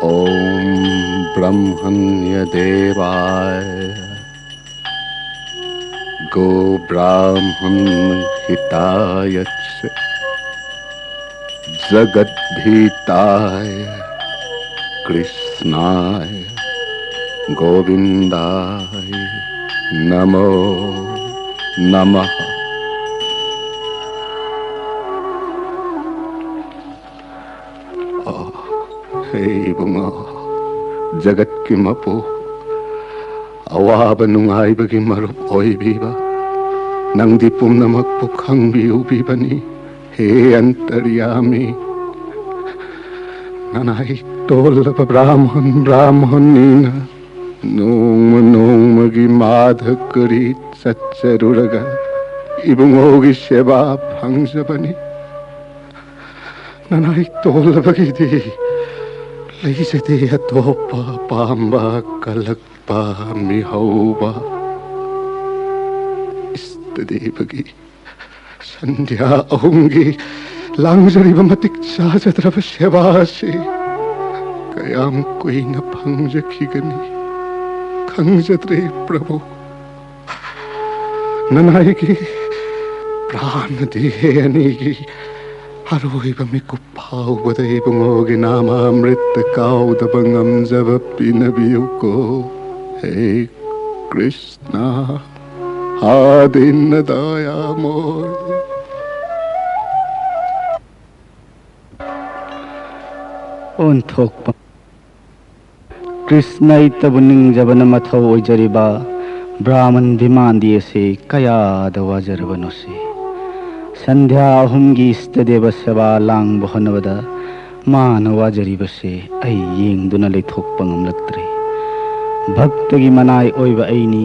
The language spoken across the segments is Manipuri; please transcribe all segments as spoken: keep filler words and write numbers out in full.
ॐ ब्रह्मण्य देवाय गो ब्राह्मण हिताय च जगद्धिताय कृष्णाय गोविंदाय नमो नमः। ꯑꯣ, ꯍꯦ ꯏꯕꯨꯡꯉꯣ, ꯖꯒꯠꯀꯤ ꯃꯄꯨ, ꯑꯋꯥꯕ ꯅꯨꯡꯉꯥꯏꯕꯒꯤ ꯃꯔꯨꯞ ꯑꯣꯏꯕꯤꯕ, ꯅꯪꯗꯤ ꯄꯨꯝꯅꯃꯛꯄꯨ ꯈꯪꯕꯤꯎꯕꯤꯕꯅꯤ꯫ ꯍꯦ ꯑꯟꯇꯔꯌꯥꯃꯤ, ꯅꯅꯥꯏ ꯇꯣꯜꯂꯕ ꯕ꯭ꯔꯥꯍꯃꯟ, ꯕ꯭ꯔꯥꯍꯃꯟꯅꯤꯅ ꯅꯣꯡꯃ ꯅꯣꯡꯃꯒꯤ ꯃꯥꯙ ꯀꯔꯤ ꯆꯠꯆꯔꯨꯔꯒ ꯏꯕꯨꯡꯉꯣꯒꯤ ꯁꯦꯕꯥ ꯐꯪꯖꯕꯅꯤ꯫ ꯅꯅꯥꯏ ꯇꯣꯜꯂꯕꯒꯤꯗꯤ ꯂꯩꯖꯗꯦ ꯑꯇꯣꯞꯄ ꯑꯄꯥꯝꯕ ꯀꯜꯂꯛꯄ ꯃꯤꯍꯧꯕ꯫ ꯏꯁꯇꯗꯦꯕꯒꯤ ꯁꯟꯙ꯭ꯌꯥ ꯑꯍꯨꯝꯒꯤ ꯂꯥꯡꯖꯔꯤꯕ ꯃꯇꯤꯛ ꯆꯥꯖꯗ꯭ꯔꯕ ꯁꯦꯕꯥ ꯑꯁꯤ ꯀꯌꯥꯝ ꯀꯨꯏꯅ ꯐꯪꯖꯈꯤꯒꯅꯤ ꯈꯪꯖꯗ꯭ꯔꯦ ꯄ꯭ꯔꯚꯨ꯫ ꯅꯅꯥꯏꯒꯤ ꯄ꯭ꯔꯥꯅꯗꯤ ꯑꯅꯤꯒꯤ ꯑꯔꯣꯏꯕ ꯃꯤꯀꯨꯞ ꯐꯥꯎꯕꯗ ꯏꯕꯨꯡꯉꯣꯒꯤ ꯅꯥꯃ ꯑꯃ꯭ꯔꯤꯠꯇ ꯀꯥꯎꯗꯕ ꯉꯝꯖꯕ ꯄꯤꯅꯕꯤꯌꯨꯀꯣ꯫ ꯍꯦ ꯀ꯭ꯔꯤꯁꯅ, ꯍꯥ ꯗꯤꯟꯅ ꯗꯌꯥꯃꯣꯏ꯫ ꯑꯣꯟꯊꯣꯛꯄ ꯀ꯭ꯔꯤꯁꯅ ꯏꯇꯕꯨ ꯅꯤꯡꯖꯕꯅ ꯃꯊꯧ ꯑꯣꯏꯖꯔꯤꯕ ꯕ꯭ꯔꯥꯍꯃꯟ ꯚꯤꯃꯥꯟꯗꯤ ꯑꯁꯤ ꯀꯌꯥꯗ ꯋꯥꯖꯔꯕꯅꯣꯁꯤ꯫ ꯁꯟꯙ꯭ꯌꯥ ꯑꯍꯨꯝꯒꯤ ꯏꯁꯇꯗꯦꯕ ꯁꯦꯕꯥ ꯂꯥꯡꯕ ꯍꯣꯠꯅꯕꯗ ꯃꯥꯅ ꯋꯥꯖꯔꯤꯕꯁꯦ ꯑꯩ ꯌꯦꯡꯗꯨꯅ ꯂꯩꯊꯣꯛꯄ ꯉꯝꯂꯛꯇ꯭ꯔꯦ꯫ ꯚꯛꯇꯒꯤ ꯃꯅꯥꯏ ꯑꯣꯏꯕ ꯑꯩꯅꯤ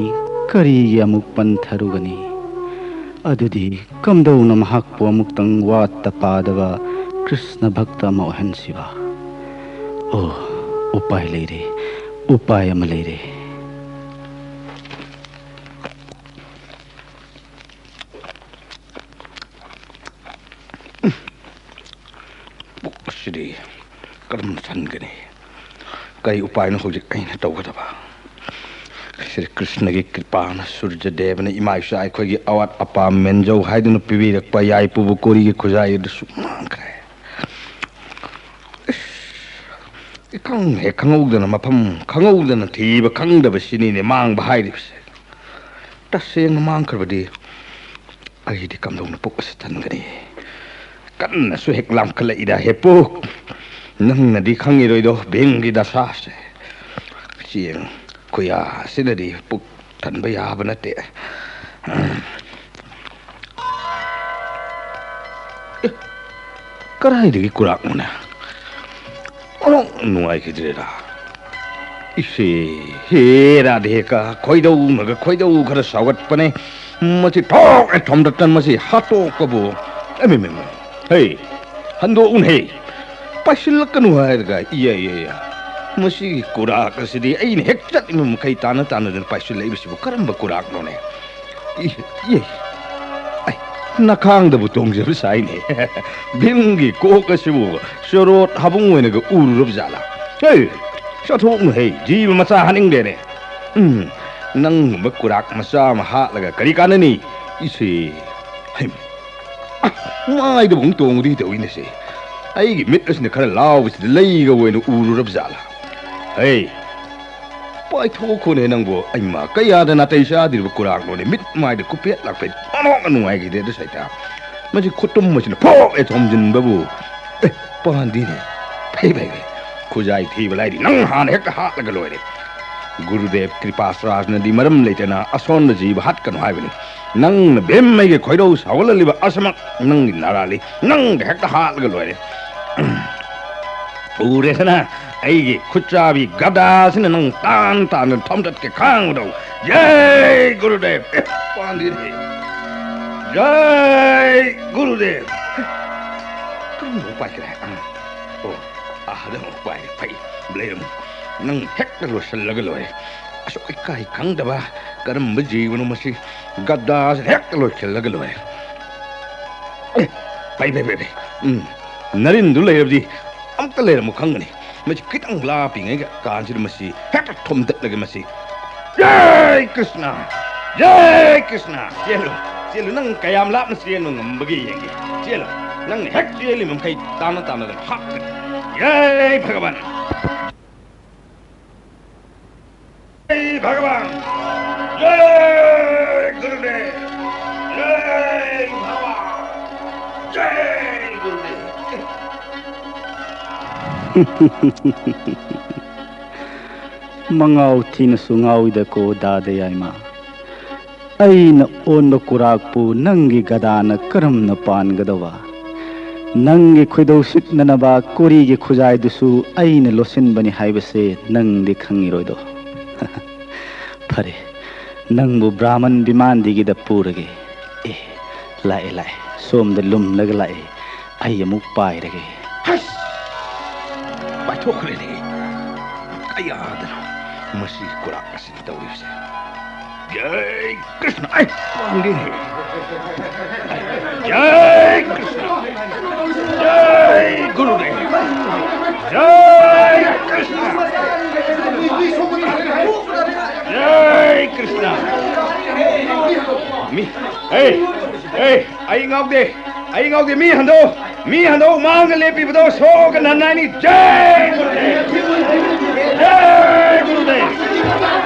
ꯀꯔꯤꯒꯤ ꯑꯃꯨꯛ ꯄꯟꯊꯔꯨꯒꯅꯤ? ꯑꯗꯨꯗꯤ ꯀꯝꯗꯧꯅ ꯃꯍꯥꯛꯄꯨ ꯑꯃꯨꯛꯇꯪ ꯋꯥꯠꯇ ꯄꯥꯗꯕ ꯀ꯭ꯔꯤꯁꯅ ꯚꯛꯇ ꯑꯃ ꯑꯣꯏꯍꯟꯁꯤꯕ? ꯑꯣ, ꯎꯄꯥꯏ ꯂꯩꯔꯦ, ꯎꯄꯥꯏ ꯑꯃ ꯂꯩꯔꯦ꯫ ꯄꯨꯛ ꯑꯁꯤꯗꯤ ꯀꯔꯝꯅ ꯊꯟꯒꯅꯤ? ꯀꯔꯤ ꯎꯄꯥꯏꯅꯣ ꯍꯧꯖꯤꯛ ꯑꯩꯅ ꯇꯧꯒꯗꯕ? ꯁ꯭ꯔꯤ ꯀ꯭ꯔꯤꯁꯅꯒꯤ ꯀ꯭ꯔꯤꯄꯥꯅ, ꯁꯨꯔꯖ ꯗꯦꯕꯅ ꯏꯃꯥ ꯏꯆꯥ ꯑꯩꯈꯣꯏꯒꯤ ꯑꯋꯥꯠ ꯑꯄꯥ ꯃꯦꯟꯖꯧ ꯍꯥꯏꯗꯨꯅ ꯄꯤꯕꯤꯔꯛꯄ ꯌꯥꯏꯄꯨꯕꯨ ꯀꯣꯔꯤꯒꯤ ꯈꯨꯖꯥꯏ ꯑꯗꯨꯁꯨ ꯃꯥꯡꯈ꯭ꯔꯦ꯫ ꯏꯁ, ꯏꯈꯪ ꯍꯦꯛ ꯈꯪꯍꯧꯗꯅ, ꯃꯐꯝ ꯈꯪꯍꯧꯗꯅ ꯊꯤꯕ ꯈꯪꯗꯕ ꯁꯤꯅꯤꯅꯦ ꯃꯥꯡꯕ ꯍꯥꯏꯔꯤꯕꯁꯦ꯫ ꯇꯁꯦꯡꯅ ꯃꯥꯡꯈ꯭ꯔꯕꯗꯤ ꯑꯩꯗꯤ ꯀꯝꯗꯧꯅ ꯄꯨꯛ ꯑꯁꯤ ꯊꯟꯒꯅꯤ? ꯀꯟꯅꯁꯨ ꯍꯦꯛ ꯂꯥꯝꯈꯠꯂꯛꯏꯗ, ꯍꯦ ꯄꯨꯛ꯫ ꯅꯪꯅꯗꯤ ꯈꯪꯉꯤꯔꯣꯏꯗꯣ ꯚꯤꯝꯒꯤ ꯗꯁꯥꯁꯦ꯫ ꯆꯦꯡ ꯈꯨꯌꯥ ꯑꯁꯤꯅꯗꯤ ꯄꯨꯛ ꯊꯟꯕ ꯌꯥꯕ ꯅꯠꯇꯦ꯫ ꯑꯦ, ꯀꯗꯥꯏꯗꯒꯤ ꯀꯨꯔꯥꯛꯅꯣꯅꯦ? ꯑꯣꯟꯊꯣꯛ ꯅꯨꯡꯉꯥꯏꯈꯤꯗ꯭ꯔꯦꯗ꯫ ꯏꯁꯦ, ꯍꯦ ꯔꯥꯙꯦꯀꯥ, ꯈꯣꯏꯗꯧꯅꯒ ꯈꯣꯏꯗꯧ ꯈꯔ ꯁꯥꯎꯒꯠꯄꯅꯦ꯫ ꯃꯁꯤ ꯊꯣꯛ ꯍꯦꯛ ꯊꯣꯝꯗꯠꯇꯅ ꯃꯁꯤ ꯍꯥꯠꯇꯣꯛꯄꯕꯨ꯫ ꯑꯦ, ꯃꯦ, ꯃꯦ, ꯃꯦ꯫ ꯍꯦ, ꯍꯟꯗꯣꯛꯎꯅꯍꯦ꯫ ꯄꯥꯏꯁꯤꯜꯂꯛꯀꯅꯨ ꯍꯥꯏꯔꯒ, ꯏꯌꯥ, ꯏꯌꯥ, ꯏꯌꯥ꯫ ꯃꯁꯤꯒꯤ ꯀꯨꯔꯥꯛ ꯑꯁꯤꯗꯤ ꯑꯩꯅ ꯍꯦꯛ ꯆꯠꯂꯤꯕ ꯃꯈꯩ ꯇꯥꯅ ꯇꯥꯅꯗꯅ ꯄꯥꯏꯁꯤꯜꯂꯛꯏꯕꯁꯤꯕꯨ ꯀꯔꯝꯕ ꯀꯨꯔꯥꯛꯅꯣꯅꯦ? ꯏ, ꯏ, ꯑꯩ, ꯅꯈꯥꯡꯗꯕꯨ ꯇꯣꯡꯖꯕ ꯁꯥꯏꯅꯦ꯫ ꯚꯤꯝꯒꯤ ꯀꯣꯛ ꯑꯁꯤꯕꯨ ꯆꯣꯔꯣꯠ ꯍꯥꯕꯨꯡ ꯑꯣꯏꯅꯒ ꯎꯔꯨꯔꯕ ꯖꯥꯠꯂꯥ? ꯍꯦ, ꯆꯠꯊꯣꯛꯅꯨ ꯍꯦ, ꯖꯤꯕ ꯃꯆꯥ ꯍꯥꯠꯅꯤꯡꯗꯦꯅꯦ꯫ ꯎꯝ, ꯅꯪꯒꯨꯝꯕ ꯀꯨꯔꯥꯛ ꯃꯆꯥ ꯑꯃ ꯍꯥꯠꯂꯒ ꯀꯔꯤ ꯀꯥꯟꯅꯅꯤ? ꯏꯁꯦ, ꯍꯩꯃ, ꯑ, ꯃꯥꯏꯗꯕꯨ ꯑꯃꯨꯛ ꯇꯣꯡꯉꯨꯗꯤ ꯇꯧꯏꯅꯦꯁꯦ꯫ ꯑꯩꯒꯤ ꯃꯤꯠ ꯑꯁꯤꯅ ꯈꯔ ꯂꯥꯎꯕꯁꯤꯗ ꯂꯩꯒ ꯑꯣꯏꯅ ꯎꯔꯨꯔꯕ ꯖꯥꯠꯂꯥ? ꯍꯦ, ꯄꯥꯏꯊꯣꯛꯈꯣꯅꯦ ꯅꯪꯕꯨ꯫ ꯑꯩꯃ, ꯀꯌꯥꯗ ꯅꯥꯇꯩ ꯆꯥꯗ꯭ꯔꯤꯕ ꯀꯨꯔꯥꯛꯅꯣꯅꯦ, ꯃꯤꯠ ꯃꯥꯏꯗ ꯀꯨꯄꯦꯠ ꯂꯥꯛꯄꯦꯠ ꯑꯣꯟꯊꯣꯛꯅ ꯅꯨꯡꯉꯥꯏꯈꯤꯗꯦ ꯑꯗꯨ ꯁꯩꯇꯥ꯫ ꯃꯁꯤ ꯈꯨꯇꯨꯝ ꯑꯁꯤꯅ ꯐꯣꯛ ꯍꯦꯛ ꯊꯣꯝꯖꯤꯟꯕꯕꯨ꯫ ꯑꯦ, ꯄꯥꯟꯗꯤꯅꯦ꯫ ꯐꯩ, ꯐꯩ, ꯐꯩ꯫ ꯈꯨꯖꯥꯏ ꯊꯤꯕ ꯂꯥꯏꯔꯤ, ꯅꯪ ꯍꯥꯟꯅ ꯍꯦꯛꯇ ꯍꯥꯠꯂꯒ ꯂꯣꯏꯔꯦ꯫ ꯒꯨꯔꯨꯗꯦꯕ ꯀ꯭ꯔꯤꯄꯥꯁ꯭ꯔꯥꯖꯅꯗꯤ ꯃꯔꯝ ꯂꯩꯇꯅ ꯑꯁꯣꯟꯕ ꯖꯤꯕ ꯍꯥꯠꯀꯅꯨ ꯍꯥꯏꯕꯅꯤ꯫ ꯅꯪꯅ ꯚꯤꯝ ꯑꯩꯒꯤ ꯈꯣꯏꯗꯧ ꯁꯥꯎꯒꯠꯍꯜꯂꯤꯕ ꯑꯁꯃꯛ ꯅꯪꯒꯤ ꯅꯥꯔꯥꯜꯂꯤ꯫ ꯅꯪꯗ ꯍꯦꯛꯇ ꯍꯥꯠꯂꯒ ꯂꯣꯏꯔꯦ꯫ ꯎꯔꯦꯗꯅ, ꯑꯩꯒꯤ ꯈꯨꯠꯆꯥꯕꯤ ꯒꯗꯥꯁꯤꯅ ꯅꯪ ꯇꯥꯟ ꯇꯥꯟꯗꯨꯅ ꯊꯣꯝꯇꯠꯀꯦ ꯈꯥꯡꯕꯗꯧ꯫ ꯖꯩ ꯒꯨꯔꯨꯗꯦꯕ! ꯑꯦ, ꯄꯥꯟꯗꯤꯅꯦ꯫ ꯖꯩ ꯒꯨꯔꯨꯗꯦꯕ! ꯀꯔꯝꯕ ꯄꯥꯏꯈ꯭ꯔꯦ? ꯑꯥ, ꯑꯣ, ꯑꯥꯗ ꯑꯃꯨꯛ ꯄꯥꯏꯔꯦ꯫ ꯐꯩ, ꯂꯩꯔꯝꯃꯨ꯫ ꯅꯪ ꯍꯦꯛꯇ ꯂꯣꯏꯁꯤꯜꯂꯒ ꯂꯣꯏꯔꯦ꯫ ꯑꯁꯨꯛ ꯏꯀꯥꯏ ꯈꯪꯗꯕ ꯀꯔꯝꯕ ꯖꯤꯕꯅꯣ ꯃꯁꯤ? ꯒꯗꯥꯁꯤꯅ ꯍꯦꯛꯇ ꯂꯣꯏꯁꯤꯜꯂꯒ ꯂꯣꯏꯔꯦ꯫ ꯑꯦ, ꯐꯩ, ꯐꯩ, ꯐꯩ, ꯐꯩ꯫ ꯎꯝ, ꯅꯔꯤꯟꯗꯨ ꯂꯩꯔꯕꯗꯤ ꯑꯃꯨꯛꯇ ꯂꯩꯔꯝꯃꯨ ꯈꯪꯒꯅꯤ꯫ ꯃꯁꯤ ꯈꯤꯇꯪ ꯂꯥꯞꯄꯤꯉꯩ ꯀꯥꯟꯁꯤꯗ ꯃꯁꯤ ꯍꯦꯛꯇ ꯊꯣꯝꯗꯠꯂꯒꯦ ꯃꯁꯤ꯫ ꯖꯥꯏ ꯀ꯭ꯔꯤꯁꯅ! ꯖꯥꯏ ꯀ꯭ꯔꯤꯁꯅ! ꯆꯦꯜꯂꯨ, ꯆꯦꯜꯂꯨ, ꯅꯪ ꯀꯌꯥꯝ ꯂꯥꯞꯅ ꯆꯦꯟꯕ ꯉꯝꯕꯒꯦ ꯌꯦꯡꯒꯦ꯫ ꯆꯦꯜꯂꯨ, ꯅꯪꯅ ꯍꯦꯛ ꯆꯦꯜꯂꯤꯕ ꯃꯈꯩ ꯇꯥꯟꯅ ꯇꯥꯟꯅꯗꯅ ꯍꯥꯞꯀꯅꯤ꯫ ꯖꯥꯏ ꯚꯒꯕꯥꯟ! ꯖꯥꯏ ꯚꯒꯕꯥꯟ! ꯖꯥꯏ ꯒꯨꯔꯨꯗꯦꯕ! ꯖꯥꯏ ꯚꯒꯕꯥꯟ! ꯖꯥꯏ ꯒꯨꯔꯨꯗꯦꯕ! ꯃꯉꯥꯎ ꯊꯤꯅꯁꯨ ꯉꯥꯎꯏꯗꯀꯣ ꯗꯥꯗ ꯌꯥꯏꯃ꯫ ꯑꯩꯅ ꯑꯣꯟꯕ ꯀꯨꯔꯥꯛꯄꯨ ꯅꯪꯒꯤ ꯒꯗꯥꯅ ꯀꯔꯝꯅ ꯄꯥꯟꯒꯗꯕ? ꯅꯪꯒꯤ ꯈꯣꯏꯗꯧ ꯁꯤꯠꯅꯅꯕ ꯀꯣꯔꯤꯒꯤ ꯈꯨꯖꯥꯏꯗꯨꯁꯨ ꯑꯩꯅ ꯂꯣꯠꯁꯤꯟꯕꯅꯤ ꯍꯥꯏꯕꯁꯦ ꯅꯪꯗꯤ ꯈꯪꯉꯤꯔꯣꯏꯗꯣ꯫ ꯐꯔꯦ, ꯅꯪꯕꯨ ꯕ꯭ꯔꯥꯍꯃꯟ ꯕꯤꯃꯥꯟꯗꯤꯒꯤꯗ ꯄꯨꯔꯒꯦ꯫ ꯑꯦ, ꯂꯥꯛꯑꯦ, ꯂꯥꯛꯑꯦ, ꯁꯣꯝꯗ ꯂꯨꯝꯂꯒ ꯂꯥꯛꯑꯦ꯫ ꯑꯩ ꯑꯃꯨꯛ ꯄꯥꯏꯔꯒꯦ꯫ ꯍꯩꯁ! ꯄꯥꯏꯊꯣꯛꯈ꯭ꯔꯦꯅꯦ꯫ ꯀꯌꯥꯗꯅꯣ ꯃꯁꯤ ꯀꯨꯔꯥꯛ ꯑꯁꯤꯅ ꯇꯧꯔꯤꯕꯁꯦ? ꯖꯥꯏ ꯀ꯭ꯔꯤꯁꯅ! ꯑꯩ ꯄꯥꯝꯗꯦꯅꯦ꯫ ꯖꯥꯏ ꯀ꯭ꯔꯤꯁꯅ! ꯖꯥꯏ ꯒꯨꯔꯨꯗꯦꯕ! ꯖꯥꯏ ꯀ꯭ꯔꯤꯁꯅ! ꯖꯥꯏ ꯀ꯭ꯔꯤꯁꯅ! ꯃꯤ, ꯑꯦ, ꯑꯦ, ꯑꯩ ꯉꯥꯎꯗꯦ, ꯑꯩ ꯉꯥꯎꯗꯦ, ꯃꯤ ꯍꯟꯗꯣꯛ, ꯃꯤ ꯍꯟꯗꯣꯛ, ꯃꯥꯡꯗ ꯂꯦꯞꯄꯤꯕꯗꯣ ꯁꯣꯛꯑꯒ ꯅꯟꯅꯥꯏꯅꯤ꯫ ꯖꯥꯏ ꯒꯨꯔꯨꯗꯦꯕ! ꯖꯥꯏ ꯒꯨꯔꯨꯗꯦꯕ!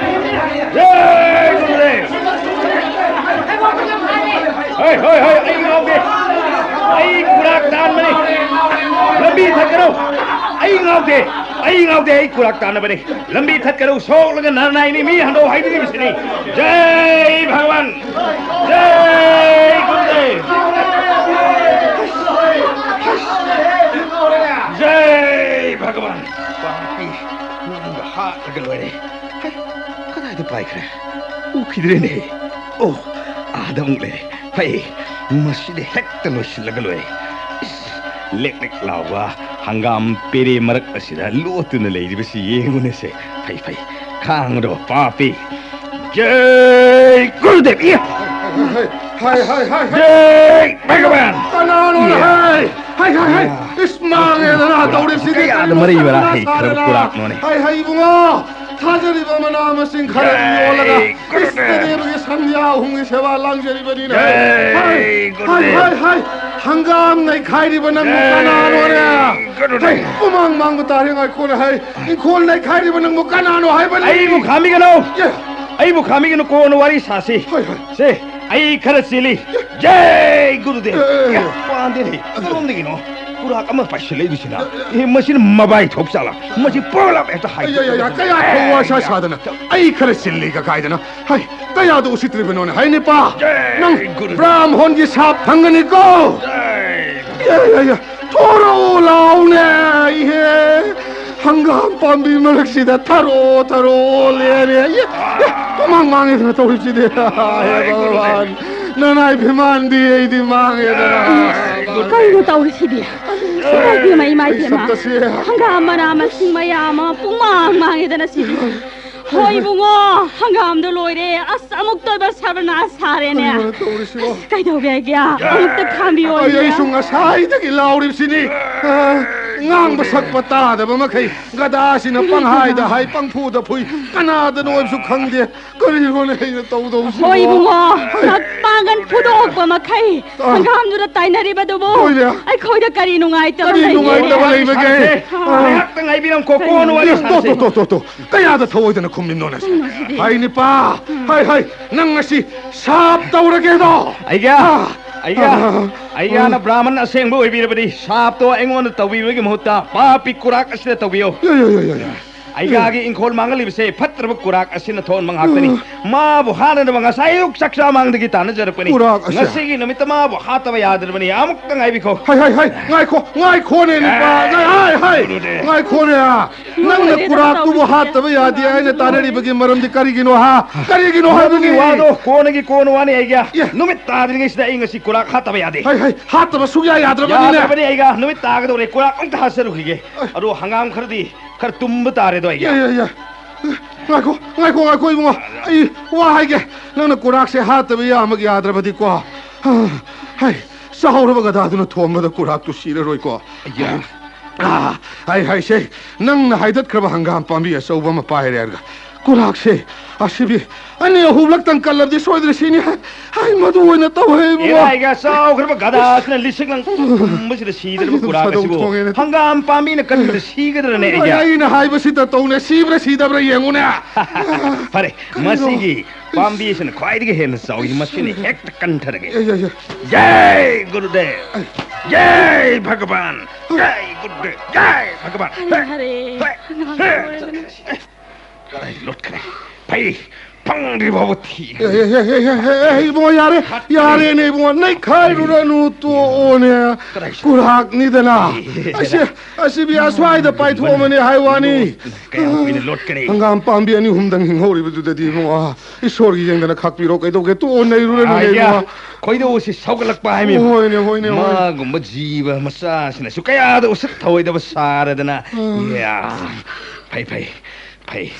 ꯖꯥꯏ ꯒꯨꯔꯨꯗꯦꯕ! ꯍꯣꯏ, ꯍꯣꯏ, ꯍꯣꯏ, ꯑꯩ ꯉꯥꯎꯗꯦ, ꯑꯩ ꯀꯨꯔꯥꯛ ꯇꯥꯟꯕꯅꯤ꯫ ꯂꯝꯕꯤ ꯊꯠꯀꯅꯨ꯫ ꯑꯩ ꯉꯥꯎꯗꯦ, ꯑꯩ ꯉꯥꯎꯗꯦ, ꯑꯩ ꯀꯨꯔꯥꯛ ꯇꯥꯟꯅꯕꯅꯤ꯫ ꯂꯝꯕꯤ ꯊꯠꯀꯅꯨ, ꯁꯣꯛꯂꯒ ꯅꯔꯅꯥꯏꯅꯤ, ꯃꯤ ꯍꯟꯗꯣꯛ ꯍꯥꯏꯗ꯭ꯔꯤꯕꯁꯤꯅꯤ꯫ ꯖꯥꯏ ꯚꯒꯕꯥꯟ! ꯖꯥꯏ ꯒꯨꯔꯨꯗꯦꯕ! ꯖꯥꯏ ꯚꯒꯕꯥꯟ! ꯄꯥꯄꯤ, ꯅꯪꯒ ꯍꯥꯠꯂꯒ ꯂꯣꯏꯔꯦ꯫ ꯍꯩ, ꯀꯗꯥꯏꯗ ꯄꯥꯏꯈ꯭ꯔꯦ? ꯎꯈꯤꯗ꯭ꯔꯦꯅꯦ꯫ ꯑꯣ, ꯑꯥꯗ ꯑꯃꯨꯛ ꯂꯩꯔꯦ꯫ ꯐꯩ, ꯃꯁꯤꯗꯤ ꯍꯦꯛꯇ ꯂꯣꯏꯁꯤꯜꯂꯒ ꯂꯣꯏꯔꯦ꯫ ꯏꯁ, ꯂꯦꯛ ꯂꯦꯛ ꯂꯥꯎꯕ ꯍꯪꯒꯥꯝ ꯄꯦꯔꯦ ꯃꯔꯛ ꯑꯁꯤꯗ ꯂꯣꯠꯇꯨꯅ ꯂꯩꯔꯤꯕꯁꯤ ꯌꯦꯡꯉꯨꯅꯦꯁꯦ꯫ ꯐꯩ, ꯐꯩ, ꯈꯥꯡꯉꯗꯣ ꯄꯥꯄꯤ꯫ ꯖꯥꯏ ꯒꯨꯔꯨꯗꯦꯕ! ꯏꯌꯥ! ꯍꯥꯏ, ꯍꯥꯏ, ꯍꯥꯏ, ꯍꯥꯏ! ꯖꯥꯏ ꯚꯒꯕꯥꯟ! ꯀꯅꯥꯅꯣ? ꯏꯌꯥ! ꯍꯥꯏ! ꯍꯥꯏ, ꯍꯥꯏ, ꯍꯥꯏ꯫ ꯏꯁ, ꯃꯥꯡꯉꯦꯗꯅ ꯇꯧꯔꯤꯁꯤꯗꯤ꯫ ꯀꯌꯥꯗ ꯀꯔꯤꯅꯣ ꯃꯔꯩ ꯃꯔꯥ ꯁꯅꯥ ꯍꯩꯈ꯭ꯔꯕ ꯁꯥꯗꯅ? ꯀꯨꯔꯥꯛꯅꯣꯅꯦ? ꯍꯥꯏ, ꯍꯥꯏ, ꯏꯕꯨꯡꯉꯣ, ꯊꯥꯖꯔꯤꯕ ꯃꯅꯥ ꯃꯁꯤꯡ ꯈꯔ ꯌꯣꯜꯂꯒ ꯏꯁ, ꯗꯦꯕꯒꯤ ꯁꯟꯙ꯭ꯌꯥ ꯑꯍꯨꯝꯒꯤ ꯁꯦꯕꯥ ꯂꯥꯡꯖꯔꯤꯕꯅꯤꯅꯦ꯫ ꯍꯥꯏ, ꯍꯥꯏ, ꯍꯥꯏ, ꯍꯥꯏ, ꯍꯥꯏ꯫ ꯍꯪꯒꯥꯝ ꯅꯩꯈꯥꯏꯔꯤꯕ ꯅꯪꯕꯨ ꯀꯅꯥꯅꯣꯅꯦ? ꯍꯥꯏ, ꯄꯨꯃꯥꯡ ꯃꯥꯡꯕ ꯇꯥꯔꯦ, ꯉꯥꯏꯈꯣꯅꯦ, ꯍꯥꯏ꯫ ꯏꯪꯈꯣꯜ ꯅꯩꯈꯥꯏꯔꯤꯕ ꯅꯪꯕꯨ ꯀꯅꯥꯅꯣ ꯍꯥꯏꯕꯅꯤ? ꯑꯩꯕꯨ ꯈꯥꯝꯕꯤꯒꯅꯨ꯫ ꯑꯦ꯫ ꯑꯩꯕꯨ ꯈꯥꯝꯕꯤꯒꯅꯨ, ꯀꯣꯟꯅ ꯋꯥꯔꯤ ꯁꯥꯁꯤ꯫ ꯍꯣꯏ, ꯍꯣꯏ꯫ ꯁꯦ, ꯑꯩ ꯈꯔ ꯆꯦꯜꯂꯤ꯫ ꯖꯩ ꯒꯨꯔꯨꯗꯦꯕ꯫ ꯑꯦ, ꯑꯦ, ꯑꯦ꯫ ꯄꯥꯟꯗꯦꯅꯦ꯫ ꯀꯔꯣꯝꯗꯒꯤꯅꯣ ꯀꯨꯔꯥꯛ ꯑꯃ ꯄꯥꯏꯁꯤꯜꯂꯛꯏꯕꯁꯤꯅ? ꯑꯦ, ꯃꯁꯤꯅ ꯃꯕꯥꯏ ꯊꯣꯛ ꯆꯥꯂꯥ? ꯃꯁꯤ ꯄꯣꯂꯥꯞ ꯍꯦꯛꯇ ꯍꯥꯏ꯫ ꯑꯩ, ꯑꯩ, ꯑꯩ, ꯀꯌꯥ ꯊꯧꯋꯥ ꯁꯥ ꯁꯥꯗꯅ? ꯑꯩ ꯈꯔ ꯆꯤꯜꯂꯤ ꯀꯀꯥꯏꯗꯅ꯫ ꯍꯩ, ꯀꯌꯥꯗ ꯎꯁꯤꯠꯇ꯭ꯔꯤꯕꯅꯣꯅꯦ? ꯍꯩ, ꯅꯤꯄꯥ, ꯖꯩ ꯅꯪ ꯒꯨꯔꯨꯗꯦꯕ꯫ ꯕ꯭ꯔꯥꯝꯍꯣꯟꯒꯤ ꯁꯥꯞ ꯐꯪꯒꯅꯤꯀꯣ? ꯖꯩ꯫ ꯑꯦ, ꯑꯦ, ꯑꯦ, ꯊꯣꯔꯛꯑꯣ ꯂꯥꯎꯅꯦ, ꯏꯍꯦ꯫ ꯍꯪꯒꯥꯝ ꯄꯥꯝꯕꯤ ꯃꯔꯛꯁꯤꯗ ꯊꯔꯣ, ꯊꯔꯣ ꯂꯦꯔꯦ꯫ ꯏꯍꯦ, ꯏꯍꯦ, ꯃꯃꯥꯡ ꯃꯥꯡꯉꯦꯗꯅ ꯇꯧꯔꯤꯁꯤꯗꯤ꯫ ꯍꯦ ꯚꯒꯋꯥꯟ, ꯅꯅꯥꯏ ꯐꯤꯃꯥꯟꯗꯤ ꯑꯩꯗꯤ ꯃꯥꯡꯉꯦꯗꯅ꯫ ꯀꯩꯅꯣ ꯇꯧꯔꯤꯁꯤꯗꯤ? ꯏꯃꯥ ꯏꯄꯦꯝꯃ, ꯏꯃꯥ ꯏꯄꯦꯝꯃ꯫ ꯁꯛꯇꯁꯦ꯫ ꯍꯪꯒꯥꯝ ꯃꯅꯥ ꯃꯁꯤꯡ ꯃꯌꯥꯝ ꯑꯃ ꯄꯨꯡꯃꯥꯡ ꯃꯥꯡꯉꯦꯗꯅ ꯁꯤꯗꯤ꯫ ꯍꯣꯏ ꯏꯕꯨꯡꯉꯣ, ꯍꯪꯒꯥꯝꯗꯣ ꯂꯣꯏꯔꯦ꯫ ꯑꯁ, ꯑꯃꯨꯛꯇ ꯑꯣꯏꯕ ꯁꯔꯕꯅꯥꯁ ꯁꯥꯔꯦꯅꯦ꯫ ꯀꯔꯤꯅꯣ ꯇꯧꯔꯤꯁꯤꯕꯣ? ꯑꯁ, ꯀꯩꯗꯧꯒꯦ ꯍꯥꯏꯒꯦ? ꯑꯃꯨꯛꯇ ꯈꯥꯝꯕꯤꯌꯣ ꯑꯩ, ꯍꯥꯏꯒꯦ꯫ ꯑꯩꯁꯨ ꯉꯁꯥꯏꯗꯒꯤ ꯂꯥꯎꯔꯤꯕꯁꯤꯅꯤ꯫ ꯑ, ꯉꯥꯡꯕ ꯁꯛꯄ ꯇꯥꯗꯕ ꯃꯈꯩ ꯒꯗꯥꯁꯤꯅ ꯄꯪꯍꯥꯏꯗ ꯍꯥꯏ, ꯄꯪꯐꯨꯗ ꯐꯨꯏ, ꯀꯅꯥꯗꯅꯣ ꯍꯥꯏꯕꯁꯨ ꯈꯪꯗꯦ꯫ ꯀꯔꯤꯅꯣꯅꯦ ꯑꯩꯅ ꯇꯧꯗꯧꯁꯤꯕꯣ? ꯍꯣꯏ ꯏꯕꯨꯡꯉꯣ, ꯅꯄꯥꯡꯒꯜ ꯐꯨꯗꯣꯛꯄ ꯃꯈꯩ ꯑꯥ꯫ ꯍꯪꯒꯥꯝꯗꯨꯗ ꯇꯥꯏꯅꯔꯤꯕꯗꯨꯕꯨ ꯍꯣꯏꯅꯦ꯫ ꯑꯩꯈꯣꯏꯗ ꯀꯔꯤ ꯅꯨꯡꯉꯥꯏꯇꯕ ꯀꯔꯤ ꯂꯩꯒꯦ? ꯅꯨꯡꯉꯥꯏꯇꯕ ꯂꯩꯕꯒꯦ? ꯑꯥ꯫ ꯉꯥꯏꯍꯥꯛꯇ ꯉꯥꯏꯕꯤꯔꯝꯈꯣ, ꯀꯣꯟꯅ ꯋꯥꯔꯤ ꯑꯦ, ꯇꯣ, ꯁꯥꯁꯦ꯫ ꯇꯣ, ꯇꯣ, ꯇꯣ, ꯇꯣ꯫ ꯀꯌꯥꯗ ꯊꯑꯣꯏꯗꯅ ꯈꯨꯝꯃꯤꯅꯣꯅꯦ? ꯀꯩꯅꯣ ꯁꯤꯗꯤ? ꯍꯥꯏ ꯅꯤꯄꯥ, ꯎꯝ꯫ ꯍꯥꯏ, ꯍꯥꯏ, ꯅꯪ ꯉꯁꯤ ꯁꯥꯞ ꯇꯧꯔꯒꯦꯗꯣ? ꯑꯩꯒ, ꯑꯥ꯫ ꯑꯩꯒ, ꯑꯥ꯫ ꯑꯩꯒꯅ ꯕ꯭ꯔꯥꯍꯃꯟ ꯑꯁꯦꯡꯕ ꯑꯣꯏꯕꯤꯔꯕꯗꯤ ꯁꯥꯞꯇꯣ ꯑꯩꯉꯣꯟꯗ ꯇꯧꯕꯤꯕꯒꯤ ꯃꯍꯨꯠꯇ ꯄꯥꯄꯤ ꯀꯨꯔꯥꯛ ꯑꯁꯤꯗ ꯇꯧꯕꯤꯌꯨ꯫ ꯌꯥ, ꯌꯥ, ꯌꯥ, ꯌꯥ, ꯌꯥ꯫ ꯑꯩꯒꯥꯒꯤ ꯏꯪꯈꯣꯜ ꯃꯥꯡꯍꯜꯂꯤꯕꯁꯦ ꯐꯠꯇ꯭ꯔꯕ ꯀꯨꯔꯥꯛ ꯑꯁꯤꯅ ꯊꯣꯛꯍꯟꯕ ꯉꯥꯛꯇꯅꯤ꯫ ꯎꯝ꯫ ꯃꯥꯕꯨ ꯍꯥꯠꯅꯅꯕ ꯉꯁꯥꯏ ꯑꯌꯨꯛ ꯆꯥꯛ ꯆꯥ ꯃꯥꯡꯗꯒꯤ ꯇꯥꯟꯅꯖꯔꯛꯄꯅꯤ꯫ ꯀꯨꯔꯥꯛ ꯑꯁꯦ꯫ ꯉꯁꯤꯒꯤ ꯅꯨꯃꯤꯠꯇ ꯃꯥꯕꯨ ꯍꯥꯠꯇꯕ ꯌꯥꯗ꯭ꯔꯕꯅꯤ꯫ ꯑꯃꯨꯛꯇ ꯉꯥꯏꯕꯤꯈꯣ꯫ ꯍꯥꯏ, ꯍꯥꯏ, ꯍꯥꯏ, ꯉꯥꯏꯈꯣ, ꯉꯥꯏꯈꯣꯅꯦ, ꯅꯨꯄꯥ꯫ ꯑꯦ, ꯉꯥꯏ-, ꯍꯥꯏ, ꯍꯥꯏ, ꯂꯣꯏꯔꯦ꯫ ꯉꯥꯏꯈꯣꯅꯦ꯫ ꯅꯪꯅ ꯂꯣꯏꯔꯦꯗ ꯀꯨꯔꯥꯛꯇꯨꯕꯨ ꯇꯧꯔꯤꯁꯦ꯫ ꯍꯥꯠꯇꯕ ꯌꯥꯗꯦ ꯍꯥꯏꯅ ꯇꯥꯅꯔꯤꯕꯒꯤ ꯃꯔꯝꯗꯤ ꯀꯔꯤꯒꯤꯅꯣ, ꯍꯥ? ꯀꯔꯤꯒꯤꯅꯣ ꯃꯗꯨꯒꯤ ꯍꯥꯏꯕꯅꯤ? ꯋꯥꯗꯣ ꯀꯣꯟꯅꯒꯤ ꯀꯣꯟꯅ ꯋꯥꯅꯤ ꯑꯩꯒꯤ꯫ ꯑꯦ꯫ ꯅꯨꯃꯤꯠ ꯇꯥꯗ꯭ꯔꯤꯉꯩꯁꯤꯗ ꯑꯩ ꯉꯁꯤ ꯀꯨꯔꯥꯛ ꯍꯥꯠꯇꯕ ꯌꯥꯗꯦ꯫ ꯍꯥꯏ, ꯍꯥꯏ, ꯍꯥꯠꯇꯕ ꯁꯨꯛꯌꯥ ꯌꯥꯗ꯭ꯔꯕꯅꯤꯅꯦ꯫ ꯌꯥꯗ꯭ꯔꯕꯅꯤ ꯑꯩꯒ꯫ ꯅꯨꯃꯤꯠ ꯇꯥꯒꯗꯧꯔꯦ꯫ ꯀꯨꯔꯥꯛ ꯑꯝꯇ ꯍꯥꯠꯆꯔꯨꯈꯤꯒꯦ꯫ ꯑꯦ꯫ ꯑꯗꯣ ꯍꯪꯒꯥꯝ ꯈꯔꯗꯤ ꯈꯔ ꯇꯨꯝꯕ ꯇꯥꯔꯦꯗꯣ ꯑꯩꯒꯤ꯫ ꯌꯥ, ꯌꯥ, ꯌꯥ꯫ ꯉꯥꯏꯈꯣ, ꯉꯥꯏꯈꯣ, ꯉꯥꯏꯈꯣ, ꯏꯕꯨꯡꯉꯣ꯫ ꯑꯩ ꯋꯥ ꯍꯥꯏꯒꯦ꯫ ꯅꯪꯅ ꯀꯨꯔꯥꯛꯁꯦ ꯍꯥꯠꯇꯕ ꯌꯥꯃꯛ ꯌꯥꯗ꯭ꯔꯕꯗꯤꯀꯣ꯫ ꯍꯥꯏ, ꯇꯥꯍꯧꯔꯕ ꯒꯗꯥꯗꯨꯅ ꯊꯣꯝꯕꯗ ꯀꯨꯔꯥꯛꯇꯨ ꯁꯤꯔꯔꯣꯏꯀꯣ꯫ ꯑꯌꯥ꯫ ꯑꯥ, ꯑꯩ ꯍꯥꯏꯁꯦ, ꯅꯪꯅ ꯍꯥꯏꯗꯠꯈ꯭ꯔꯕ ꯍꯪꯒꯥꯝ ꯄꯥꯝꯕꯤ ꯑꯆꯧꯕ ꯑꯃ ꯄꯥꯏꯔꯦ ꯍꯥꯏꯔꯒ ꯀꯨꯔꯥꯛꯁꯦ ꯑꯁꯤꯕꯤ ꯑꯅꯤ ꯑꯍꯨꯝꯂꯛꯇꯪ ꯀꯜꯂꯕꯗꯤ ꯁꯣꯏꯗꯅ ꯁꯤꯅꯤ꯫ ꯍꯥꯏ, ꯃꯗꯨ ꯑꯣꯏꯅ ꯇꯧꯍꯦ, ꯏꯕꯨꯡꯉꯣ꯫ ꯑꯦꯔꯥꯏꯒ ꯆꯥꯎꯈ꯭ꯔꯕ ꯒꯗꯥꯁꯤꯅ ꯂꯤꯁꯤꯡ ꯂꯪ ꯄꯨꯝꯕꯁꯤꯗ ꯁꯤꯗ꯭ꯔꯕ ꯀꯨꯔꯥꯛ ꯁꯥꯗꯣꯡ ꯑꯁꯤꯕꯨ ꯊꯣꯡꯉꯦꯅꯦ꯫ ꯍꯪꯒꯥꯝ ꯄꯥꯝꯕꯤꯅ ꯀꯟꯕꯗ ꯁꯤꯒꯗ꯭ꯔꯅꯦ ꯑꯩꯒꯤ? ꯑꯩꯅ ꯍꯥꯏꯕꯁꯤꯗ ꯇꯧꯅꯦ, ꯁꯤꯕ꯭ꯔꯥ ꯁꯤꯗꯕ꯭ꯔꯥ ꯌꯦꯡꯉꯨꯅꯦ꯫ ꯐꯔꯦ, ꯀꯔꯤꯅꯣ? ꯃꯁꯤꯒꯤ ꯄꯥꯝꯕꯤꯁꯤꯅ ꯈ꯭ꯋꯥꯏꯗꯒꯤ ꯍꯦꯟꯅ ꯆꯥꯎꯏ, ꯃꯁꯤꯅ ꯍꯦꯛꯇ ꯀꯟꯊꯔꯒꯦ꯫ ꯌꯥ, ꯌꯥ, ꯌꯥ꯫ ꯖꯥꯏ ꯒꯨꯔꯨꯗꯦꯕ! ꯖꯥꯏ ꯚꯒꯕꯥꯟ! ꯖꯥꯏ ꯒꯨꯔꯨꯗꯦꯕ! ꯖꯥꯏ ꯚꯒꯕꯥꯟ! ꯍꯔꯦ, ꯍꯔꯦ꯫ ꯍꯦ! ꯍꯦ! ꯀꯗꯥꯏ ꯂꯣꯠꯈ꯭ꯔꯦ? ꯐꯩ, ꯐꯪꯗ꯭ꯔꯤ ꯐꯥꯎꯕ ꯊꯤ꯫ ꯑꯦ, ꯑꯦ, ꯑꯦ, ꯏꯕꯨꯡꯉꯣ, ꯌꯥꯔꯦ, ꯌꯥꯔꯦꯅꯦ, ꯏꯕꯨꯡꯉꯣ, ꯅꯩꯈꯥꯏꯔꯨꯔꯅꯨ, ꯇꯣꯛꯑꯣꯅꯦ꯫ ꯀꯗꯥꯏ? ꯀꯨꯔꯥꯛꯅꯤꯗꯅ꯫ ꯑꯦ꯫ ꯑꯁꯤ, ꯑꯁꯤꯕꯤ ꯑꯁ꯭ꯋꯥꯏꯗ ꯄꯥꯏꯊꯣꯛꯑꯝꯃꯅꯤ ꯍꯥꯏ ꯋꯥꯅꯤ꯫ ꯀꯌꯥꯝ ꯀꯨꯏꯅ ꯂꯣꯠꯀꯅꯤ? ꯍꯪꯒꯥꯝ ꯄꯥꯝꯕꯤ ꯑꯅꯤ ꯑꯍꯨꯝꯗꯪ ꯍꯤꯡꯍꯧꯔꯤꯕꯗꯨꯗꯗꯤ, ꯏꯕꯨꯡꯉꯣ, ꯏꯁꯣꯔꯒꯤ ꯌꯦꯡꯗꯅ ꯈꯥꯛꯄꯤꯔꯣ, ꯀꯩꯗꯧꯒꯦ? ꯇꯣꯛꯑꯣ, ꯅꯩꯔꯨꯔꯅꯨꯅꯦ, ꯑꯥꯏꯌꯥ, ꯏꯕꯨꯡꯉꯣ꯫ ꯈꯣꯏꯗꯧꯁꯤ ꯁꯧꯒꯠꯂꯛꯄ ꯍꯥꯏꯃꯤ꯫ ꯍꯣꯏꯅꯦ, ꯍꯣꯏꯅꯦ, ꯍꯣꯏꯅꯦ꯫ ꯃꯥꯒꯨꯝꯕ ꯖꯤꯕ ꯃꯆꯥꯁꯤꯅꯁꯨ ꯀꯌꯥꯗ ꯎꯁꯤꯠ ꯊꯑꯣꯏꯗꯕ ꯁꯥꯔꯗꯅ꯫ ꯎꯝ꯫ ꯏꯌꯥ, ꯐꯩ, ꯐꯩ, ꯐꯩ꯫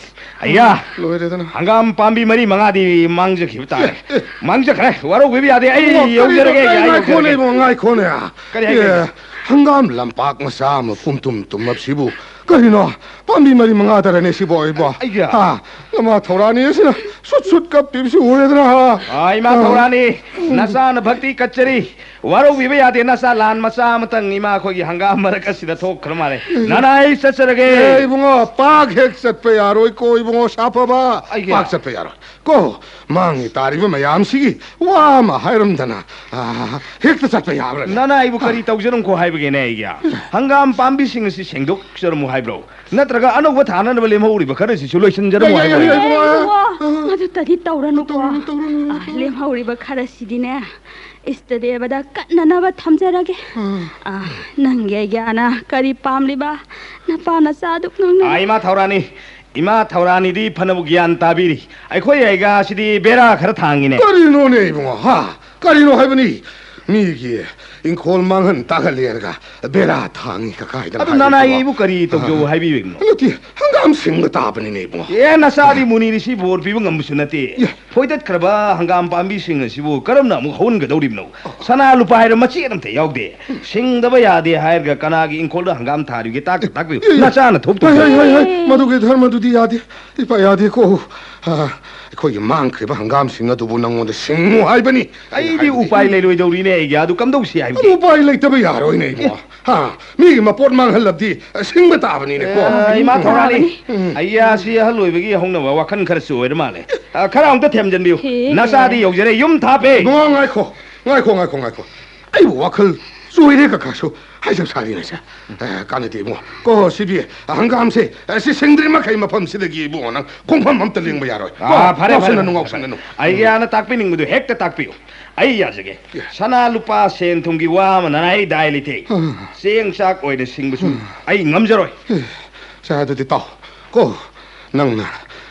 ꯑꯌꯥ! ꯂꯣꯏꯔꯦꯗꯅ꯫ ꯍꯪꯒꯥꯝ ꯄꯥꯝꯕꯤ ꯃꯔꯤ ꯃꯉꯥꯗꯤ ꯃꯥꯡꯖꯈꯤꯕ ꯇꯥꯔꯦ꯫ ꯑꯦ, ꯑꯦ꯫ ꯃꯥꯡꯖꯈ꯭ꯔꯦ꯫ ꯋꯥꯔꯧꯕꯤꯕ ꯌꯥꯗꯦ꯫ ꯑꯩ ꯏꯕꯨꯡꯉꯣ, ꯀꯔꯤꯅꯣ? ꯌꯧꯖꯔꯒꯦ, ꯑꯩ ꯉꯥꯏꯈꯣꯅꯦ, ꯌꯧꯖꯔꯒꯦ꯫ ꯏꯕꯨꯡꯉꯣ, ꯉꯥꯏꯈꯣꯅꯦ꯫ ꯀꯔꯤ ꯍꯥꯏꯒꯦ? ꯑꯦ, ꯍꯪꯒꯥꯝ ꯂꯝꯄꯥꯛ ꯃꯆꯥ ꯑꯃ ꯄꯨꯝꯇꯨꯝ ꯇꯨꯝꯂꯞꯁꯤꯕꯨ ꯀꯔꯤꯅꯣ? ꯄꯥꯝꯕꯤ ꯃꯔꯤ ꯃꯉꯥꯗꯔꯅꯦ ꯁꯤꯕꯣ, ꯑꯩꯕꯣ? ꯑꯩꯒꯤ? ꯍꯥ? ꯅꯃꯥ ꯊꯧꯔꯥꯅꯤ ꯑꯁꯤꯅ ꯁꯨꯠ ꯁꯨꯠ ꯀꯞꯄꯤꯕꯁꯤ ꯎꯔꯦꯗꯅ, ꯍꯥ? ꯑꯥ, ꯏꯃꯥ ꯑꯥ꯫ ꯊꯧꯔꯥꯅꯤ, ꯅꯆꯥꯅ ꯚꯛꯇꯤ ꯀꯠꯆꯔꯤ꯫ ꯋꯥꯔꯧꯕꯤꯕ ꯌꯥꯗꯦ, ꯅꯆꯥ ꯂꯥꯟ ꯃꯆꯥ ꯑꯃꯇꯪ ꯏꯃꯥ ꯑꯩꯈꯣꯏꯒꯤ ꯍꯪꯒꯥꯝ ꯃꯔꯛ ꯑꯁꯤꯗ ꯊꯣꯛꯈ꯭ꯔ ꯃꯥꯜꯂꯦ꯫ ꯎꯝ꯫ ꯅꯅꯥꯏ ꯆꯠꯆꯔꯒꯦ꯫ ꯑꯦ, ꯏꯕꯨꯡꯉꯣ, ꯄꯥꯛ ꯍꯦꯛ ꯆꯠꯄ ꯌꯥꯔꯣꯏꯀꯣ, ꯏꯕꯨꯡꯉꯣ, ꯁꯥꯐꯕ꯫ ꯑꯩꯒꯤ? ꯄꯥꯛ ꯆꯠꯄ ꯌꯥꯔꯣꯏ꯫ ꯀꯣ, ꯃꯥꯡꯉꯤ ꯇꯥꯔꯤꯕ ꯃꯌꯥꯝꯁꯤꯒꯤ ꯋꯥ ꯑꯃ ꯍꯥꯏꯔꯝꯗꯅ, ꯑꯥ, ꯍꯦꯛꯇ ꯆꯠꯄ ꯌꯥꯕ꯭ꯔꯅꯦ? ꯅꯅꯥꯏꯕꯨ ꯀꯔꯤ ꯇꯧꯖꯔꯝꯈꯣ ꯍꯥꯏꯕꯒꯦꯅꯦ ꯑꯩꯒꯤ? ꯍꯪꯒꯥꯝ ꯄꯥꯝꯕꯤꯁꯤꯡ ꯑꯁꯤ ꯁꯦꯡꯗꯣꯛꯆꯔꯝꯃꯨ ꯍꯥꯏꯕ꯭ꯔꯣ? ꯅꯠꯇ꯭ꯔꯒ ꯑꯅꯧꯕ ꯊꯥꯅꯅꯕ ꯂꯦꯝꯍꯧꯔꯤꯕ ꯈꯔꯁꯤꯁꯨ ꯂꯣꯏꯁꯤꯟꯖꯔꯝꯃꯨ ꯌꯥꯏ, ꯌꯥꯏ, ꯍꯥꯏꯕ꯭ꯔꯣ? ꯌꯥꯏ, ꯌꯥꯏ, ꯏꯕꯨꯡꯉꯣ꯫ ꯏꯕꯨꯡꯉꯣ, ꯃꯗꯨꯇꯗꯤ ꯇꯧꯔꯅꯨꯀꯣ꯫ ꯇꯧꯔꯅꯨ, ꯇꯧꯔꯅꯨ, ꯑꯥ, ꯇꯧꯔꯅꯨ꯫ ꯂꯦꯝꯍꯧꯔꯤꯕ ꯈꯔꯁꯤꯗꯤꯅꯦ, ꯏꯁꯇꯗꯦꯕꯗ ꯀꯠꯅꯅꯕ ꯊꯝꯖꯔꯒꯦ꯫ ꯑꯥ꯫ ꯑꯥ, ꯅꯪꯒꯤ ꯑꯩꯒ꯭ꯌꯥꯅ ꯀꯔꯤ ꯄꯥꯝꯂꯤꯕ? ꯅꯄꯥ ꯅꯆꯥꯗꯨ ꯉꯥꯡꯅ- ꯑꯥ, ꯏꯃꯥ ꯊꯧꯔꯥꯅꯤ, ꯏꯃꯥ ꯊꯧꯔꯥꯅꯤꯗꯤ ꯐꯅꯕꯨ ꯒ꯭ꯌꯥꯟ ꯇꯥꯕꯤꯔꯤ꯫ ꯑꯩꯈꯣꯏ ꯑꯩꯒꯥꯁꯤꯗꯤ ꯕꯦꯔꯥ ꯈꯔ ꯊꯥꯡꯉꯤꯅꯦ꯫ ꯀꯔꯤꯅꯣꯅꯦ ꯏꯕꯨꯡꯉꯣ, ꯍꯥ? ꯀꯔꯤꯅꯣ ꯍꯥꯏꯕꯅꯤ? ꯃꯤꯒꯤ ꯏꯪꯈꯣꯜ ꯃꯥꯡꯍꯟ ꯇꯥꯛꯍꯜꯂꯦꯔꯒ ꯕꯦꯔꯥ ꯊꯥꯡꯉꯤ ꯀꯀꯥꯏꯗ ꯑꯗꯨ ꯅꯅꯥꯏ ꯏꯕꯨ ꯀꯔꯤ ꯇꯧꯖꯧ ꯍꯥꯏꯕꯤꯕꯅꯣ? ꯅꯠꯇꯦ, ꯍꯪꯒꯥꯝ ꯁꯤꯡꯕ ꯇꯥꯕꯅꯤꯅꯦ ꯏꯕꯨꯡꯉꯣ꯫ ꯑꯦ, ꯅꯆꯥꯗꯤ ꯃꯨꯅꯤꯔꯤ ꯁꯤ ꯕꯣꯔ ꯄꯤꯕ ꯉꯝꯕꯁꯨ ꯅꯠꯇꯦ꯫ ꯐꯣꯏꯗꯠꯈ꯭ꯔꯕ ꯍꯪꯒꯥꯝ ꯄꯥꯝꯕꯤꯁꯤꯡ ꯑꯁꯤꯕꯨ ꯀꯔꯝꯅ ꯑꯃꯨꯛ ꯍꯧꯍꯟꯒꯗꯧꯔꯤꯕꯅꯣ? ꯁꯅꯥ ꯂꯨꯄꯥ ꯍꯥꯏꯔ ꯃꯆꯦꯠ ꯑꯝꯇ ꯌꯥꯎꯗꯦ꯫ ꯁꯤꯡꯗꯕ ꯌꯥꯗꯦ ꯍꯥꯏꯔꯒ ꯀꯅꯥꯒꯤ ꯏꯪꯈꯣꯜꯗ ꯍꯪꯒꯥꯝ ꯊꯥꯔꯤꯕꯒꯦ ꯇꯥꯛꯇ ꯇꯥꯛꯄꯤꯌꯨ꯫ ꯅꯆꯥꯅ ꯊꯣꯛꯇꯧ ꯍꯩ, ꯍꯩ, ꯍꯩ, ꯍꯩ, ꯃꯗꯨꯒꯤ ꯙꯔꯃꯗꯨꯗꯤ ꯌꯥꯗꯦ꯫ ꯏꯄꯥ ꯌꯥꯗꯦꯀꯣ꯫ ꯑ, ꯑꯩꯈꯣꯏꯒꯤ ꯃꯥꯡꯈ꯭ꯔꯤꯕ ꯍꯪꯒꯥꯝꯁꯤꯡ ꯑꯗꯨꯕꯨ ꯅꯪꯉꯣꯟꯗ ꯁꯤꯡꯉꯨ ꯍꯥꯏꯕꯅꯤ꯫ ꯑꯩꯅ ꯑꯩꯗꯤ ꯍꯥꯏꯕꯗꯤ ꯎꯄꯥꯏ ꯂꯩꯔꯣꯏꯗꯧꯔꯤꯅꯦ ꯑꯩꯒꯤ ꯑꯗꯨ ꯀꯝꯗꯧꯁꯤ ꯑꯗꯨ ꯍꯥꯏꯕꯗꯤ? ꯎꯄꯥꯏ ꯂꯩꯇꯕ ꯌꯥꯔꯣꯏꯅꯦ ꯏꯕꯨꯡꯉꯣ꯫ ꯍꯥ, ꯃꯤꯒꯤ ꯃꯄꯣꯠ ꯃꯥꯡꯍꯜꯂꯕꯗꯤ, ꯑ, ꯁꯤꯡꯕ ꯇꯥꯕꯅꯤꯅꯦꯀꯣ꯫ ꯑ, ꯏꯃꯥ ꯊꯧꯔꯥꯅꯤ, ꯎꯝ꯫ ꯑꯩꯌꯥꯁꯤ ꯑꯍꯜ ꯑꯣꯏꯕꯒꯤ ꯍꯧꯅꯕ ꯋꯥꯈꯜ ꯈꯔ ꯆꯣꯏꯔ ꯃꯥꯜꯂꯦ꯫ ꯑ, ꯈꯔ ꯑꯃꯨꯛꯇ ꯊꯦꯝꯖꯤꯟꯕꯤꯌꯨ꯫ ꯍꯦ꯫ ꯅꯆꯥꯗꯤ ꯌꯧꯖꯔꯦ, ꯌꯨꯝ ꯊꯥꯞꯄꯦ꯫ ꯏꯕꯨꯡꯉꯣ, ꯉꯥꯏꯈꯣ, ꯉꯥꯏꯈꯣ, ꯉꯥꯏꯈꯣ, ꯉꯥꯏꯈꯣ꯫ ꯑꯩꯕꯨ ꯋꯥꯈꯜ ꯆꯣꯏꯔꯦ ꯀꯀꯥꯁꯨ ꯍꯥꯏꯖꯕ ꯁꯥꯔꯤꯅꯦꯁꯦ꯫ ꯑ, ꯀꯥꯟꯅꯗꯦ ꯏꯕꯨꯡꯉꯣ꯫ ꯀꯣ, ꯁꯤꯗꯤ ꯍꯪꯒꯥꯝꯁꯦ, ꯑ, ꯁꯤ ꯁꯤꯡꯗ꯭ꯔꯤ ꯃꯈꯩ ꯃꯐꯝꯁꯤꯗꯒꯤ ꯏꯕꯨꯡꯉꯣ ꯅꯪ ꯈꯣꯡꯐꯝ ꯑꯝꯇ ꯂꯦꯡꯕ ꯌꯥꯔꯣꯏ꯫ ꯀꯣ, ꯑ, ꯐꯔꯦ, ꯐꯔꯦ, ꯉꯥꯎꯁꯟꯅꯅꯨ, ꯐꯔꯦ, ꯐꯔꯦ꯫ ꯉꯥꯎꯁꯟꯅꯅꯨ꯫ ꯑꯩꯒꯤ ꯑꯅ ꯇꯥꯛꯄꯤꯅꯤꯡꯕꯗꯨ ꯍꯦꯛꯇ ꯇꯥꯛꯄꯤꯌꯨ꯫ ꯑꯩ ꯌꯥꯖꯒꯦ꯫ ꯑꯦ꯫ ꯁꯅꯥ ꯂꯨꯄꯥ ꯁꯦꯟ ꯊꯨꯝꯒꯤ ꯋꯥ ꯑꯃ ꯅꯅꯥꯏ ꯗꯥꯏ ꯂꯩꯇꯦ꯫ ꯑ꯫ ꯆꯦꯡ ꯆꯥꯛ ꯑꯣꯏꯅ ꯁꯤꯡꯕꯁꯨ ꯑ꯫ ꯑꯩ ꯉꯝꯖꯔꯣꯏ꯫ ꯑꯦ, ꯁꯦ, ꯑꯗꯨꯗꯤ ꯇꯥꯎ꯫ ꯀꯣ, ꯅꯪꯅ,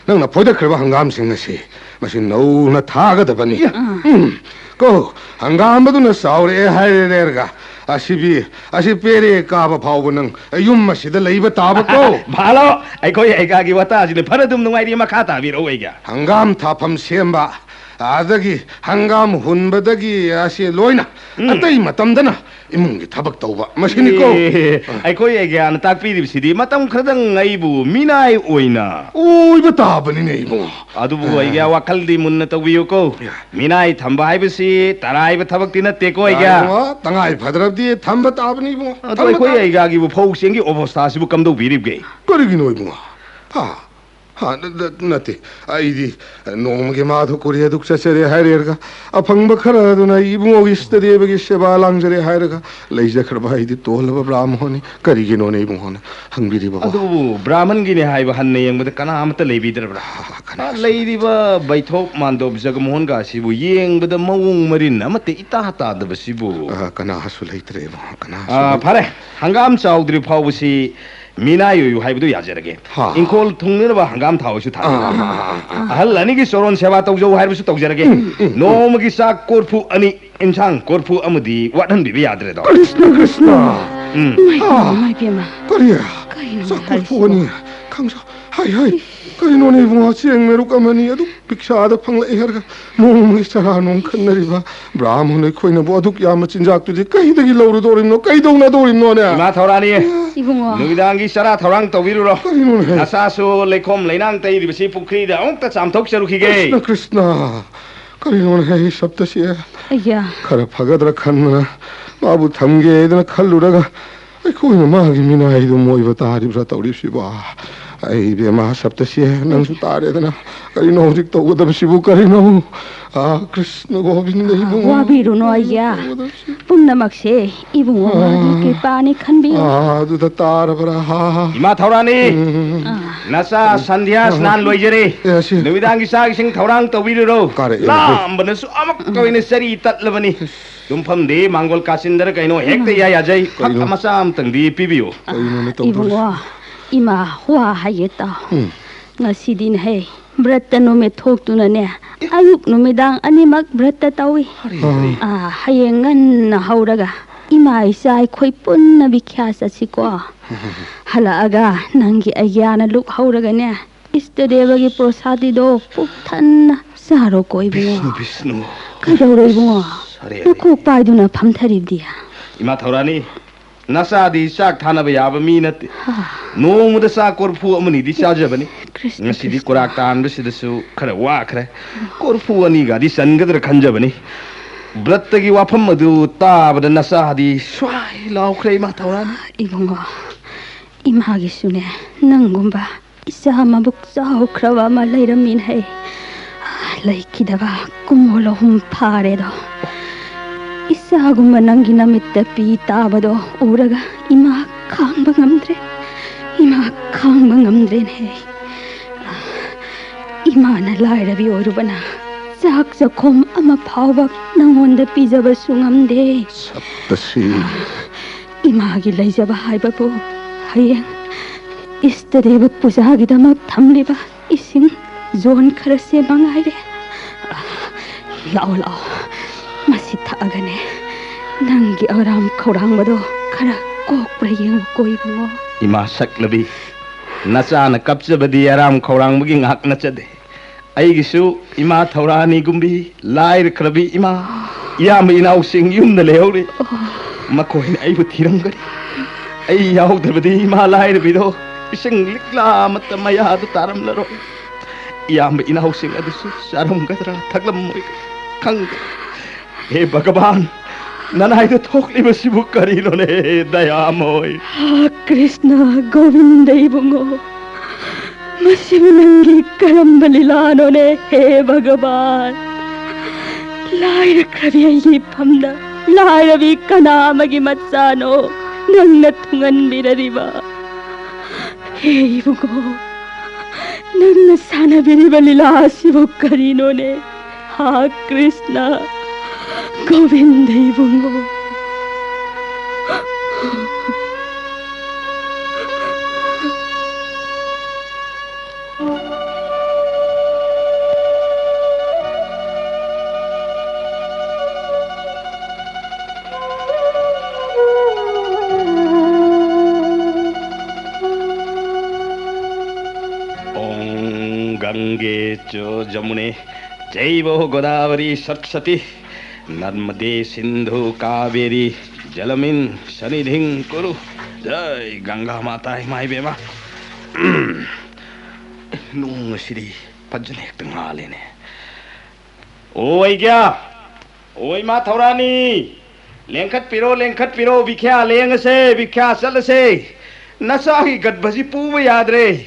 ꯅꯪꯅ ꯐꯣꯏꯗꯠꯈ꯭ꯔꯕ ꯍꯪꯒꯥꯝꯁꯤꯡ ꯑꯁꯤ ꯃꯁꯤ ꯅꯧꯅ ꯊꯥꯒꯗꯕꯅꯤ꯫ ꯌꯥ꯫ ꯎꯝ꯫ ꯀꯣ, ꯍꯪꯒꯥꯝ ꯑꯗꯨꯅ ꯆꯥꯎꯔꯛꯑꯦ ꯍꯥꯏꯔꯦ ꯂꯩꯔꯒ ꯑꯁꯤꯕꯤ, ꯑꯁꯤ ꯄꯦꯔꯦ ꯀꯥꯕ ꯐꯥꯎꯕ ꯅꯪ ꯌꯨꯝ ꯑꯁꯤꯗ ꯂꯩꯕ ꯇꯥꯕ ꯀꯣ꯫ ꯚꯥꯂꯣ, ꯑꯩꯈꯣꯏ ꯑꯩꯒꯥꯒꯤ ꯋꯥꯇꯥꯁꯤꯗꯤ ꯐꯔ ꯑꯗꯨꯝ ꯅꯨꯡꯉꯥꯏꯔꯤ, ꯃꯈꯥ ꯇꯥꯕꯤꯔꯛꯎ ꯑꯩꯒ꯫ ꯍꯪꯒꯥꯝ ꯊꯥꯐꯝ ꯁꯦꯝꯕ, ꯑꯗꯒꯤ ꯍꯪꯒꯥꯝ ꯍꯨꯟꯕꯗꯒꯤ ꯑꯁꯤ ꯂꯣꯏꯅ ꯎꯝ꯫ ꯑꯇꯩ ꯃꯇꯝꯗꯅ ꯏꯃꯨꯡꯒꯤ ꯊꯕꯛ ꯇꯧꯕ꯫ ꯃꯁꯤꯅꯤꯀꯣ꯫ ꯑꯦ, ꯑꯩꯈꯣꯏ ꯑꯩꯒ꯭ꯌꯥꯅ ꯇꯥꯛꯄꯤꯔꯤꯕꯁꯤꯗꯤ ꯃꯇꯝ ꯈꯔꯗꯪ ꯑꯩꯕꯨ ꯃꯤꯅꯥꯏ ꯑꯣꯏꯅ꯫ ꯑꯣꯏꯕ ꯇꯥꯕꯅꯤꯅꯦ ꯏꯕꯨꯡꯉꯣ꯫ ꯑꯗꯨꯕꯨ ꯑ꯫ ꯑꯩꯒ꯭ꯌꯥ ꯋꯥꯈꯜꯗꯤ ꯃꯨꯟꯅ ꯇꯧꯕꯤꯌꯨꯀꯣ꯫ ꯌꯥ꯫ ꯃꯤꯅꯥꯏ ꯊꯝꯕ ꯍꯥꯏꯕꯁꯤ ꯇꯔꯥꯏꯕ ꯊꯕꯛꯇꯤ ꯅꯠꯇꯦꯀꯣ ꯌꯥ, ꯑꯩꯒ꯭ꯌꯥ꯫ ꯏꯕꯨꯡꯉꯣ, ꯇꯉꯥꯏ ꯐꯗ꯭ꯔꯕꯗꯤ ꯊꯝꯕ ꯇꯥꯕꯅꯤ ꯏꯕꯨꯡꯉꯣ꯫ ꯑꯗꯣ ꯊꯝꯕ ꯑꯩꯈꯣꯏ ꯇꯥꯕꯅꯤ꯫ ꯑꯩꯒ꯭ꯌꯥꯒꯤꯕꯨ ꯐꯧ ꯆꯦꯡꯒꯤ ꯑꯣꯕꯁꯊꯥꯁꯤꯕꯨ ꯀꯝꯗꯧꯕꯤꯔꯤꯕꯒꯦ? ꯀꯔꯤꯒꯤꯅꯣ ꯏꯕꯨꯡꯉꯣ? ꯍꯥ? ꯍꯥ, ꯅ-, ꯅ-, ꯅꯠꯇꯦ꯫ ꯑꯩꯗꯤ ꯅꯣꯡꯃꯒꯤ ꯃꯥꯊꯨ ꯀꯨꯔꯤ ꯑꯗꯨꯛ ꯆꯠꯆꯔꯦ ꯍꯥꯏꯔꯦꯔꯒ ꯑꯐꯪꯕ ꯈꯔ ꯑꯗꯨꯅ ꯑꯩ ꯏꯕꯨꯡꯉꯣꯒꯤ ꯏꯁꯇꯗꯦꯕꯒꯤ ꯁꯦꯕꯥ ꯂꯥꯡꯖꯔꯦ ꯍꯥꯏꯔꯒ ꯂꯩꯖꯈ꯭ꯔꯕ ꯑꯩꯗꯤ ꯇꯣꯜꯂꯕ ꯕ꯭ꯔꯥꯍꯃꯣꯟꯅꯤ꯫ ꯀꯔꯤꯒꯤꯅꯣꯅꯦ ꯏꯕꯨꯡꯉꯣꯅ ꯍꯪꯕꯤꯔꯤꯕꯕꯣ? ꯑꯗꯨꯕꯨ ꯕ꯭ꯔꯥꯍꯃꯟꯒꯤꯅꯦ ꯍꯥꯏꯕ ꯍꯟꯅ ꯌꯦꯡꯕꯗ ꯀꯅꯥ ꯑꯃꯠꯇ ꯂꯩꯕꯤꯗ꯭ꯔꯕ꯭ꯔꯥ? ꯑꯥ, ꯑꯥ, ꯑꯥ, ꯀꯅꯥꯁꯨ ꯂꯩꯇ꯭ꯔꯦ꯫ ꯂꯩꯔꯤꯕ ꯕꯩꯊꯣꯛ ꯃꯥꯟꯗꯣꯞ ꯖꯒꯃꯣꯍꯟꯒ ꯑꯁꯤꯕꯨ ꯌꯦꯡꯕꯗ ꯃꯑꯣꯡ ꯃꯔꯤꯟ ꯑꯃꯠꯇ ꯏꯇꯥ ꯇꯥꯗꯕꯁꯤꯕꯨ꯫ ꯑꯥ, ꯀꯅꯥꯁꯨ ꯂꯩꯇ꯭ꯔꯦ ꯏꯕꯨꯡꯉꯣ, ꯀꯅꯥꯁꯨ ꯑꯥ, ꯂꯩꯇ꯭ꯔꯦ꯫ ꯐꯔꯦ, ꯍꯪꯒꯥꯝ ꯆꯥꯎꯗ꯭ꯔꯤ ꯐꯥꯎꯕꯁꯤ ꯃꯤꯅꯥꯏ ꯑꯣꯏꯌꯨ ꯍꯥꯏꯕꯗꯨ ꯌꯥꯖꯔꯒꯦ꯫ ꯍꯥ꯫ ꯏꯪꯈꯣꯜ ꯊꯨꯡꯅꯅꯕ ꯍꯪꯒꯥꯝ ꯊꯥꯎ ꯑꯣꯏꯁꯨ ꯊꯥꯖꯔꯒꯦ꯫ ꯑꯥ, ꯑꯥ, ꯑꯥ, ꯑꯥ꯫ ꯑꯍꯜ ꯑꯅꯤꯒꯤ ꯆꯣꯔꯣꯟ ꯁꯦꯕꯥ ꯇꯧꯖꯧ ꯍꯥꯏꯔꯕꯁꯨ ꯇꯧꯖꯔꯒꯦ꯫ ꯅꯣꯡꯃꯒꯤ ꯆꯥꯛ ꯀꯣꯔꯐꯨ ꯑꯅꯤ, ꯏꯟꯁꯥꯡ ꯀꯣꯔꯐꯨ ꯑꯃꯗꯤ ꯋꯥꯠꯍꯟꯕꯤꯕ ꯌꯥꯗ꯭ꯔꯦꯗꯣ꯫ ꯀ꯭ꯔꯤꯁꯅ, ꯀ꯭ꯔꯤꯁꯅ! ꯎꯝ꯫ ꯏꯃꯥꯏ ꯄꯦꯝꯃ, ꯏꯃꯥꯏ ꯄꯦꯝꯃ꯫ ꯀꯔꯤ? ꯀꯩꯅꯣ ꯆꯥꯛ ꯀꯣꯔꯐꯨ ꯍꯥꯏꯔꯤꯁꯤꯕꯣ? ꯑꯅꯤ? ꯈꯪꯁ-, ꯍꯥꯏ, ꯍꯥꯏ꯫ ꯀꯔꯤꯅꯣꯅꯦ ꯏꯕꯨꯡꯉꯣ, ꯆꯦꯡ ꯃꯦꯔꯨꯛ ꯑꯃꯅꯤ ꯑꯗꯨꯛ ꯄꯤꯛꯁꯥꯗ ꯐꯪꯂꯛꯏ ꯍꯥꯏꯔꯒ ꯅꯣꯡꯃꯒꯤ ꯆꯔꯥ ꯅꯣꯡ ꯈꯟꯅꯔꯤꯕ ꯕ꯭ꯔꯥꯍꯃꯟ ꯑꯩꯈꯣꯏꯅꯕꯨ ꯑꯗꯨꯛ ꯌꯥꯝꯕ ꯆꯤꯟꯖꯥꯛꯇꯨꯗꯤ ꯀꯩꯗꯒꯤ ꯂꯧꯔꯨꯗꯧꯔꯤꯕꯅꯣ? ꯀꯩꯗꯧꯅꯗꯧꯔꯤꯕꯅꯣꯅꯦ? ꯏꯃꯥ ꯊꯧꯔꯥꯅꯤ, ꯏꯕꯨꯡꯉꯣ꯫ ꯅꯨꯃꯤꯗꯥꯡꯒꯤ ꯆꯔꯥ ꯊꯧꯔꯥꯡ ꯇꯧꯕꯤꯔꯨꯔꯣ꯫ ꯀꯔꯤꯅꯣꯅꯦ? ꯅꯆꯥꯁꯨ ꯂꯩꯈꯣꯝ ꯂꯩꯅꯥꯡ ꯇꯩꯔꯤꯕꯁꯤ ꯄꯨꯈ꯭ꯔꯤꯗ ꯑꯃꯨꯛꯇ ꯆꯥꯝꯊꯣꯛꯆꯔꯨꯈꯤꯒꯦ꯫ ꯀ꯭ꯔꯤꯁꯅ, ꯀ꯭ꯔꯤꯁꯅ! ꯀꯔꯤꯅꯣꯅꯦ ꯍꯦ, ꯁꯞꯇꯁꯤ? ꯑꯩꯌꯥ꯫ ꯈꯔ ꯐꯒꯗ꯭ꯔꯥ ꯈꯟꯗꯅ ꯃꯥꯕꯨ ꯊꯝꯒꯦꯗꯅ ꯈꯜꯂꯨꯔꯒ ꯑꯩꯈꯣꯏꯅ ꯃꯥꯒꯤ ꯃꯤꯅꯥꯏꯗꯨ ꯃꯣꯏꯕ ꯇꯥꯔꯤꯕ꯭ꯔꯥ ꯇꯧꯔꯤꯕꯁꯤꯕꯣ? ꯑꯩ ꯏꯕꯦꯝꯃ ꯁꯞꯇꯁꯤ, ꯅꯪꯁꯨ ꯇꯥꯔꯦꯗꯅ꯫ ꯀꯔꯤꯅꯣ ꯍꯧꯖꯤꯛ ꯇꯧꯒꯗꯕꯁꯤꯕꯨ ꯀꯔꯤꯅꯣ? ꯑꯥ, ꯀ꯭ꯔꯤꯁꯅ ꯒꯣꯕꯤꯟꯗ ꯏꯕꯨꯡꯉꯣ꯫ ꯋꯥꯕꯤꯔꯨꯅꯣ ꯑꯩꯌꯥ꯫ ꯇꯧꯒꯗꯕꯁꯤ? ꯄꯨꯝꯅꯃꯛꯁꯦ ꯏꯕꯨꯡꯉꯣ ꯃꯥꯒꯤ ꯑꯥ꯫ ꯀ꯭ꯔꯤꯄꯥꯅꯤ ꯈꯟꯕꯤꯌꯨ꯫ ꯑꯥ, ꯑꯗꯨꯗ ꯇꯥꯔꯕ꯭ꯔꯥ? ꯍꯥ, ꯍꯥ꯫ ꯏꯃꯥ ꯊꯧꯔꯥꯅꯤ, ꯎꯝ꯫ ꯑꯥ꯫ ꯅꯆꯥ ꯁꯟꯙ꯭ꯌꯥ ꯁ꯭ꯅꯥꯟ ꯂꯣꯏꯖꯔꯦ꯫ ꯑꯦ, ꯑꯁꯤ꯫ ꯅꯨꯃꯤꯗꯥꯡꯒꯤ ꯆꯥꯛ ꯏꯁꯤꯡ ꯊꯧꯔꯥꯡ ꯇꯧꯕꯤꯔꯨꯔꯣ꯫ ꯀꯥꯔꯛꯑꯦ, ꯂꯥꯝꯕꯅꯁꯨ ꯑꯃꯛꯇ ꯑꯣꯏꯅ ꯆꯔꯤ ꯇꯠꯂꯕꯅꯤ꯫ ꯇꯨꯝꯐꯝꯗꯤ ꯃꯥꯡꯒꯣꯜ ꯀꯥꯆꯤꯟꯗꯔ ꯀꯩꯅꯣ ꯍꯦꯛꯇ ꯏꯌꯥ ꯌꯥꯖꯩ꯫ ꯐꯛ ꯀꯩꯅꯣ? ꯃꯆꯥ ꯑꯃꯇꯪꯗꯤ ꯄꯤꯕꯤꯌꯨ꯫ ꯀꯩꯅꯣꯅꯦ ꯇꯧꯗꯣꯔꯤꯁꯦ? ꯏꯕꯨꯡꯉꯣ, ꯏꯃꯥ ꯋꯥ ꯍꯥꯏꯒꯦ ꯇꯥꯎ꯫ ꯎꯝ꯫ ꯉꯁꯤꯗꯤꯅꯦꯍꯦ, ꯕ꯭ꯔꯠꯇ ꯅꯨꯃꯤꯠ ꯊꯣꯛꯇꯨꯅꯅꯦ, ꯑꯌꯨꯛ ꯅꯨꯃꯤꯗꯥꯡ ꯑꯅꯤꯃꯛ ꯕ꯭ꯔꯠꯇ ꯇꯧꯏ꯫ ꯑꯥ꯫ ꯑꯥ, ꯍꯌꯦꯡ ꯉꯟꯅ ꯍꯧꯔꯒ ꯏꯃꯥ ꯏꯆꯥ ꯑꯩꯈꯣꯏ ꯄꯨꯟꯅ ꯕꯤꯈ꯭ꯌꯥ ꯆꯠꯁꯤꯀꯣ꯫ ꯍꯜꯂꯛꯑꯒ ꯅꯪꯒꯤ ꯑꯩꯒ꯭ꯌꯥꯅ ꯂꯨꯞ ꯍꯧꯔꯒꯅꯦ, ꯏꯁꯇ ꯗꯦꯕꯒꯤ ꯄ꯭ꯔꯣꯁꯥꯗꯤꯗꯣ ꯄꯨꯛ ꯊꯟꯅ ꯆꯥꯔꯣꯀꯣ ꯏꯕꯨꯡꯉꯣ꯫ ꯕꯤꯁꯅꯨ, ꯕꯤꯁꯅꯨ꯫ ꯀꯩꯗꯧꯔꯦ ꯏꯕꯨꯡꯉꯣ? ꯑꯔꯦ, ꯑꯔꯦ꯫ ꯅꯀꯣꯛ ꯄꯥꯏꯗꯨꯅ ꯐꯝꯊꯔꯤꯕꯗꯤ? ꯏꯃꯥ ꯊꯧꯔꯥꯅꯤ, ꯅꯆꯥꯗꯤ ꯆꯥꯛ ꯊꯥꯅꯕ ꯌꯥꯕ ꯃꯤ ꯅꯠꯇꯦ꯫ ꯍꯥ꯫ ꯅꯣꯡꯃꯗ ꯆꯥꯛ ꯀꯣꯔꯐꯨ ꯑꯃꯅꯤꯗꯤ ꯆꯥꯖꯕꯅꯤ꯫ ꯀ꯭ꯔꯤꯁꯅ, ꯉꯁꯤꯗꯤ ꯀ꯭ꯔꯤꯁꯅ꯫ ꯀꯨꯔꯥꯛ ꯇꯥꯟꯕꯁꯤꯗꯁꯨ ꯈꯔ ꯋꯥꯈ꯭ꯔꯦ꯫ ꯀꯣꯔꯐꯨ ꯑꯅꯤꯒꯗꯤ ꯆꯟꯒꯗ꯭ꯔꯥ ꯈꯟꯖꯕꯅꯤ꯫ ꯕ꯭ꯔꯠꯇꯒꯤ ꯋꯥꯐꯝ ꯑꯗꯨ ꯇꯥꯕꯗ ꯅꯆꯥꯗꯤ ꯁ꯭ꯋꯥꯏ ꯂꯥꯎꯈ꯭ꯔꯦ, ꯏꯃꯥ ꯊꯧꯔꯥꯅꯤ꯫ ꯏꯕꯨꯡꯉꯣ, ꯏꯃꯥꯒꯤꯁꯨꯅꯦ ꯅꯪꯒꯨꯝꯕ ꯏꯆꯥ ꯃꯕꯨꯛ ꯆꯥꯎꯈ꯭ꯔꯕ ꯑꯃ ꯂꯩꯔꯝꯃꯤꯅꯦ꯫ ꯂꯩꯈꯤꯗꯕ ꯀꯨꯝꯑꯣꯜ ꯑꯍꯨꯝ ꯐꯥꯔꯦꯗꯣ꯫ ꯏꯆꯥꯒꯨꯝꯕ ꯅꯪꯒꯤ ꯅꯃꯤꯠꯇ ꯄꯤ ꯇꯥꯕꯗꯣ ꯎꯔꯒ ꯏꯃꯥ ꯈꯥꯡꯕ ꯉꯝꯗ꯭ꯔꯦ꯫ ꯏꯃꯥ ꯈꯥꯡꯕ ꯉꯝꯗ꯭ꯔꯦꯅꯦ꯫ ꯏꯃꯥꯅ ꯂꯥꯏꯔꯕꯤ ꯑꯣꯏꯔꯨꯕꯅ ꯆꯥꯛ ꯆꯥꯛꯈꯣꯝ ꯑꯃ ꯐꯥꯎꯕ ꯅꯪꯉꯣꯟꯗ ꯄꯤꯖꯕꯁꯨ ꯉꯝꯗꯦ꯫ ꯁꯞꯇꯁꯤ꯫ ꯏꯃꯥꯒꯤ ꯂꯩꯖꯕ ꯍꯥꯏꯕꯕꯨ ꯍꯌꯦꯡ ꯏꯁꯇꯗꯦꯕ ꯄꯨꯖꯥꯒꯤꯗꯃꯛ ꯊꯝꯂꯤꯕ ꯏꯁꯤꯡ ꯖꯣꯟ ꯈꯔꯁꯦ ꯃꯉꯥꯏꯔꯦ꯫ ꯂꯥꯛꯑꯣ, ꯂꯥꯛꯑꯣ, ꯃꯁꯤ ꯊꯛꯑꯒꯅꯦ ꯅꯪꯒꯤ ꯑꯔꯥꯝ ꯈꯧꯔꯥꯡꯕꯗꯣ ꯈꯔ ꯀꯣꯛꯄ꯭ꯔꯥ ꯌꯦꯡꯉꯨꯀꯣ ꯏꯕꯨꯡꯉꯣ꯫ ꯏꯃꯥ ꯁꯛꯂꯕꯤ, ꯅꯆꯥꯅ ꯀꯞꯆꯕꯗꯤ ꯑꯔꯥꯝ ꯈꯧꯔꯥꯡꯕꯒꯤ ꯉꯥꯛ ꯅꯠꯆꯗꯦ꯫ ꯑꯩꯒꯤꯁꯨ ꯏꯃꯥ ꯊꯧꯔꯥꯅꯤꯒꯨꯝꯕꯤ ꯂꯥꯏꯔꯈ꯭ꯔꯕꯤ ꯏꯃꯥ, ꯏꯌꯥꯝꯕ ꯏꯅꯥꯎꯁꯤꯡ ꯌꯨꯝꯗ ꯂꯩꯍꯧꯔꯤ꯫ ꯃꯈꯣꯏꯅ ꯑꯩꯕꯨ ꯊꯤꯔꯝꯒꯅꯤ꯫ ꯑꯩ ꯌꯥꯎꯗ꯭ꯔꯕꯗꯤ ꯏꯃꯥ ꯂꯥꯏꯔꯕꯤꯗꯣ ꯏꯁꯤꯡ ꯂꯤꯛꯂꯥ ꯑꯃꯠꯇ ꯃꯌꯥꯗ ꯇꯥꯔꯝꯂꯔꯣꯏ꯫ ꯏꯌꯥꯝꯕ ꯏꯅꯥꯎꯁꯤꯡ ꯑꯗꯨꯁꯨ ꯆꯥꯔꯝꯒꯗ꯭ꯔꯥ ꯊꯛꯂꯝꯃꯣꯏꯗ꯭ꯔꯥ ꯈꯪꯗꯦ꯫ ꯍꯦ ꯚꯒꯕꯥꯟ, ꯅꯅꯥꯏꯗ ꯊꯣꯛꯂꯤꯕꯁꯤꯕꯨ ꯀꯔꯤꯅꯣꯅꯦ, ꯗꯌꯥꯃꯣꯏ? ꯍꯥ, ꯀ꯭ꯔꯤꯁꯅ, ꯒꯣꯕꯤꯟꯗ ꯏꯕꯨꯡꯉꯣ, ꯃꯁꯤꯕꯨ ꯅꯪꯒꯤ ꯀꯔꯝꯕ ꯂꯤꯂꯥꯅꯣꯅꯦ, ꯍꯦ ꯚꯒꯕꯥꯟ? ꯂꯥꯏꯔꯈ꯭ꯔꯕꯤ ꯑꯩꯒꯤ ꯏꯐꯝꯗ ꯂꯥꯏꯔꯕꯤ ꯀꯅꯥ ꯑꯃꯒꯤ ꯃꯆꯥꯅꯣ ꯅꯪꯅ ꯊꯨꯡꯍꯟꯕꯤꯔꯔꯤꯕ? ꯍꯦ ꯏꯕꯨꯡꯉꯣ, ꯅꯪꯅ ꯁꯥꯟꯅꯕꯤꯔꯤꯕ ꯂꯤꯂꯥ ꯑꯁꯤꯕꯨ ꯀꯔꯤꯅꯣꯅꯦ? ꯍꯥ ꯀ꯭ꯔꯤꯁꯅ, ꯒꯣꯕꯤꯟꯗ ꯏꯕꯨꯡꯉꯣ꯫ ॐ गङ्गे च जमुने चैव गोदावरी सरस्वती नर्मदे सिन्धु कावेरी जलमिन सन्निधिं कुरु। जय गंगा माता, ꯏꯃꯥ ꯏꯕꯦꯝꯃ꯫ ꯅꯣꯡ ꯑꯁꯤꯗꯤ ꯐꯖꯅ ꯍꯦꯛꯇ ꯉꯥꯜꯂꯦꯅꯦ꯫ ꯑꯣ, ꯑꯩꯒ꯭ꯌꯥ! ꯑꯣ, ꯏꯃꯥ ꯊꯧꯔꯥꯅꯤ! ꯂꯦꯡꯈꯠꯄꯤꯔꯣ, ꯂꯦꯡꯈꯠꯄꯤꯔꯣ, ꯕꯤꯈ꯭ꯌꯥ ꯂꯦꯡꯉꯁꯦ, ꯕꯤꯈ꯭ꯌꯥ ꯆꯠꯂꯁꯦ꯫ ꯅꯆꯥꯒꯤ ꯒꯠꯕꯁꯤ ꯄꯨꯕ ꯌꯥꯗ꯭ꯔꯦ꯫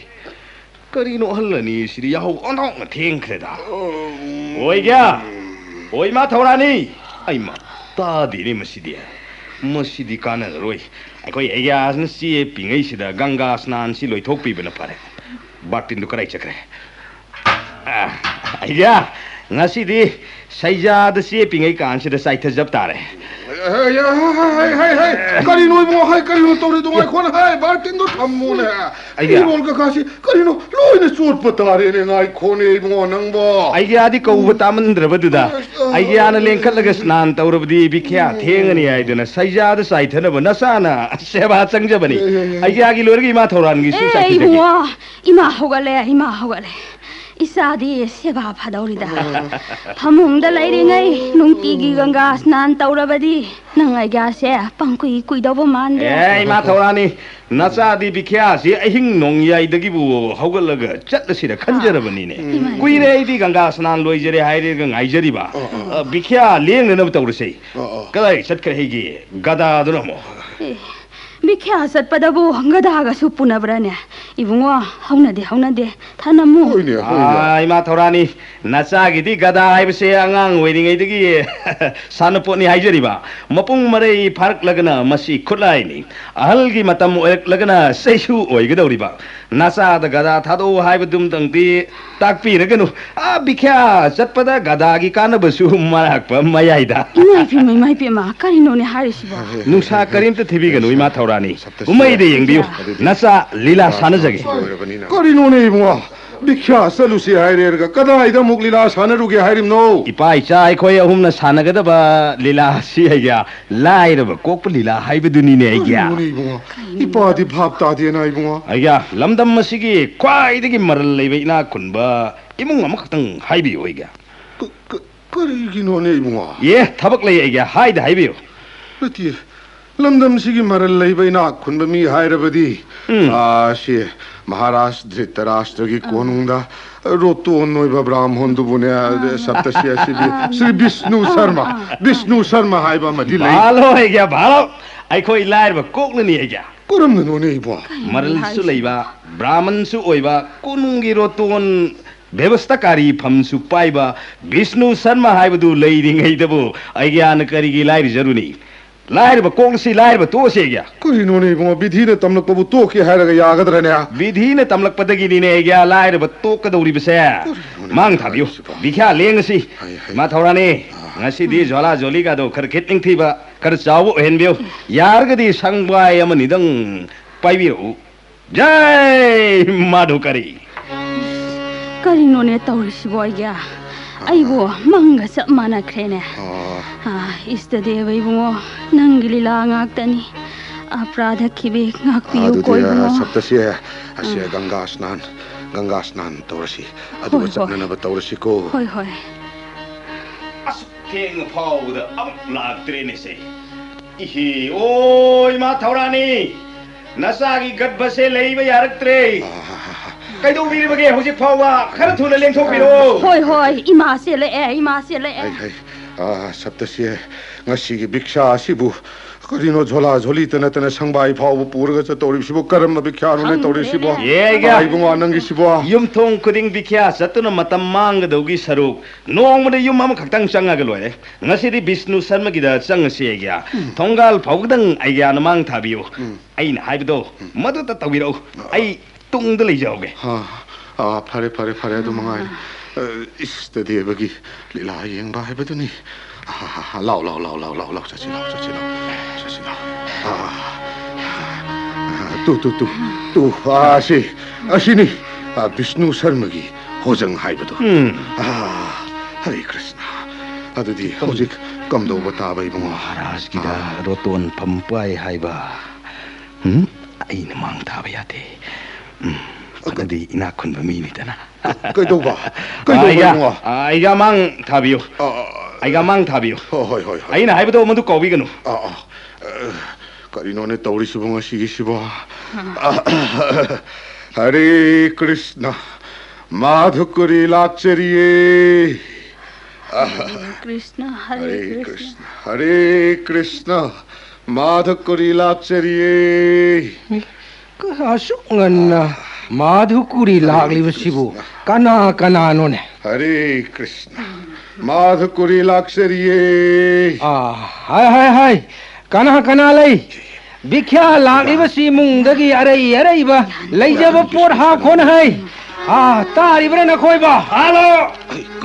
ꯀꯔꯤꯅꯣ ꯑꯍꯜ ꯑꯅꯤ ꯁꯤꯗꯤ ꯌꯥꯍꯧ ꯑꯣꯟꯊꯣꯛꯅ ꯊꯦꯡꯈ꯭ꯔꯦꯗ꯫ ꯑꯣꯏꯒ꯭ꯌꯥ! ꯑꯣ, ꯏꯃꯥ ꯊꯧꯔꯥꯅꯤ! ꯑꯩꯃ, ꯇꯥꯗꯦꯅꯦ ꯃꯁꯤꯗꯤ꯫ ꯃꯁꯤꯗꯤ ꯀꯥꯟꯅꯔꯔꯣꯏ꯫ ꯑꯩꯈꯣꯏ ꯑꯩꯒ꯭ꯌꯥꯁꯤꯅ ꯆꯦ ꯄꯤꯉꯩꯁꯤꯗ ꯒꯪꯒꯥ ꯁ꯭ꯅꯥꯟꯁꯤ ꯂꯣꯏꯊꯣꯛꯄꯤꯕꯅ ꯐꯔꯦ꯫ ꯕꯥꯔꯇꯤꯟꯗꯨ ꯀꯗꯥꯏ ꯆꯠꯈ꯭ꯔꯦ? ꯑ, ꯑꯩꯒ꯭ꯌꯥ! ꯉꯁꯤꯗꯤ ꯁꯩꯖꯥꯗ ꯆꯦ ꯄꯤꯉꯩ ꯀꯥꯟꯁꯤꯗ ꯆꯥꯏꯊꯖꯕ ꯇꯥꯔꯦ꯫ ꯍꯩ, ꯍꯩ, ꯍꯩ, ꯍꯩ, ꯍꯩ, ꯍꯩ, ꯀꯔꯤꯅꯣ ꯏꯕꯨꯡꯉꯣ? ꯍꯩ, ꯀꯔꯤꯅꯣ ꯇꯧꯔꯤꯗꯣ? ꯉꯥꯏꯈꯣꯅꯦ, ꯍꯩ, ꯕꯥꯔꯇꯦꯟꯗꯣ ꯊꯝꯃꯨꯅꯦ꯫ ꯑꯩꯒꯤ ꯐꯤꯔꯣꯜ ꯀꯀꯥꯁꯤ ꯀꯔꯤꯅꯣ ꯂꯣꯏꯅ ꯆꯣꯠꯄ ꯇꯥꯔꯦꯅꯦ? ꯉꯥꯏꯈꯣꯅꯦ ꯏꯕꯨꯡꯉꯣ, ꯅꯪꯕꯣ꯫ ꯑꯩꯒꯤ ꯑꯥꯗꯤ ꯀꯧꯕ ꯇꯥꯃꯟꯗ꯭ꯔꯕꯗꯨꯗ, ꯑꯁ, ꯑ, ꯑꯩꯒꯤ ꯑꯥꯅ ꯂꯦꯡꯈꯠꯂꯒ ꯁ꯭ꯅꯥꯟ ꯇꯧꯔꯕꯗꯤ ꯕꯤꯈ꯭ꯌꯥ ꯊꯦꯡꯉꯅꯤ ꯍꯥꯏꯗꯨꯅ ꯁꯩꯖꯥꯗ ꯆꯥꯏꯊꯅꯕ ꯅꯆꯥꯅ ꯁꯦꯕꯥ ꯆꯪꯖꯕꯅꯤ꯫ ꯑꯦ, ꯑꯦ, ꯑꯦ꯫ ꯑꯩꯒꯤ ꯑꯥꯒꯤ ꯂꯣꯏꯔꯒ ꯏꯃꯥ ꯊꯧꯔꯥꯟꯒꯤꯁꯨ ꯑꯦ, ꯆꯥꯏꯊꯖꯒꯦ꯫ ꯏꯕꯨꯡꯉꯣ, ꯏꯃꯥ ꯍꯧꯒꯠꯂꯦ, ꯏꯃꯥ ꯍꯧꯒꯠꯂꯦ꯫ ꯏꯆꯥꯗꯤ ꯁꯦꯕꯥ ꯐꯗꯧꯔꯤꯗ꯫ ꯐꯃꯨꯡꯗ ꯂꯩꯔꯤꯉꯩ ꯅꯨꯡꯇꯤꯒꯤ ꯒꯪꯒꯥ ꯁ꯭ꯅꯥꯟ ꯇꯧꯔꯕꯗꯤ ꯅꯪ ꯑꯩꯒ꯭ꯌꯥꯁꯦ ꯄꯪꯀꯨꯏ ꯀꯨꯏꯗꯧꯕ ꯃꯥꯟꯗꯦ꯫ ꯑꯦ, ꯏꯃꯥ ꯊꯧꯔꯥꯅꯤ, ꯅꯆꯥꯗꯤ ꯕꯤꯈ꯭ꯌꯥꯁꯤ ꯑꯍꯤꯡ ꯅꯣꯡꯌꯥꯏꯗꯒꯤꯕꯨ ꯍꯧꯒꯠꯂꯒ ꯆꯠꯂꯁꯤꯔ ꯈꯟꯖꯔꯕꯅꯤꯅꯦ꯫ ꯏꯃꯥ, ꯏꯃꯥ꯫ ꯀꯨꯏꯔꯦ ꯑꯩꯗꯤ ꯒꯪꯒꯥ ꯁ꯭ꯅꯥꯟ ꯂꯣꯏꯖꯔꯦ ꯍꯥꯏꯔꯒ ꯉꯥꯏꯖꯔꯤꯕ꯫ ꯑ, ꯑ꯫ ꯑ, ꯕꯤꯈ꯭ꯌꯥ ꯂꯦꯡꯅꯅꯕ ꯇꯧꯔꯁꯦ꯫ ꯑ, ꯑ꯫ ꯀꯗꯥꯏ ꯆꯠꯈ꯭ꯔꯦ ꯑꯩꯒꯤ ꯒꯗꯥꯗꯨꯅ ꯑꯃꯨꯛ? ꯑꯦ, ꯕꯤꯈ꯭ꯌꯥ ꯆꯠꯄꯗꯕꯨ ꯒꯗꯥꯒꯁꯨ ꯄꯨꯅꯕ꯭ꯔꯥꯅꯦ? ꯏꯕꯨꯡꯉꯣ, ꯍꯧꯅꯗꯦ, ꯍꯧꯅꯗꯦ꯫ ꯊꯅꯝꯃꯨ꯫ ꯍꯣꯏꯅꯦ, ꯍꯣꯏꯅꯦ꯫ ꯑꯥ, ꯏꯃꯥ ꯊꯧꯔꯥꯅꯤ, ꯅꯆꯥꯒꯤꯗꯤ ꯒꯗꯥ ꯍꯥꯏꯕꯁꯦ ꯑꯉꯥꯡ ꯑꯣꯏꯔꯤꯉꯩꯗꯒꯤ ꯁꯥꯟꯅꯄꯣꯠꯅꯤ ꯍꯥꯏꯖꯔꯤꯕ꯫ ꯃꯄꯨꯡ ꯃꯔꯩ ꯐꯥꯔꯛꯂꯒꯅ ꯃꯁꯤ ꯈꯨꯠꯂꯥꯏꯅꯤ꯫ ꯑꯍꯜꯒꯤ ꯃꯇꯝ ꯑꯣꯏꯔꯛꯂꯒꯅ ꯆꯩꯁꯨ ꯑꯣꯏꯒꯗꯧꯔꯤꯕ꯫ ꯅꯆꯥꯗ ꯒꯗꯥ ꯊꯥꯗꯣꯛꯎ ꯍꯥꯏꯕꯗꯨꯝꯇꯪꯗꯤ ꯇꯥꯛꯄꯤꯔꯒꯅꯨ꯫ ꯑꯥ, ꯕꯤꯈ꯭ꯌꯥ ꯆꯠꯄꯗ ꯒꯗꯥꯒꯤ ꯀꯥꯟꯅꯕꯁꯨ ꯃꯔꯥꯛꯄ ꯃꯌꯥꯏꯗ꯫ ꯏꯃꯥ ꯏꯄꯦꯝꯃ, ꯏꯃꯥ ꯏꯄꯦꯝꯃ, ꯀꯔꯤꯅꯣꯅꯦ ꯍꯥꯏꯔꯤꯁꯤꯕꯣ? ꯅꯨꯡꯁꯥ ꯀꯔꯤꯝꯇ ꯊꯤꯕꯤꯒꯅꯨ, ꯏꯃꯥ ꯊꯧꯔꯥꯅꯤ꯫ ꯀꯨꯝꯍꯩꯗ ꯌꯦꯡꯕꯤꯌꯨ꯫ ꯅꯆꯥ ꯂꯤꯂꯥ ꯁꯥꯟꯅꯖꯒꯦ꯫ ꯀꯔꯤꯅꯣꯅꯦ ꯏꯕꯨꯡꯉꯣ? ꯕꯤꯈ꯭ꯌꯥ ꯆꯠꯂꯨꯁꯤ ꯍꯥꯏꯔꯦꯔꯒ ꯀꯗꯥꯏꯗ ꯑꯃꯨꯛ ꯂꯤꯂꯥ ꯁꯥꯟꯅꯔꯨꯒꯦ ꯍꯥꯏꯔꯤꯕꯅꯣ? ꯏꯄꯥ ꯏꯆꯥ ꯑꯩꯈꯣꯏ ꯑꯍꯨꯝꯅ ꯁꯥꯟꯅꯒꯗꯕ ꯂꯤꯂꯥꯁꯤ ꯑꯩꯒ꯭ꯌꯥ ꯂꯥꯏꯔꯕ ꯀꯣꯛꯄ ꯂꯤꯂꯥ ꯍꯥꯏꯕꯗꯨꯅꯤꯅꯦ ꯑꯩꯒ꯭ꯌꯥ꯫ ꯀꯔꯤꯅꯣꯅꯦ ꯏꯕꯨꯡꯉꯣ? ꯏꯄꯥꯗꯤ ꯚꯥꯞ ꯇꯥꯗꯦꯅ ꯏꯕꯨꯡꯉꯣ꯫ ꯑꯩꯒ꯭ꯌꯥ, ꯂꯝꯗꯝ ꯑꯁꯤꯒꯤ ꯈ꯭ꯋꯥꯏꯗꯒꯤ ꯃꯔꯜ ꯂꯩꯕ ꯏꯅꯥꯛ ꯈꯨꯟꯕ ꯏꯃꯨꯡ ꯑꯃꯈꯛꯇꯪ ꯍꯥꯏꯕꯤꯌꯨ ꯑꯩꯒ꯭ꯌꯥ꯫ ꯀ-, ꯀ-, ꯀꯔꯤꯒꯤꯅꯣꯅꯦ ꯏꯕꯨꯡꯉꯣ? ꯑꯦ, ꯊꯕꯛ ꯂꯩ ꯑꯩꯒ꯭ꯌꯥ, ꯍꯥꯏꯗ ꯍꯥꯏꯕꯤꯌꯨ꯫ ꯅꯠꯇꯦ, ꯂꯝꯗꯝꯁꯤꯒꯤ ꯃꯔꯜ ꯂꯩꯕ ꯏꯅꯥꯛ ꯈꯨꯟꯕ ꯃꯤ ꯍꯥꯏꯔꯕꯗꯤ, ꯎꯝ꯫ ꯑꯥ, ꯁꯤ ꯃꯍꯥꯔꯥꯖ ꯙ꯭ꯔꯤꯇꯔꯥꯁꯇ꯭ꯔꯒꯤ ꯑꯥ꯫ ꯀꯣꯅꯨꯡꯗ ꯔꯣꯇꯣꯟ ꯑꯣꯏꯕ ꯕ꯭ꯔꯥꯝꯍꯣꯟꯗꯨꯕꯨꯅꯦ, ꯑꯥ꯫ ꯁꯞꯇꯁꯤ ꯑꯁꯤꯗꯤ ꯑꯥ꯫ ꯁ꯭ꯔꯤ ꯕꯤꯁꯅꯨ ꯑꯥ, ꯁꯔꯃ, ꯑꯥ, ꯑꯥ꯫ ꯕꯤꯁꯅꯨ ꯁꯔꯃ ꯍꯥꯏꯕ ꯑꯃꯗꯤ ꯂꯩ꯫ ꯚꯥꯂꯣ ꯑꯩꯒ꯭ꯌꯥ, ꯚꯥꯂꯣ꯫ ꯑꯩꯈꯣꯏ ꯂꯥꯏꯔꯕ ꯀꯣꯛꯅꯅꯤ ꯑꯩꯒ꯭ꯌꯥ꯫ ꯀꯔꯝꯅꯅꯣꯅꯦ ꯏꯕꯣ? ꯀꯔꯤꯅꯣ ꯃꯔꯜꯁꯨ ꯍꯥꯏꯁꯤꯕꯣ? ꯂꯩꯕ, ꯕ꯭ꯔꯥꯍꯃꯟꯁꯨ ꯑꯣꯏꯕ, ꯀꯣꯅꯨꯡꯒꯤ ꯔꯣꯇꯣꯟ ꯕꯦꯕꯁꯇꯥꯀꯥꯔꯤ ꯐꯝꯁꯨ ꯄꯥꯏꯕ ꯕꯤꯁꯅꯨ ꯁꯔꯃ ꯍꯥꯏꯕꯗꯨ ꯂꯩꯔꯤꯉꯩꯗꯕꯨ ꯑꯩꯒ꯭ꯌꯥꯅ ꯀꯔꯤꯒꯤ ꯂꯥꯏꯔꯖꯔꯨꯅꯤ? ꯂꯥꯏꯔꯕ ꯀꯣꯛꯂꯁꯤ, ꯂꯥꯏꯔꯕ ꯇꯣꯛꯑꯁꯤ ꯑꯩꯒꯤ꯫ ꯀꯔꯤꯅꯣꯅꯦ ꯏꯕꯨꯡꯉꯣ, ꯕꯤꯙꯤꯅ ꯇꯝꯂꯛꯄꯕꯨ ꯇꯣꯛꯀꯦ ꯍꯥꯏꯔꯒ ꯌꯥꯒꯗ꯭ꯔꯅꯦ? ꯕꯤꯙꯤꯅ ꯇꯝꯂꯛꯄꯗꯒꯤꯅꯤꯅꯦ ꯑꯩꯒꯤ ꯂꯥꯏꯔꯕ ꯇꯣꯛꯀꯗꯧꯔꯤꯕꯁꯦ꯫ ꯀꯔꯤꯅꯣꯅꯦ ꯃꯥꯡ ꯊꯥꯕꯤꯌꯨ꯫ ꯍꯥꯏꯔꯤꯁꯤꯕꯣ? ꯕꯤꯈ꯭ꯌꯥ ꯂꯦꯡꯉꯁꯤ꯫ ꯍꯥꯏ, ꯍꯥꯏ꯫ ꯏꯃꯥ ꯊꯧꯔꯥꯅꯤ, ꯑꯥ꯫ ꯉꯁꯤꯗꯤ ꯖ꯭ꯋꯥꯂꯥ ꯖꯣꯂꯤꯒꯗꯣ ꯈꯔ ꯈꯤꯠ ꯅꯤꯡꯊꯤꯕ, ꯈꯔ ꯆꯥꯎꯕ ꯑꯣꯏꯍꯟꯕꯤꯌꯨ꯫ ꯌꯥꯔꯒꯗꯤ ꯁꯪꯕꯥꯏ ꯑꯃꯅꯤꯗꯪ ꯄꯥꯏꯕꯤꯔꯛꯎ꯫ ꯖꯥꯏ ꯃꯥꯙꯨꯀꯔꯤ꯫ ꯀꯔꯤꯅꯣꯅꯦ ꯇꯧꯔꯤꯁꯤꯕꯣ ꯑꯩꯒꯤ? ꯑꯩꯕꯨ ꯃꯪꯒ ꯆꯞ ꯃꯥꯟꯅꯈ꯭ꯔꯦꯅꯦ꯫ ꯑꯥ꯫ ꯑꯥ, ꯏꯁꯇꯗꯦꯕ ꯏꯕꯨꯡꯉꯣ, ꯅꯪꯒꯤ ꯂꯤꯂꯥ ꯉꯥꯛꯇꯅꯤ꯫ ꯑꯄ꯭ꯔꯥꯙ ꯈꯤꯕꯤ ꯉꯥꯛꯄꯤꯌꯨꯀꯣ ꯑꯗꯨꯗꯤ, ꯏꯕꯨꯡꯉꯣ꯫ ꯁꯞꯇꯁꯤ, ꯑꯁꯤ ꯑꯥ꯫ ꯒꯪꯒꯥ ꯁ꯭ꯅꯥꯟ, ꯒꯪꯒꯥ ꯁ꯭ꯅꯥꯟ ꯇꯧꯔꯁꯤ꯫ ꯑꯗꯨꯒ ꯍꯣꯏ, ꯍꯣꯏ꯫ ꯆꯠꯅꯅꯕ ꯇꯧꯔꯁꯤꯀꯣ꯫ ꯍꯣꯏ, ꯍꯣꯏ꯫ ꯑꯁꯨꯛ ꯊꯦꯡꯅ ꯐꯥꯎꯕꯗ ꯑꯃꯨꯛ ꯂꯥꯛꯇ꯭ꯔꯦꯅꯦꯁꯦ꯫ ꯏꯍꯦ, ꯑꯣ, ꯏꯃꯥ ꯊꯧꯔꯥꯅꯤ, ꯅꯆꯥꯒꯤ ꯒꯠꯕꯁꯦ ꯂꯩꯕ ꯌꯥꯔꯛꯇ꯭ꯔꯦ꯫ ꯑꯥ꯫ ꯀꯩꯗꯧꯕꯤꯔꯤꯕꯒꯦ ꯍꯧꯖꯤꯛ ꯐꯥꯎꯕ? ꯈꯔ ꯊꯨꯅ ꯂꯦꯡꯊꯣꯛꯄꯤꯔꯣ꯫ ꯍꯣꯏ, ꯍꯣꯏ, ꯏꯃꯥ ꯆꯦꯜꯂꯛꯑꯦ, ꯏꯃꯥ ꯆꯦꯜꯂꯛꯑꯦ꯫ ꯍꯩ, ꯍꯩ, ꯑꯥ, ꯁꯞꯇꯁꯤ, ꯉꯁꯤꯒꯤ ꯚꯤꯛꯁꯥ ꯑꯁꯤꯕꯨ ꯀꯔꯤꯅꯣ, ꯖꯣꯂꯥ ꯖꯣꯂꯤꯇ ꯅꯠꯇꯅ ꯁꯪꯕꯥꯏ ꯐꯥꯎꯕ ꯄꯨꯔꯒ ꯆꯠꯇꯧꯔꯤꯕꯁꯤꯕꯨ ꯀꯔꯝꯕ ꯚꯤꯛꯁꯥꯅꯣꯅꯦ ꯈꯪꯗ꯭ꯔꯦꯅꯦ꯫ ꯇꯧꯔꯤꯁꯤꯕꯣ? ꯌꯦ, ꯑꯩꯒ ꯑꯥ, ꯏꯕꯨꯡꯉꯣ, ꯅꯪꯒꯤꯁꯤꯕꯣ? ꯌꯨꯝꯊꯣꯡ ꯈꯨꯗꯤꯡ ꯚꯤꯛꯁꯥ ꯆꯠꯇꯨꯅ ꯃꯇꯝ ꯃꯥꯡꯒꯗꯧꯒꯤ ꯁꯔꯨꯛ ꯅꯣꯡꯃꯗ ꯌꯨꯝ ꯑꯃꯈꯛꯇꯪ ꯆꯪꯉꯒ ꯂꯣꯏꯔꯦ꯫ ꯉꯁꯤꯗꯤ ꯕꯤꯁꯅꯨ ꯁꯔꯃꯒꯤꯗ ꯆꯪꯉꯁꯤ ꯑꯩꯒꯤ꯫ ꯎꯝ꯫ ꯊꯣꯡꯒꯥꯜ ꯐꯥꯎꯕꯗꯪ ꯑꯩꯒꯤ ꯅꯃꯥꯡ ꯊꯥꯕꯤꯌꯨ꯫ ꯎꯝ꯫ ꯑꯩꯅ ꯍꯥꯏꯕꯗꯣ ꯎꯝ꯫ ꯃꯗꯨꯇ ꯇꯧꯕꯤꯔꯛꯎ꯫ ꯑ꯫ ꯑꯩ ꯇꯨꯡꯗ ꯂꯩꯖꯍꯧꯒꯦ꯫ ꯑ, ꯑ, ꯐꯔꯦ, ꯐꯔꯦ, ꯐꯔꯦ, ꯑꯗꯨ ꯃꯉꯥꯏꯔꯦ꯫ ꯑ꯫ ꯑ, ꯏꯁꯇ ꯗꯦꯕꯒꯤ ꯂꯤꯂꯥ ꯌꯦꯡꯕ ꯍꯥꯏꯕꯗꯨꯅꯤ꯫ ꯑ, ꯂꯥꯎ, ꯂꯥꯎ, ꯂꯥꯎ, ꯂꯥꯎ, ꯂꯥꯎ, ꯂꯥꯎ, ꯆꯠꯁꯤ, ꯂꯥꯎ, ꯆꯠꯁꯤ, ꯂꯥꯎ, ꯆꯠꯁꯤ, ꯂꯥꯎ꯫ ꯑ, ꯑ, ꯇꯨ, ꯇꯨ, ꯇꯨ, ꯇꯨ, ꯑ, ꯑꯁꯤ, ꯑꯁꯤꯅꯤ, ꯑ, ꯕꯤꯁꯅꯨ ꯁꯔꯃꯒꯤ ꯍꯣꯖꯪ ꯍꯥꯏꯕꯗꯣ꯫ ꯎꯝ꯫ ꯑ, ꯍꯔꯦ ꯀ꯭ꯔꯤꯁꯅ꯫ ꯑꯗꯨꯗꯤ ꯍꯧꯖꯤꯛ ꯀꯝꯗꯧꯕ ꯇꯥꯕ, ꯏꯕꯨꯡꯉꯣ? ꯃꯍꯥꯔꯥꯖꯀꯤꯗ ꯑ꯫ ꯔꯣꯇꯣꯟ ꯐꯝꯄꯥꯏ ꯍꯥꯏꯕ꯫ ꯎꯝ? ꯑꯩꯅ ꯃꯥꯡ ꯊꯥꯕ ꯌꯥꯗꯦ꯫ ꯎꯝ, ꯐꯅꯗꯤ ꯏꯅꯥꯛ ꯈꯨꯟꯕ ꯃꯤꯅꯤꯗꯅ꯫ ꯀꯩꯗꯧꯕ? ꯀꯩꯗꯧꯕ, ꯑꯩꯒ, ꯏꯕꯨꯡꯉꯣ? ꯑꯩꯒ ꯃꯥꯡ ꯊꯥꯕꯤꯌꯨ꯫ ꯑ, ꯑ, ꯑ, ꯑꯩꯒ ꯃꯥꯡ ꯊꯥꯕꯤꯌꯨ꯫ ꯍꯣ, ꯍꯣꯏ, ꯍꯣꯏ, ꯍꯣꯏ꯫ ꯑꯩꯅ ꯍꯥꯏꯕꯗꯣ ꯃꯗꯨ ꯀꯥꯎꯕꯤꯒꯅꯨ꯫ ꯑ, ꯑ, ꯑ, ꯀꯔꯤꯅꯣꯅꯦ ꯇꯧꯔꯤꯁꯤꯕꯣ ꯉꯁꯤꯒꯤꯁꯤꯕꯣ? ꯑ꯫ ꯑ, ꯍꯔꯦ ꯀ꯭ꯔꯤꯁꯅ, ꯃꯥꯙꯨꯀꯔꯤ ꯂꯥꯛꯆꯔꯤꯌꯦ꯫ ꯑ꯫ ꯍꯔꯦ ꯀ꯭ꯔꯤꯁꯅ, ꯍꯔꯦ ꯍꯔꯦ ꯀ꯭ꯔꯤꯁꯅ꯫ ꯀ꯭ꯔꯤꯁꯅ, ꯍꯔꯦ ꯀ꯭ꯔꯤꯁꯅ, ꯃꯥꯙꯨꯀꯔꯤ ꯂꯥꯛꯆꯔꯤꯌꯦ꯫ ꯑꯁꯨꯛ ꯉꯟꯅ ꯃꯥꯙꯨꯀꯨꯔꯤ ꯍꯔꯦ ꯂꯥꯛꯂꯤꯕꯁꯤꯕꯨ ꯀ꯭ꯔꯤꯁꯅ꯫ ꯀꯅꯥ ꯀꯅꯥꯅꯣꯅꯦ? ꯍꯔꯦ ꯀ꯭ꯔꯤꯁꯅ꯫ ꯃꯥꯙꯨꯀꯨꯔꯤ ꯂꯥꯛꯆꯔꯤꯌꯦ꯫ ꯑꯥ, ꯍꯥꯏ, ꯍꯥꯏ, ꯍꯥꯏ꯫ ꯀꯅꯥ ꯀꯅꯥ ꯂꯩ? ꯕꯤꯈ꯭ꯌꯥ ꯂꯥꯛꯂꯤꯕꯁꯤ ꯏꯃꯨꯡꯗꯒꯤ ꯑꯔꯩ ꯑꯔꯩꯕ ꯂꯩꯖꯕ ꯄꯣꯠ ꯍꯥꯞꯈꯣꯅ ꯍꯥꯏ꯫ ꯑꯥ, ꯇꯥꯔꯤꯕ꯭ꯔꯥ ꯅꯈꯣꯏꯕꯣ? ꯍꯜꯂꯣ!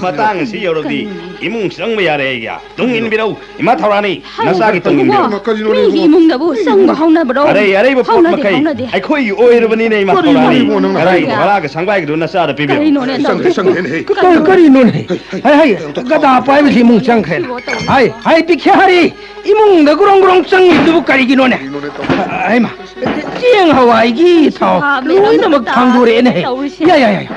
ꯃꯇꯥꯡ ꯑꯁꯤ ꯌꯧꯔꯕꯗꯤ ꯏꯃꯨꯡ ꯆꯪꯕ ꯌꯥꯔꯦ ꯑꯩꯒꯤ꯫ ꯇꯨꯡ ꯏꯟꯕꯤꯔꯧ, ꯏꯃꯥ ꯊꯧꯔꯥꯅꯤ, ꯅꯆꯥꯒꯤ ꯇꯨꯡ ꯏꯟꯕꯤꯔꯧ꯫ ꯀꯔꯤꯅꯣꯅꯦ ꯃꯤꯒꯤ ꯏꯕꯨꯡꯉꯣ? ꯏꯃꯨꯡꯗꯕꯨ ꯆꯪꯕ ꯍꯧꯅꯕ꯭ꯔꯣ? ꯑꯔꯩ ꯑꯔꯩꯕ ꯄꯣꯠ ꯍꯧꯅꯗꯦ, ꯃꯈꯩ ꯍꯧꯅꯗꯦ꯫ ꯑꯩꯈꯣꯏꯒꯤ ꯑꯣꯏꯔꯕꯅꯤꯅꯦ, ꯏꯃꯥ ꯀꯔꯤꯅꯣꯅꯦ ꯊꯧꯔꯥꯅꯤ꯫ ꯏꯕꯨꯡꯉꯣ ꯅꯪꯅ ꯀꯔꯥꯏ ꯍꯥꯏꯔꯤꯕꯣ? ꯚꯔꯥꯒ ꯁꯪꯕꯥꯏꯒꯗꯣ ꯅꯆꯥꯗ ꯄꯤꯕꯤꯔꯣ꯫ ꯀꯔꯤꯅꯣꯅꯦ ꯆꯪꯗꯦ, ꯇꯧꯔꯤꯁꯤꯕꯣ? ꯆꯪꯗꯦꯅꯦ꯫ ꯀꯔꯤ, ꯀꯔꯤꯅꯣꯅꯦ? ꯍꯥꯏ, ꯍꯥꯏ, ꯒꯗꯥ ꯄꯥꯏꯕꯁꯤ ꯏꯃꯨꯡ ꯆꯪꯈ꯭ꯔꯦ꯫ ꯍꯥꯏ, ꯍꯥꯏ, ꯕꯤꯈ꯭ꯌꯥꯔꯤ, ꯏꯃꯨꯡꯗ ꯒ꯭ꯔꯣꯡ ꯒ꯭ꯔꯣꯡ ꯆꯪꯉꯤꯗꯨꯕꯨ ꯀꯔꯤꯒꯤꯅꯣꯅꯦ? ꯀꯔꯤꯅꯣꯅꯦ ꯇꯧꯔꯤꯁꯤꯕꯣ? ꯍꯥꯏꯃ, ꯆꯦꯡ ꯍꯋꯥꯏꯒꯤ ꯊꯥꯎ ꯂꯣꯏꯅꯃꯛ ꯊꯥꯡꯗꯣꯔꯛꯑꯦꯅꯦ꯫ ꯇꯧꯔꯤꯁꯦ꯫ ꯌꯥ, ꯌꯥ, ꯌꯥ, ꯌꯥ꯫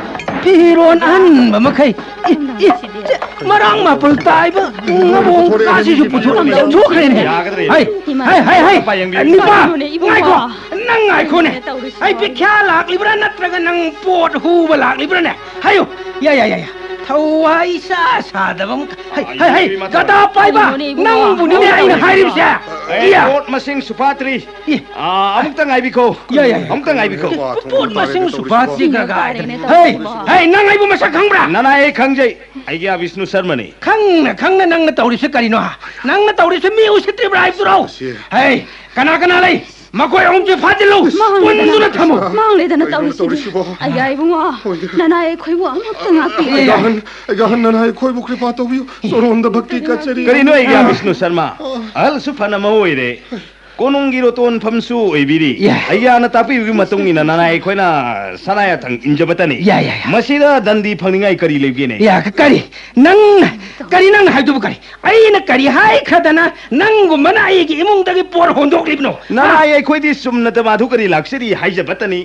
ꯐꯤꯔꯣꯟ ꯑꯍꯟꯕ ꯃꯈꯩ꯫ ꯏ, ꯏ, ꯆꯦ, ꯃꯔꯥꯡ ꯃꯥꯄꯜ ꯇꯥꯏꯕ ꯉꯕꯣꯡ ꯀꯥꯁꯤꯁꯨ ꯄꯨꯊꯣꯛ-, ꯄꯨꯊꯣꯛꯈ꯭ꯔꯦꯅꯦ꯫ ꯌꯥꯒꯗ꯭ꯔꯦ꯫ ꯍꯥꯏ, ꯍꯥꯏ, ꯍꯥꯏ, ꯍꯥꯏ꯫ ꯅꯨꯄꯥ, ꯀꯔꯤꯅꯣꯅꯦ ꯏꯕꯨꯡꯉꯣ? ꯉꯥꯏꯈꯣ꯫ ꯅꯪ ꯉꯥꯏꯈꯣꯅꯦ꯫ ꯀꯔꯤꯅꯣꯅꯦ ꯇꯧꯔꯤꯁꯤꯕꯣ? ꯑꯩ ꯕꯤꯈ꯭ꯌꯥ ꯂꯥꯛꯂꯤꯕ꯭ꯔꯥ ꯅꯠꯇ꯭ꯔꯒ ꯅꯪ ꯄꯣꯠ ꯍꯨꯕ ꯂꯥꯛꯂꯤꯕ꯭ꯔꯥꯅꯦ? ꯍꯥꯏꯌꯨ꯫ ꯌꯥ, ꯌꯥ, ꯌꯥ, ꯌꯥ꯫ ꯊꯋꯥꯏ ꯏꯆꯥ ꯁꯥꯗꯕ ꯑꯃ-, ꯍꯩ, ꯍꯩ, ꯍꯩ, ꯒꯗꯥ ꯄꯥꯏꯕ! ꯀꯔꯤꯅꯣꯅꯦ ꯏꯕꯨꯡꯉꯣ? ꯅꯪꯕꯨꯅꯤꯅꯦ ꯑꯩꯅ ꯍꯥꯏꯔꯤꯕꯁꯦ! ꯑꯦ, ꯏꯌꯥ! ꯄꯣꯠ ꯃꯁꯤꯡ ꯁꯨꯐꯥꯠꯇ꯭ꯔꯤ꯫ ꯏ꯫ ꯑꯥ, ꯑꯃꯨꯛꯇ ꯉꯥꯏꯕꯤꯈꯣ꯫ ꯌꯥ, ꯌꯥ, ꯌꯥ꯫ ꯑꯃꯨꯛꯇ ꯉꯥꯏꯕꯤꯈꯣ꯫ ꯄꯣꯠ ꯃꯁꯤꯡ ꯁꯨꯐꯥꯠꯇ꯭ꯔꯤ ꯀꯥꯏꯅ꯫ ꯍꯩ, ꯍꯩ, ꯅꯪ ꯑꯩꯕꯨ ꯃꯁꯛ ꯈꯪꯕ꯭ꯔꯥ? ꯅꯅꯥꯏ, ꯑꯩ ꯈꯪꯖꯩ꯫ ꯑꯩꯒꯤ ꯕꯤꯁꯅꯨ ꯁꯔꯃꯅꯤ꯫ ꯈꯪꯅ ꯈꯪꯅ ꯅꯪꯅ ꯇꯧꯔꯤꯁꯦ ꯀꯔꯤꯅꯣ, ꯍꯥ? ꯅꯪꯅ ꯇꯧꯔꯤꯁꯦ ꯃꯤ ꯎꯁꯤꯠꯇ꯭ꯔꯤꯕ꯭ꯔꯥ ꯍꯥꯏꯕꯗꯨꯔꯣ? ꯍꯩ, ꯀꯅꯥ ꯀꯅꯥ ꯂꯩ? ꯃꯈꯣꯏ ꯑꯍꯨꯝꯁꯦ ꯐꯥꯖꯤꯜꯂꯨ! ꯃꯥꯡꯂꯦꯗꯅ, ꯄꯨꯟꯗꯨꯅ ꯊꯝꯃꯨ! ꯃꯥꯡꯂꯦꯗꯅ ꯀꯔꯤꯅꯣ ꯇꯧꯔꯤꯁꯤꯕꯨ! ꯇꯧꯔꯤꯁꯤꯕꯣ? ꯑꯌꯥ ꯏꯕꯨꯡꯉꯣ, ꯍꯣꯏꯅꯦ꯫ ꯅꯅꯥꯏ ꯑꯩꯈꯣꯏꯕꯨ ꯑꯃꯨꯛꯇ ꯉꯥꯛꯄꯤꯌꯨ꯫ ꯑꯩꯒꯤ ꯑꯍꯟ, ꯑꯩꯒꯤ ꯑꯍꯟ ꯅꯅꯥꯏ ꯑꯩꯈꯣꯏꯕꯨ ꯀ꯭ꯔꯤꯄꯥ ꯇꯧꯕꯤꯌꯨ꯫ ꯆꯣꯔꯣꯟꯗ ꯚꯛꯇꯤ ꯀꯠꯆꯔꯤ꯫ ꯀꯔꯤꯅꯣ ꯑꯩꯒꯤ ꯕꯤꯁꯅꯨ ꯁꯔꯃ? ꯑꯍꯜꯁꯨ ꯐꯅ ꯑꯃ ꯑꯣꯏꯔꯦ꯫ ꯀꯣꯅꯨꯡꯒꯤ ꯔꯣꯇꯣꯟꯐꯝꯁꯨ ꯑꯣꯏꯕꯤꯔꯤ꯫ ꯌꯥ꯫ ꯑꯩꯒꯤ ꯑꯍꯟꯅ ꯇꯥꯛꯄꯤꯕꯒꯤ ꯃꯇꯨꯡ ꯏꯟꯅ ꯅꯅꯥꯏ ꯑꯩꯈꯣꯏꯅ ꯁꯅꯥ ꯌꯥꯊꯪ ꯏꯟꯖꯕꯇꯅꯤ꯫ ꯌꯥ, ꯌꯥ, ꯌꯥ꯫ ꯃꯁꯤꯗ ꯗꯟꯗꯤ ꯐꯪꯅꯤꯡꯉꯥꯏ ꯀꯔꯤ ꯂꯩꯕꯒꯦꯅꯦ? ꯌꯥ, ꯀꯔꯤ? ꯅꯪ, ꯀꯔꯤ ꯅꯪꯅ ꯍꯥꯏꯗꯨꯕꯨ ꯀꯔꯤ? ꯑꯩꯅ ꯀꯔꯤ ꯍꯥꯏꯈ꯭ꯔꯗꯅ ꯅꯪꯒꯨꯝꯕꯅ ꯑꯩꯒꯤ ꯏꯃꯨꯡꯗꯒꯤ ꯄꯣꯠ ꯍꯣꯟꯗꯣꯛꯂꯤꯕꯅꯣ? ꯅꯅꯥꯏ ꯑꯩꯈꯣꯏꯗꯤ ꯆꯨꯝꯅ ꯗꯃꯥꯗꯨ ꯀꯔꯤ ꯂꯥꯛꯆꯔꯤ ꯍꯥꯏꯖꯕꯇꯅꯤ꯫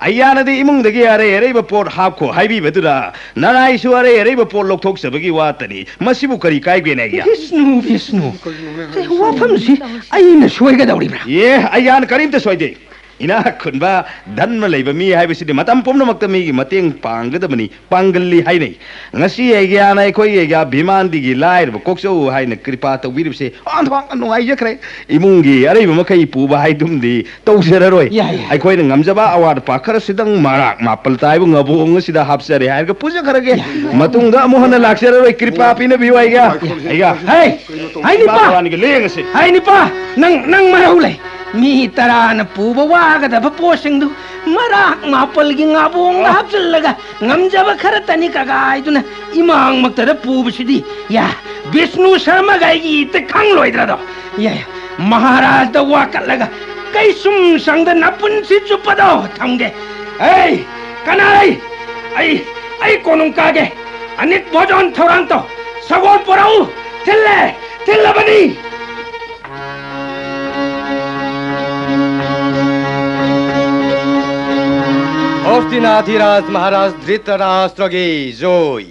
ꯑꯩꯌꯥꯅꯗꯤ ꯏꯃꯨꯡꯗꯒꯤ ꯑꯔꯩ ꯑꯔꯩꯕ ꯄꯣꯠ ꯍꯥꯞꯈꯣ ꯍꯥꯏꯕꯤꯕꯗꯨꯗ ꯅꯅꯥꯏꯁꯨ ꯑꯔꯩ ꯑꯔꯩꯕ ꯄꯣꯠ ꯂꯧꯊꯣꯛꯆꯕꯒꯤ ꯋꯥꯇꯅꯤ꯫ ꯃꯁꯤꯕꯨ ꯀꯔꯤ ꯀꯥꯏꯕꯒꯦꯅꯦ ꯑꯩꯒꯤ? ꯕꯤꯁꯅꯨ, ꯕꯤꯁꯅꯨ꯫ ꯀꯔꯤꯅꯣꯅꯦ ꯁꯦ, ꯍꯥꯏꯁꯤꯕꯣ? ꯋꯥꯐꯝꯁꯤ ꯑꯩꯅ ꯁꯣꯏꯒꯗꯧꯔꯤꯕ꯭ꯔꯥ? ꯑꯦ, ꯑꯩꯌꯥꯅ ꯀꯔꯤꯝꯇ ꯁꯣꯏꯗꯦ꯫ ꯏꯅꯥꯛ ꯈꯨꯟꯕ, ꯙꯟꯃ ꯂꯩꯕ ꯃꯤ ꯍꯥꯏꯕꯁꯤꯗꯤ ꯃꯇꯝ ꯄꯨꯝꯅꯃꯛꯇ ꯃꯤꯒꯤ ꯃꯇꯦꯡ ꯄꯥꯡꯒꯗꯕꯅꯤ, ꯄꯥꯡꯒꯜꯂꯤ ꯍꯥꯏꯅꯩ꯫ ꯉꯁꯤ ꯑꯩꯒꯤꯌꯥꯅ ꯑꯩꯈꯣꯏꯒꯤ ꯑꯩꯒꯤꯌꯥ ꯚꯤꯃꯥꯟꯗꯤꯒꯤ ꯂꯥꯏꯔꯕ ꯀꯣꯛꯆꯧ ꯍꯥꯏꯅ ꯀ꯭ꯔꯤꯄꯥ ꯇꯧꯕꯤꯔꯤꯕꯁꯦ ꯑꯣꯟꯊꯣꯛꯅ ꯅꯨꯡꯉꯥꯏꯖꯈ꯭ꯔꯦ꯫ ꯏꯃꯨꯡꯒꯤ ꯑꯔꯩꯕ ꯃꯈꯩ ꯄꯨꯕ ꯍꯥꯏꯗꯨꯝꯗꯤ ꯇꯧꯖꯔꯔꯣꯏ꯫ ꯌꯥꯏ, ꯌꯥꯏ꯫ ꯑꯩꯈꯣꯏꯅ ꯉꯝꯖꯕ ꯑꯋꯥꯠ ꯑꯄꯥ ꯈꯔꯁꯤꯗꯪ ꯃꯔꯥꯛ ꯃꯥꯄꯜ ꯇꯥꯏꯕ ꯉꯕꯣꯡ ꯑꯁꯤꯗ ꯍꯥꯞꯆꯔꯦ ꯍꯥꯏꯔꯒ ꯄꯨꯖꯈ꯭ꯔꯒꯦ꯫ ꯌꯥꯏ꯫ ꯃꯇꯨꯡꯗ ꯑꯃꯨꯛ ꯍꯟꯅ ꯂꯥꯛꯆꯔꯔꯣꯏ꯫ ꯀ꯭ꯔꯤꯄꯥ ꯄꯤꯅꯕꯤꯌꯨ ꯑꯩꯒꯤꯌꯥ꯫ ꯑꯩꯒꯤꯌꯥ꯫ ꯍꯩ! ꯍꯩ, ꯅꯤꯄꯥ! ꯏꯕꯥꯅꯤꯒꯤ ꯂꯦꯡꯉꯁꯤ꯫ ꯍꯩ, ꯅꯤꯄꯥ! ꯅꯪ, ꯅꯪ ꯃꯔꯧ ꯂꯩ꯫ ꯃꯤ ꯇꯔꯥꯅ ꯄꯨꯕ ꯋꯥꯒꯗꯕ ꯄꯣꯠꯁꯤꯡꯗꯨ ꯃꯔꯥꯛ ꯃꯥꯄꯜꯒꯤ ꯉꯥꯕꯣꯡꯗ ꯑ꯫ ꯍꯥꯞꯆꯤꯜꯂꯒ ꯉꯝꯖꯕ ꯈꯔ ꯇꯅꯤ ꯀꯒꯥꯏꯗꯨꯅ ꯏꯃꯥꯡꯃꯛꯇꯗ ꯄꯨꯕꯁꯤꯗꯤ, ꯌꯥ, ꯕꯤꯁꯅꯨ ꯁꯔꯃꯒ ꯑꯩꯒꯤ ꯏꯠꯇ ꯈꯪꯂꯣꯏꯗ꯭ꯔꯗꯣ? ꯌꯥ, ꯌꯥ, ꯃꯍꯥꯔꯥꯖꯗ ꯋꯥꯀꯠꯂꯒ ꯀꯩꯁꯨꯝ ꯁꯪꯗ ꯅꯄꯨꯟꯁꯤ ꯆꯨꯞꯄꯗꯣ ꯊꯝꯒꯦ꯫ ꯑꯩ, ꯀꯅꯥ ꯑꯩ? ꯑꯩ, ꯑꯩ ꯀꯣꯅꯨꯡ ꯀꯥꯒꯦ꯫ ꯑꯅꯤꯛ ꯚꯣꯖꯣꯟ ꯊꯧꯔꯥꯡ ꯇꯧ꯫ ꯁꯒꯣꯜ ꯄꯣꯔꯛꯎ꯫ ꯊꯤꯜꯂꯦ, ꯊꯤꯜꯂꯕꯅꯤ꯫ ꯍꯣꯁꯇꯤꯅꯥꯊꯤꯔꯥꯖ ꯃꯍꯥꯔꯥꯖ ꯙ꯭ꯔꯤꯇꯔꯥꯁꯇ꯭ꯔꯒꯤ ꯖꯣꯏ꯫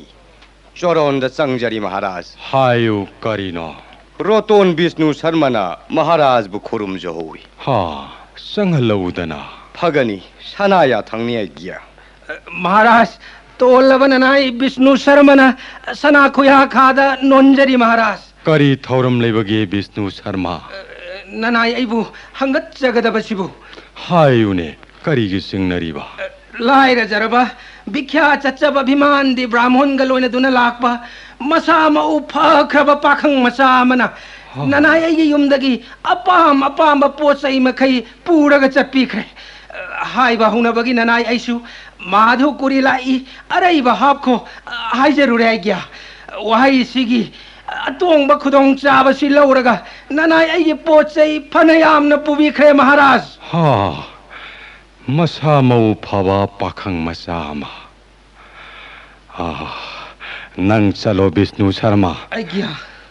ꯆꯣꯔꯣꯟꯗ ꯆꯪꯖꯔꯤ ꯃꯍꯥꯔꯥꯖ꯫ ꯍꯥꯏꯌꯨ ꯀꯔꯤꯅꯣ? ꯔꯣꯇꯣꯟ ꯕꯤꯁꯅꯨ ꯁꯔꯃꯅ ꯃꯍꯥꯔꯥꯖꯕꯨ ꯈꯨꯔꯨꯝꯖꯍꯧꯏ꯫ ꯍꯥ, ꯆꯪꯍꯜꯂꯛꯎꯗꯅ꯫ ꯐꯒꯅꯤ, ꯁꯅꯥ ꯌꯥꯊꯪꯅꯤ ꯑꯩꯒꯤ꯫ ꯃꯍꯥꯔꯥꯖ, ꯇꯣꯜꯂꯕ ꯅꯅꯥꯏ ꯕꯤꯁꯅꯨ ꯁꯔꯃꯅ ꯁꯅꯥ ꯈꯨꯌꯥꯈꯥꯗ ꯅꯣꯟꯖꯔꯤ ꯃꯍꯥꯔꯥꯖ꯫ ꯀꯔꯤ ꯊꯧꯔꯝ ꯂꯩꯕꯒꯦ ꯕꯤꯁꯅꯨ ꯁꯔꯃ? ꯅꯅꯥꯏ ꯑꯩꯕꯨ ꯍꯪꯒꯠꯆꯒꯗꯕꯁꯤꯕꯨ꯫ ꯍꯥꯏꯌꯨꯅꯦ, ꯀꯔꯤꯒꯤ ꯆꯤꯡꯅꯔꯤꯕ? ꯂꯥꯏꯔꯖꯔꯕ, ꯚꯤꯈ꯭ꯌꯥ ꯆꯠꯆꯕ ꯚꯤꯃꯥꯟꯗꯤ ꯕ꯭ꯔꯥꯍꯃꯣꯟꯒ ꯂꯣꯏꯅꯗꯨꯅ ꯂꯥꯛꯄ ꯃꯁꯥ ꯃꯎ ꯐꯈ꯭ꯔꯕ ꯄꯥꯈꯪ ꯃꯆꯥ ꯑꯃꯅ ꯍꯥ꯫ ꯅꯅꯥꯏ ꯑꯩꯒꯤ ꯌꯨꯝꯗꯒꯤ ꯑꯄꯥꯝ ꯑꯄꯥꯝꯕ ꯄꯣꯠ ꯆꯩ ꯃꯈꯩ ꯄꯨꯔꯒ ꯆꯠꯄꯤꯈ꯭ꯔꯦ꯫ ꯍꯥꯏꯕ ꯍꯧꯅꯕꯒꯤ ꯅꯅꯥꯏ ꯑꯩꯁꯨ ꯃꯥꯙꯨ ꯀꯨꯔꯤ ꯂꯥꯛꯏ, ꯑꯔꯩꯕ ꯍꯥꯞꯈꯣ ꯍꯥꯏꯖꯔꯨꯔꯦ ꯑꯩꯒꯤ꯫ ꯋꯥꯍꯩꯁꯤꯒꯤ ꯑꯇꯣꯡꯕ ꯈꯨꯗꯣꯡꯆꯥꯕꯁꯤ ꯂꯧꯔꯒ ꯅꯅꯥꯏ ꯑꯩꯒꯤ ꯄꯣꯠ ꯆꯩ ꯐꯅ ꯌꯥꯝꯅ ꯄꯨꯕꯤꯈ꯭ꯔꯦ ꯃꯍꯥꯔꯥꯖ꯫ ꯍꯥ, ꯃꯁꯥ ꯃꯎ ꯐꯕ ꯄꯥꯈꯪ ꯃꯆꯥ ꯑꯃ꯫ ꯑꯥ, ꯅꯪ ꯆꯠꯂꯣ ꯕꯤꯁꯅꯨ ꯁꯔꯃ꯫ ꯑꯩꯒꯤ꯫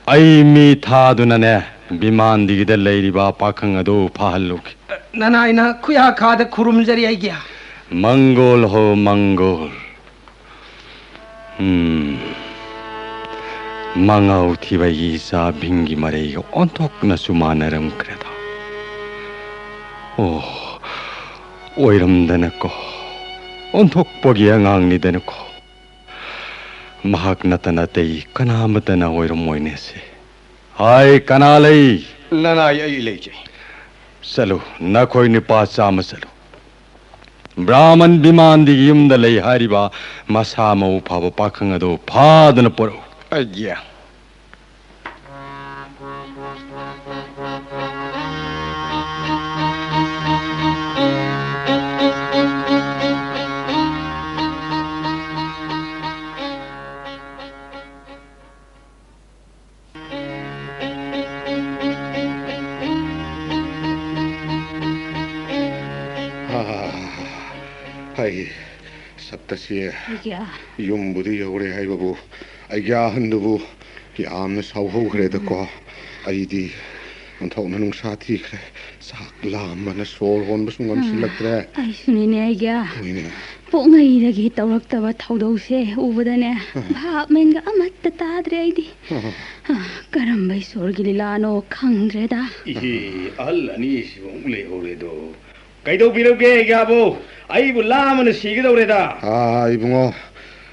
ꯑꯩ ꯃꯤ ꯊꯥꯗꯨꯅꯅꯦ ꯕꯤꯃꯥꯟꯗꯤꯒꯤꯗ ꯂꯩꯔꯤꯕ ꯄꯥꯈꯪ ꯑꯗꯨ ꯐꯥꯍꯜꯂꯨꯒꯦ꯫ ꯅꯅꯥꯏꯅ ꯈꯨꯌꯥꯈꯥꯗ ꯈꯨꯔꯨꯝꯖꯔꯤ ꯑꯩꯒꯤ꯫ ꯃꯪꯒꯣꯜ ꯍꯣ ꯃꯪꯒꯣꯜ꯫ ꯎꯝ꯫ ꯃꯉꯥꯎ ꯊꯤꯕꯒꯤ ꯏꯆꯥ ꯚꯤꯡꯒꯤ ꯃꯔꯩꯒ ꯑꯣꯟꯊꯣꯛꯅꯁꯨ ꯃꯥꯟꯅꯔꯝꯈ꯭ꯔꯦꯗ꯫ ꯑꯣ꯫ ꯑꯣꯏꯔꯝꯗꯅꯀꯣ, ꯑꯣꯟꯊꯣꯛꯄꯒꯤ ꯑꯉꯥꯡꯅꯤꯗꯅꯀꯣ꯫ ꯃꯍꯥꯛ ꯅꯠꯇꯅ ꯑꯇꯩ ꯀꯅꯥ ꯑꯃꯠꯇꯅ ꯑꯣꯏꯔꯝꯃꯣꯏꯅꯦꯁꯦ꯫ ꯍꯥꯏ, ꯀꯅꯥ ꯂꯩ? ꯅꯅꯥꯏ ꯑꯩ ꯂꯩꯖꯩ꯫ ꯆꯠꯂꯨ, ꯅꯈꯣꯏ ꯅꯨꯄꯥ ꯆꯥꯝꯃ ꯆꯠꯂꯨ꯫ ꯕ꯭ꯔꯥꯍꯃꯟ ꯕꯤꯃꯥꯟꯗꯤꯒꯤ ꯌꯨꯝꯗ ꯂꯩ ꯍꯥꯏꯔꯤꯕ ꯃꯁꯥ ꯃꯎ ꯐꯕ ꯄꯥꯈꯪ ꯑꯗꯨ ꯐꯥꯗꯨꯅ ꯄꯨꯔꯛꯎ꯫ ꯑꯩꯒꯤ ꯍꯥꯏ, ꯁꯞꯇꯁꯤ꯫ ꯑꯩꯒ꯭ꯌꯥ꯫ ꯌꯨꯝꯕꯨꯗꯤ ꯌꯧꯔꯦ ꯍꯥꯏꯕꯕꯨ, ꯑꯩꯒꯤ ꯑꯍꯟꯗꯨꯕꯨ ꯌꯥꯝꯅ ꯁꯥꯎꯍꯧꯈ꯭ꯔꯦꯗꯀꯣ꯫ ꯑꯩꯗꯤ ꯑꯣꯟꯊꯣꯛꯅ ꯅꯨꯡꯁꯥ ꯊꯤꯈ꯭ꯔꯦ꯫ ꯆꯥꯛ ꯂꯥꯝꯕꯅ ꯁꯣꯔ ꯍꯣꯟꯕꯁꯨ ꯉꯝꯁꯤꯜꯂꯛꯇ꯭ꯔꯦ꯫ ꯑꯩꯁꯨꯅꯤꯅꯦ, ꯑꯩꯒ꯭ꯌꯥ꯫ ꯍꯣꯏꯅꯦ꯫ ꯄꯣꯛꯉꯩꯗꯒꯤ ꯇꯧꯔꯛꯇꯕ ꯊꯧꯗꯧꯁꯦ ꯎꯕꯗꯅꯦ, ꯑꯥ꯫ ꯚꯥꯞ ꯃꯦꯟꯒ ꯑꯃꯠꯇ ꯇꯥꯗ꯭ꯔꯦ ꯑꯩꯗꯤ꯫ ꯑꯥ꯫ ꯑꯥ, ꯀꯔꯝꯕ ꯏꯁꯣꯔꯒꯤ ꯂꯤꯂꯥꯅꯣ ꯈꯪꯗ꯭ꯔꯦꯗ꯫ ꯏꯍꯦ, ꯑꯍꯜ ꯑꯅꯤꯁꯤꯕꯨ ꯑꯃꯨꯛ ꯂꯩꯍꯧꯔꯦꯗꯣ꯫ ꯀꯩꯗꯧꯕꯤꯔꯒꯦ, ꯑꯩꯒ꯭ꯌꯥꯕꯨ? ꯑꯩꯕꯨ ꯂꯥꯝꯕꯅ ꯁꯤꯒꯗꯧꯔꯦꯗ꯫ ꯑꯥ, ꯏꯕꯨꯡꯉꯣ,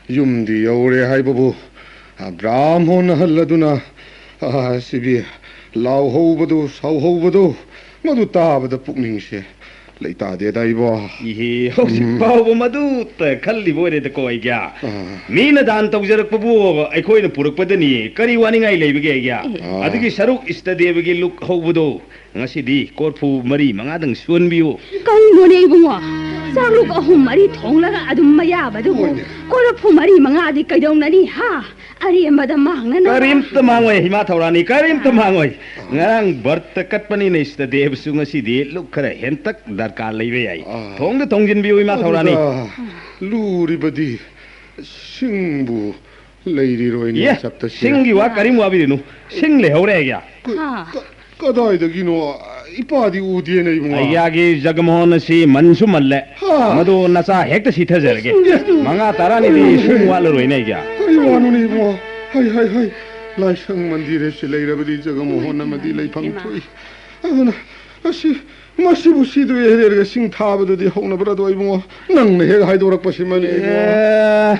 ꯌꯨꯝꯗꯤ ꯌꯧꯔꯦ ꯍꯥꯏꯕꯕꯨ, ꯑꯥ, ꯕ꯭ꯔꯥꯍꯃꯣꯟ ꯑꯍꯜ ꯑꯗꯨꯅ, ꯑꯥ, ꯁꯤꯕꯤ ꯂꯥꯎꯍꯧꯕꯗꯨ, ꯁꯥꯎꯍꯧꯕꯗꯨ, ꯃꯗꯨ ꯇꯥꯕꯗ ꯄꯨꯛꯅꯤꯡꯁꯦ ꯂꯩꯇꯥꯗꯦꯗ ꯏꯕꯣ꯫ ꯏꯍꯦ, ꯍꯧꯖꯤꯛ ꯎꯝ꯫ ꯐꯥꯎꯕ ꯃꯗꯨꯇ ꯈꯜꯂꯤꯕ ꯑꯣꯏꯔꯦꯗꯀꯣ, ꯑꯩꯒ꯭ꯌꯥ꯫ ꯑꯥ꯫ ꯃꯤꯅ ꯗꯥꯟ ꯇꯧꯖꯔꯛꯄꯕꯨ ꯑꯩꯈꯣꯏꯅ ꯄꯨꯔꯛꯄꯗꯅꯤ, ꯀꯔꯤ ꯋꯥꯅꯤꯡꯉꯥꯏ ꯂꯩꯕꯒꯦ, ꯑꯩꯒ꯭ꯌꯥ? ꯑꯦ꯫ ꯑꯥ꯫ ꯑꯗꯨꯒꯤ ꯁꯔꯨꯛ ꯏꯁꯇꯗꯦꯕꯒꯤ ꯂꯨꯛ ꯍꯧꯕꯗꯣ, ꯉꯁꯤꯗꯤ ꯀꯣꯔꯐꯨ ꯃꯔꯤ ꯃꯉꯥꯗꯪ ꯁꯣꯟꯕꯤꯌꯨ꯫ ꯀꯩꯅꯣꯅꯦ ꯏꯕꯨꯡꯉꯣ? ꯆꯥꯛꯂꯨꯛ ꯑꯍꯨꯝ ꯃꯔꯤ ꯊꯣꯡꯂꯒ ꯑꯗꯨꯝ ꯃꯌꯥꯕꯗꯨꯕꯨ ꯍꯣꯏꯅꯦ꯫ ꯀꯣꯔꯐꯨ ꯃꯔꯤ ꯃꯉꯥꯗꯤ ꯀꯩꯗꯧꯅꯅꯤ, ꯍꯥ? ꯑꯔꯦꯝꯕꯗ ꯃꯥꯡꯅꯅꯕ꯫ ꯀꯔꯤꯝꯇ ꯃꯥꯡꯉꯣꯏ, ꯏꯃꯥ ꯊꯧꯔꯥꯅꯤ, ꯀꯔꯤꯝꯇ ꯃꯥꯡꯉꯣꯏ꯫ ꯉꯔꯥꯡ ꯕ꯭ꯔꯠꯇ ꯀꯠꯄꯅꯤꯅ ꯏꯁꯇꯗꯦꯕꯁꯨ ꯉꯁꯤꯗꯤ ꯂꯨꯛ ꯈꯔ ꯍꯦꯟꯇꯛ ꯗꯔꯀꯥꯔ ꯂꯩꯕ ꯌꯥꯏ꯫ ꯑꯥ꯫ ꯊꯣꯡꯗ ꯊꯣꯡꯖꯤꯟꯕꯤꯌꯨ, ꯏꯃꯥ ꯊꯧꯔꯥꯅꯤ꯫ ꯑꯗꯨꯗ ꯂꯨꯔꯤꯕꯗꯤ ꯁꯤꯡꯕꯨ ꯂꯩꯔꯤꯔꯣꯏꯅꯦ, ꯌꯦ, ꯆꯞꯇꯁꯦ꯫ ꯁꯤꯡꯒꯤ ꯋꯥ ꯀꯔꯤꯝ ꯋꯥꯕꯤꯔꯨꯅꯨ꯫ ꯁꯤꯡ ꯂꯩꯍꯧꯔꯦ, ꯑꯩꯒꯤ꯫ ꯍꯥ꯫ ꯀ-, ꯀꯗꯥꯏꯗꯒꯤꯅꯣ? ꯏꯄꯥꯗꯤ ꯎꯗꯦꯅꯦ, ꯏꯕꯨꯡꯉꯣ꯫ ꯑꯩꯒꯤ ꯖꯒꯃꯣꯍꯟ ꯑꯁꯤ ꯃꯟꯁꯨ ꯃꯜꯂꯦ꯫ ꯍꯥ꯫ ꯃꯗꯨ ꯅꯆꯥ ꯍꯦꯛꯇ ꯁꯤꯊꯖꯔꯒꯦ꯫ ꯏꯁ, ꯏꯁ꯫ ꯃꯉꯥ ꯇꯔꯥꯅꯤꯗꯤ ꯁꯨꯝ ꯋꯥꯠꯂꯔꯣꯏꯅꯦ, ꯑꯩꯒꯤ꯫ ꯀꯔꯤ ꯋꯥꯅꯣꯅꯦ, ꯏꯕꯨꯡꯉꯣ? ꯍꯩ, ꯍꯩ, ꯍꯩ꯫ ꯂꯥꯏꯁꯪ ꯃꯟꯗꯤꯔ ꯑꯁꯤ ꯂꯩꯔꯕꯗꯤ ꯖꯒꯃꯣꯍꯟ ꯑꯃꯗꯤ ꯂꯩꯐꯝ ꯏꯃꯥ꯫ ꯊꯣꯛꯏ꯫ ꯑꯗꯨꯅ ꯑꯁꯤ ꯃꯁꯤꯕꯨ ꯁꯤꯗꯣꯛꯑꯦ ꯍꯥꯏꯔꯒ ꯁꯤꯡ ꯊꯥꯕꯗꯨꯗꯤ ꯍꯧꯅꯕ꯭ꯔꯥꯗꯣ ꯏꯕꯨꯡꯉꯣ? ꯅꯪꯅ ꯍꯦꯛ ꯍꯥꯏꯗꯣꯔꯛꯄꯁꯤꯃꯅꯤ ꯏꯕꯨꯡꯉꯣ꯫ ꯑꯦ,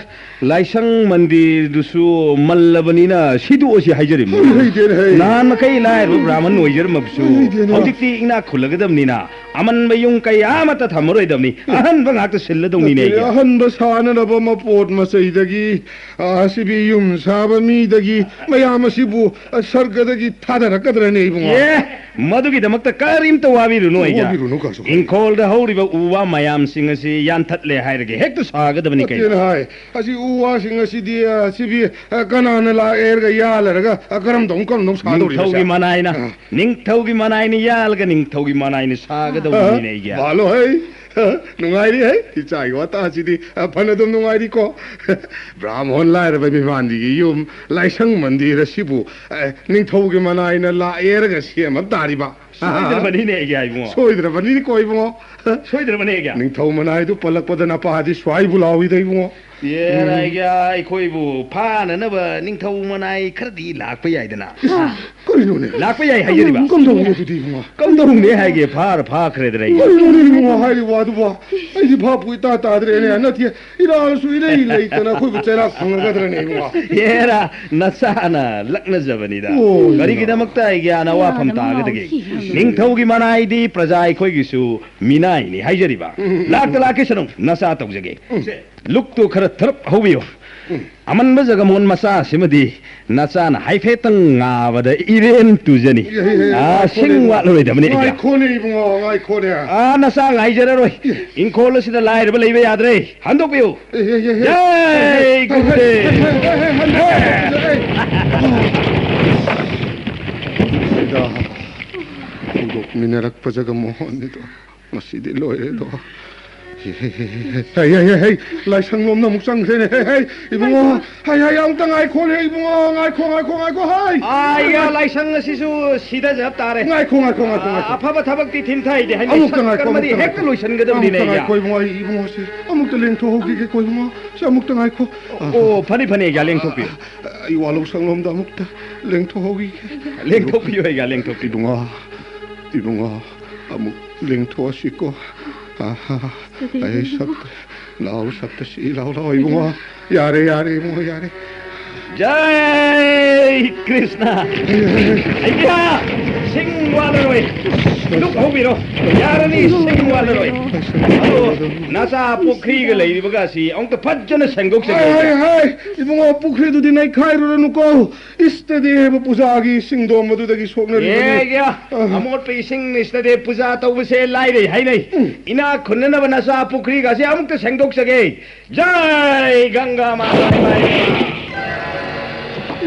ꯂꯥꯏꯁꯪ ꯃꯟꯗꯤꯔꯗꯨꯁꯨ ꯃꯜꯂꯕꯅꯤꯅ ꯁꯤꯗꯣꯛꯑꯁꯤ ꯍꯥꯏꯖꯔꯤꯕꯅꯤ꯫ ꯍꯩ, ꯍꯩꯗꯦꯅꯦ, ꯍꯩ꯫ ꯅꯍꯥꯟ ꯃꯈꯩ ꯂꯥꯏꯔꯕ ꯕ꯭ꯔꯥꯍꯃꯟ ꯑꯣꯏꯖꯔꯝꯃꯕꯁꯨ ꯍꯩꯗꯦꯅꯦ꯫ ꯍꯧꯖꯤꯛꯇꯤ ꯏꯅꯥꯛ ꯈꯨꯜꯂꯒꯗꯕꯅꯤꯅ ꯑꯃꯟꯕ ꯌꯨꯝ ꯀꯩ ꯑꯃꯠꯇ ꯊꯝꯃꯔꯣꯏꯗꯕꯅꯤ꯫ ꯑꯍꯟꯕ ꯉꯥꯛꯇ ꯁꯤꯜꯂꯗꯧꯅꯤꯅꯦ ꯅꯠꯇꯦꯅꯦ, ꯑꯩꯒꯤ꯫ ꯑꯍꯟꯕ ꯁꯥꯅꯅꯕ ꯃꯄꯣꯠ ꯃꯆꯩꯗꯒꯤ, ꯑ, ꯁꯤꯕꯤ ꯌꯨꯝ ꯁꯥꯕ ꯃꯤꯗꯒꯤ ꯃꯌꯥꯝ ꯑꯁꯤꯕꯨ, ꯑ, ꯁꯔꯒꯗꯒꯤ ꯊꯥꯗꯔꯛꯀꯗ꯭ꯔꯅꯦ ꯏꯕꯨꯡꯉꯣ? ꯑꯦ, ꯃꯗꯨꯒꯤꯗꯃꯛꯇ ꯀꯔꯤꯝꯇ ꯋꯥꯕꯤꯔꯨꯅꯨ ꯑꯩꯒꯤ꯫ ꯋꯥꯕꯤꯔꯨꯅꯨ ꯀꯩꯁꯨ ꯀꯥꯏꯗꯦ꯫ ꯏꯪꯈꯣꯜꯗ ꯍꯧꯔꯤꯕ ꯎ ꯋꯥ ꯃꯌꯥꯝꯁꯤꯡ ꯑꯁꯤ ꯌꯥꯟꯊꯠꯂꯦ ꯍꯥꯏꯔꯒ ꯍꯦꯛꯇ ꯁꯥꯒꯗꯕꯅꯤ ꯀꯩꯅꯣ꯫ ꯅꯠꯇꯦꯅ ꯍꯥꯏ꯫ ꯑꯁꯤ ꯎ ꯋꯥꯁꯤꯡ ꯑꯁꯤꯗꯤ, ꯑ, ꯁꯤꯕꯤ, ꯑ, ꯀꯅꯥꯅ ꯂꯥꯛꯑꯦꯔꯒ ꯌꯥꯜꯂꯔꯒ, ꯑ, ꯀꯔꯝꯗꯧ, ꯀꯔꯝꯗꯧ ꯁꯥꯗꯧꯔꯤꯕ ꯅꯤꯡꯊꯧꯒꯤ ꯁꯦ? ꯃꯅꯥꯏꯅ, ꯑ꯫ ꯅꯤꯡꯊꯧꯒꯤ ꯃꯅꯥꯏꯅ ꯌꯥꯜꯂꯒ ꯅꯤꯡꯊꯧꯒꯤ ꯃꯅꯥꯏꯅ ꯁꯥꯒꯗꯧꯕꯅꯤꯅꯦ ꯑꯩꯒꯤ꯫ ꯃꯥꯜꯂꯣ ꯍꯩ꯫ ꯅꯨꯡꯉꯥꯏꯔꯤ ꯍꯩ꯫ ꯏꯆꯥꯒꯤ ꯋꯥꯇꯥꯁꯤꯗꯤ, ꯑ, ꯐꯅ ꯑꯗꯨꯝ ꯅꯨꯡꯉꯥꯏꯔꯤꯀꯣ꯫ ꯕ꯭ꯔꯥꯍꯃꯣꯟ ꯂꯥꯏꯔꯕ ꯃꯤꯃꯥꯟꯗꯤꯒꯤ ꯌꯨꯝ, ꯂꯥꯏꯁꯪ ꯃꯟꯗꯤꯔ ꯑꯁꯤꯕꯨ, ꯑ, ꯅꯤꯡꯊꯧꯒꯤ ꯃꯅꯥꯏꯅ ꯂꯥꯛꯑꯦꯔꯒ ꯁꯦꯝꯃ ꯇꯥꯔꯤꯕ꯫ ꯁꯣꯏꯗ꯭ꯔꯕꯅꯤꯅꯦ ꯑꯩꯒꯤ ꯏꯕꯨꯡꯉꯣ꯫ ꯁꯣꯏꯗ꯭ꯔꯕꯅꯤꯅꯦꯀꯣ ꯏꯕꯨꯡꯉꯣ꯫ ꯁꯣꯏꯗ꯭ꯔꯕꯅꯦ ꯑꯩꯒꯤ꯫ ꯅꯤꯡꯊꯧ ꯃꯅꯥꯏꯗꯨ ꯄꯜꯂꯛꯄꯗ ꯅꯄꯥꯗꯤ ꯁ꯭ꯋꯥꯏꯕꯨ ꯂꯥꯎꯏꯗ ꯏꯕꯨꯡꯉꯣ꯫ ꯑꯦ, ꯎꯝ꯫ ꯑꯩꯒꯤ, ꯑꯩꯈꯣꯏꯕꯨ ꯐꯥꯅꯅꯕ ꯅꯤꯡꯊꯧ ꯃꯅꯥꯏ ꯈꯔꯗꯤ ꯂꯥꯛꯄ ꯌꯥꯏꯗꯅ꯫ ꯏꯁ, ꯀꯔꯤꯅꯣꯅꯦ? ꯂꯥꯛꯄ ꯌꯥꯏ ꯍꯥꯏꯖꯔꯤꯕ꯫ ꯀꯝꯗꯧꯅꯤ ꯑꯗꯨꯗꯤ ꯏꯕꯨꯡꯉꯣ? ꯀꯝꯗꯧꯅꯦ ꯍꯥꯏꯒꯦ? ꯐꯥꯔ ꯐꯥꯈ꯭ꯔꯦꯗꯅ ꯑꯩꯒꯤ꯫ ꯀꯔꯤꯅꯣꯅꯦ ꯏꯕꯨꯡꯉꯣ ꯍꯥꯏꯔꯤꯕ ꯋꯥꯗꯨꯕꯣ? ꯑꯩꯗꯤ ꯚꯥꯞꯄꯨ ꯏꯇꯥ ꯇꯥꯗ꯭ꯔꯦꯅꯦ꯫ ꯅꯠꯇꯦ, ꯏꯔꯥꯜꯁꯨ ꯏꯔꯩ ꯂꯩꯇꯅ ꯑꯩꯈꯣꯏꯕꯨ ꯆꯩꯔꯥꯛ ꯐꯪꯉꯒꯗ꯭ꯔꯅꯦ ꯏꯕꯨꯡꯉꯣ? ꯑꯦꯔꯥ, ꯅꯆꯥꯅ ꯂꯛꯅꯖꯕꯅꯤꯗ꯫ ꯑꯣ, ꯀꯔꯤꯒꯤꯗꯃꯛꯇ ꯑꯩꯒꯤ ꯑꯅꯋꯥꯐꯝ ꯇꯥꯒꯗꯒꯦ? ꯅꯤꯡꯊꯧꯒꯤ ꯃꯅꯥꯏꯗꯤ ꯄ꯭ꯔꯖꯥ ꯑꯩꯈꯣꯏꯒꯤꯁꯨ ꯃꯤꯅꯥꯏꯅꯤ ꯍꯥꯏꯖꯔꯤꯕ꯫ ꯎꯝ, ꯎꯝ, ꯂꯥꯛꯇ ꯎꯝ꯫ ꯂꯥꯛꯀꯦꯁꯅꯨ, ꯅꯆꯥ ꯇꯧꯖꯒꯦ꯫ ꯎꯝ꯫ ꯁꯦ, ꯂꯨꯛꯇꯨ ꯈꯔ ꯊꯔꯞ ꯍꯧꯕꯤꯌꯨ꯫ ꯎꯝ꯫ ꯑꯃꯟꯕ ꯖꯒꯃꯣꯍꯟ ꯃꯆꯥꯁꯤꯃꯗꯤ ꯅꯆꯥꯅ ꯍꯥꯏꯐꯦꯠꯇꯪ ꯉꯥꯕꯗ ꯏꯔꯦꯟ ꯇꯨꯖꯅꯤ꯫ ꯑꯦ, ꯑꯦ, ꯑꯦ, ꯑꯥ, ꯉꯥꯏꯈꯣꯅꯦ ꯁꯤꯡ ꯏꯕꯨꯡꯉꯣ꯫ ꯋꯥꯠꯂꯔꯣꯏꯗꯕꯅꯤ ꯑꯩꯒꯤ꯫ ꯉꯥꯏꯈꯣꯅꯦ ꯏꯕꯨꯡꯉꯣ, ꯉꯥꯏꯈꯣꯅꯦ꯫ ꯑꯥ, ꯅꯆꯥ ꯉꯥꯏꯖꯔꯔꯣꯏ꯫ ꯑꯦ꯫ ꯏꯪꯈꯣꯜ ꯑꯁꯤꯗ ꯂꯥꯏꯔꯕ ꯂꯩꯕ ꯌꯥꯗ꯭ꯔꯦ꯫ ꯍꯟꯗꯣꯛꯄꯤꯌꯨ꯫ ꯑꯦ, ꯑꯦ, ꯑꯦ, ꯑꯦ꯫ ꯖꯥꯏ ꯒꯨꯔꯨꯗꯦꯕ꯫ ꯁꯤꯗ ꯍꯧꯗꯣꯛꯃꯤꯟꯅꯔꯛꯄ ꯖꯒꯃꯣꯍꯟꯅꯤꯗꯣ꯫ ꯃꯁꯤꯗꯤ ꯂꯣꯏꯔꯦꯗꯣ꯫ ꯍꯦ, ꯍꯦ, ꯍꯦ, ꯍꯦ, ꯍꯦ꯫ ꯍꯩ, ꯍꯩ, ꯍꯩ, ꯍꯩ, ꯂꯥꯏꯁꯪꯂꯣꯝꯗ ꯑꯃꯨꯛ ꯆꯪꯈ꯭ꯔꯦꯅꯦ꯫ ꯍꯩ, ꯍꯩ, ꯏꯕꯨꯡꯉꯣ, ꯍꯩ, ꯍꯩ, ꯑꯃꯨꯛꯇ ꯉꯥꯏꯈꯣꯅꯦ, ꯏꯕꯨꯡꯉꯣ, ꯉꯥꯏꯈꯣ, ꯉꯥꯏꯈꯣ, ꯉꯥꯏꯈꯣ, ꯍꯩ! ꯑꯥꯏꯒ ꯂꯥꯏꯁꯪ ꯑꯁꯤꯁꯨ ꯁꯤꯗꯖꯕ ꯇꯥꯔꯦ꯫ ꯉꯥꯏꯈꯣ, ꯉꯥꯏꯈꯣ, ꯉꯥꯏꯈꯣ, ꯉꯥꯏꯈꯣ꯫ ꯑꯐꯕ ꯊꯕꯛꯇꯤ ꯊꯤꯟꯊꯩꯗꯦ, ꯍꯥꯏꯅꯤ꯫ ꯑꯃꯨꯛꯇ ꯉꯥꯏꯈꯣ, ꯁꯛꯀꯔꯃꯗꯤ ꯑꯃꯨꯛꯇ ꯍꯦꯛꯇ ꯉꯥꯏꯈꯣ꯫ ꯂꯣꯏꯁꯤꯟꯒꯗꯕꯅꯤꯅꯦ ꯑꯃꯨꯛꯇ ꯑꯩꯒꯤ꯫ ꯉꯥꯏꯈꯣ, ꯏꯕꯨꯡꯉꯣ, ꯑꯩ ꯏꯕꯨꯡꯉꯣꯁꯦ ꯑꯃꯨꯛꯇ ꯂꯦꯡꯊꯣꯛꯍꯧꯈꯤꯒꯦꯀꯣ, ꯏꯕꯨꯡꯉꯣ꯫ ꯁꯤ ꯑꯃꯨꯛꯇ ꯉꯥꯏꯈꯣ꯫ ꯑꯣ, ꯐꯅꯤ, ꯐꯅꯤ, ꯑꯩꯒ ꯂꯦꯡꯊꯣꯛꯄꯤꯌꯨ꯫ ꯑꯩ ꯋꯥꯂꯧ ꯁꯪꯂꯣꯝꯗ ꯑꯃꯨꯛꯇ ꯂꯦꯡꯊꯣꯛꯍꯧꯈꯤꯒꯦ꯫ ꯂꯦꯡꯊꯣꯛꯄꯤꯌꯨ, ꯑꯩꯒ ꯂꯦꯡꯊꯣꯛꯄꯤꯌꯨ꯫ ꯏꯕꯨꯡꯉꯣ, ꯏꯕꯨꯡꯉꯣ, ꯑꯃꯨꯛ ꯂꯦꯡꯊꯣꯛꯑꯁꯤꯀꯣ꯫ ꯑꯍꯥ, ꯑꯩ ꯁꯞꯇ-, ꯂꯥꯎ, ꯁꯞꯇꯁꯤ, ꯂꯥꯎ, ꯂꯥꯎ, ꯏꯕꯨꯡꯉꯣ꯫ ꯌꯥꯔꯦ, ꯌꯥꯔꯦ, ꯏꯕꯨꯡꯉꯣ, ꯌꯥꯔꯦ꯫ ꯖꯥꯏ ꯀ꯭ꯔꯤꯁꯅ꯫ ꯑꯩꯌꯥ, ꯁꯤꯡ ꯋꯥꯠꯂꯔꯣꯏ꯫ ꯗꯨꯛ ꯍꯧꯕꯤꯔꯣ꯫ ꯌꯥꯔꯅꯤ, ꯁꯤꯡ ꯋꯥꯠꯂꯔꯣꯏ꯫ ꯑꯗꯣ, ꯅꯆꯥ ꯄꯨꯈ꯭ꯔꯤꯒ ꯂꯩꯔꯤꯕꯒꯁꯤ ꯑꯃꯨꯛꯇ ꯐꯖꯅ ꯁꯦꯡꯗꯣꯛꯆꯒꯦ꯫ ꯍꯥꯏ, ꯍꯥꯏ, ꯏꯕꯨꯡꯉꯣ, ꯄꯨꯈ꯭ꯔꯤꯗꯨꯗꯤ ꯅꯩꯈꯥꯏꯔꯨꯔꯅꯨꯀꯣ꯫ ꯏꯁꯇꯗꯦꯕ ꯄꯨꯖꯥꯒꯤ ꯁꯤꯡꯗꯣꯝ ꯑꯗꯨꯗꯒꯤ ꯁꯣꯛꯅꯔꯤꯕꯅꯤ꯫ ꯑꯦ, ꯑꯦ, ꯑ꯫ ꯑꯃꯣꯠꯄ ꯏꯁꯤꯡ ꯏꯁꯇꯗꯦ ꯄꯨꯖꯥ ꯇꯧꯕꯁꯦ ꯂꯥꯏꯔꯩ ꯍꯥꯏꯅꯩ꯫ ꯎꯝ꯫ ꯏꯅꯥꯛ ꯈꯨꯟꯅꯅꯕ ꯅꯆꯥ ꯄꯨꯈ꯭ꯔꯤꯒꯁꯦ ꯑꯃꯨꯛꯇ ꯁꯦꯡꯗꯣꯛꯆꯒꯦ꯫ ꯖꯥꯏ ꯒꯪꯒꯥ ꯃꯥꯇꯥ ꯏꯃꯥ ꯏꯕꯦꯝꯃ꯫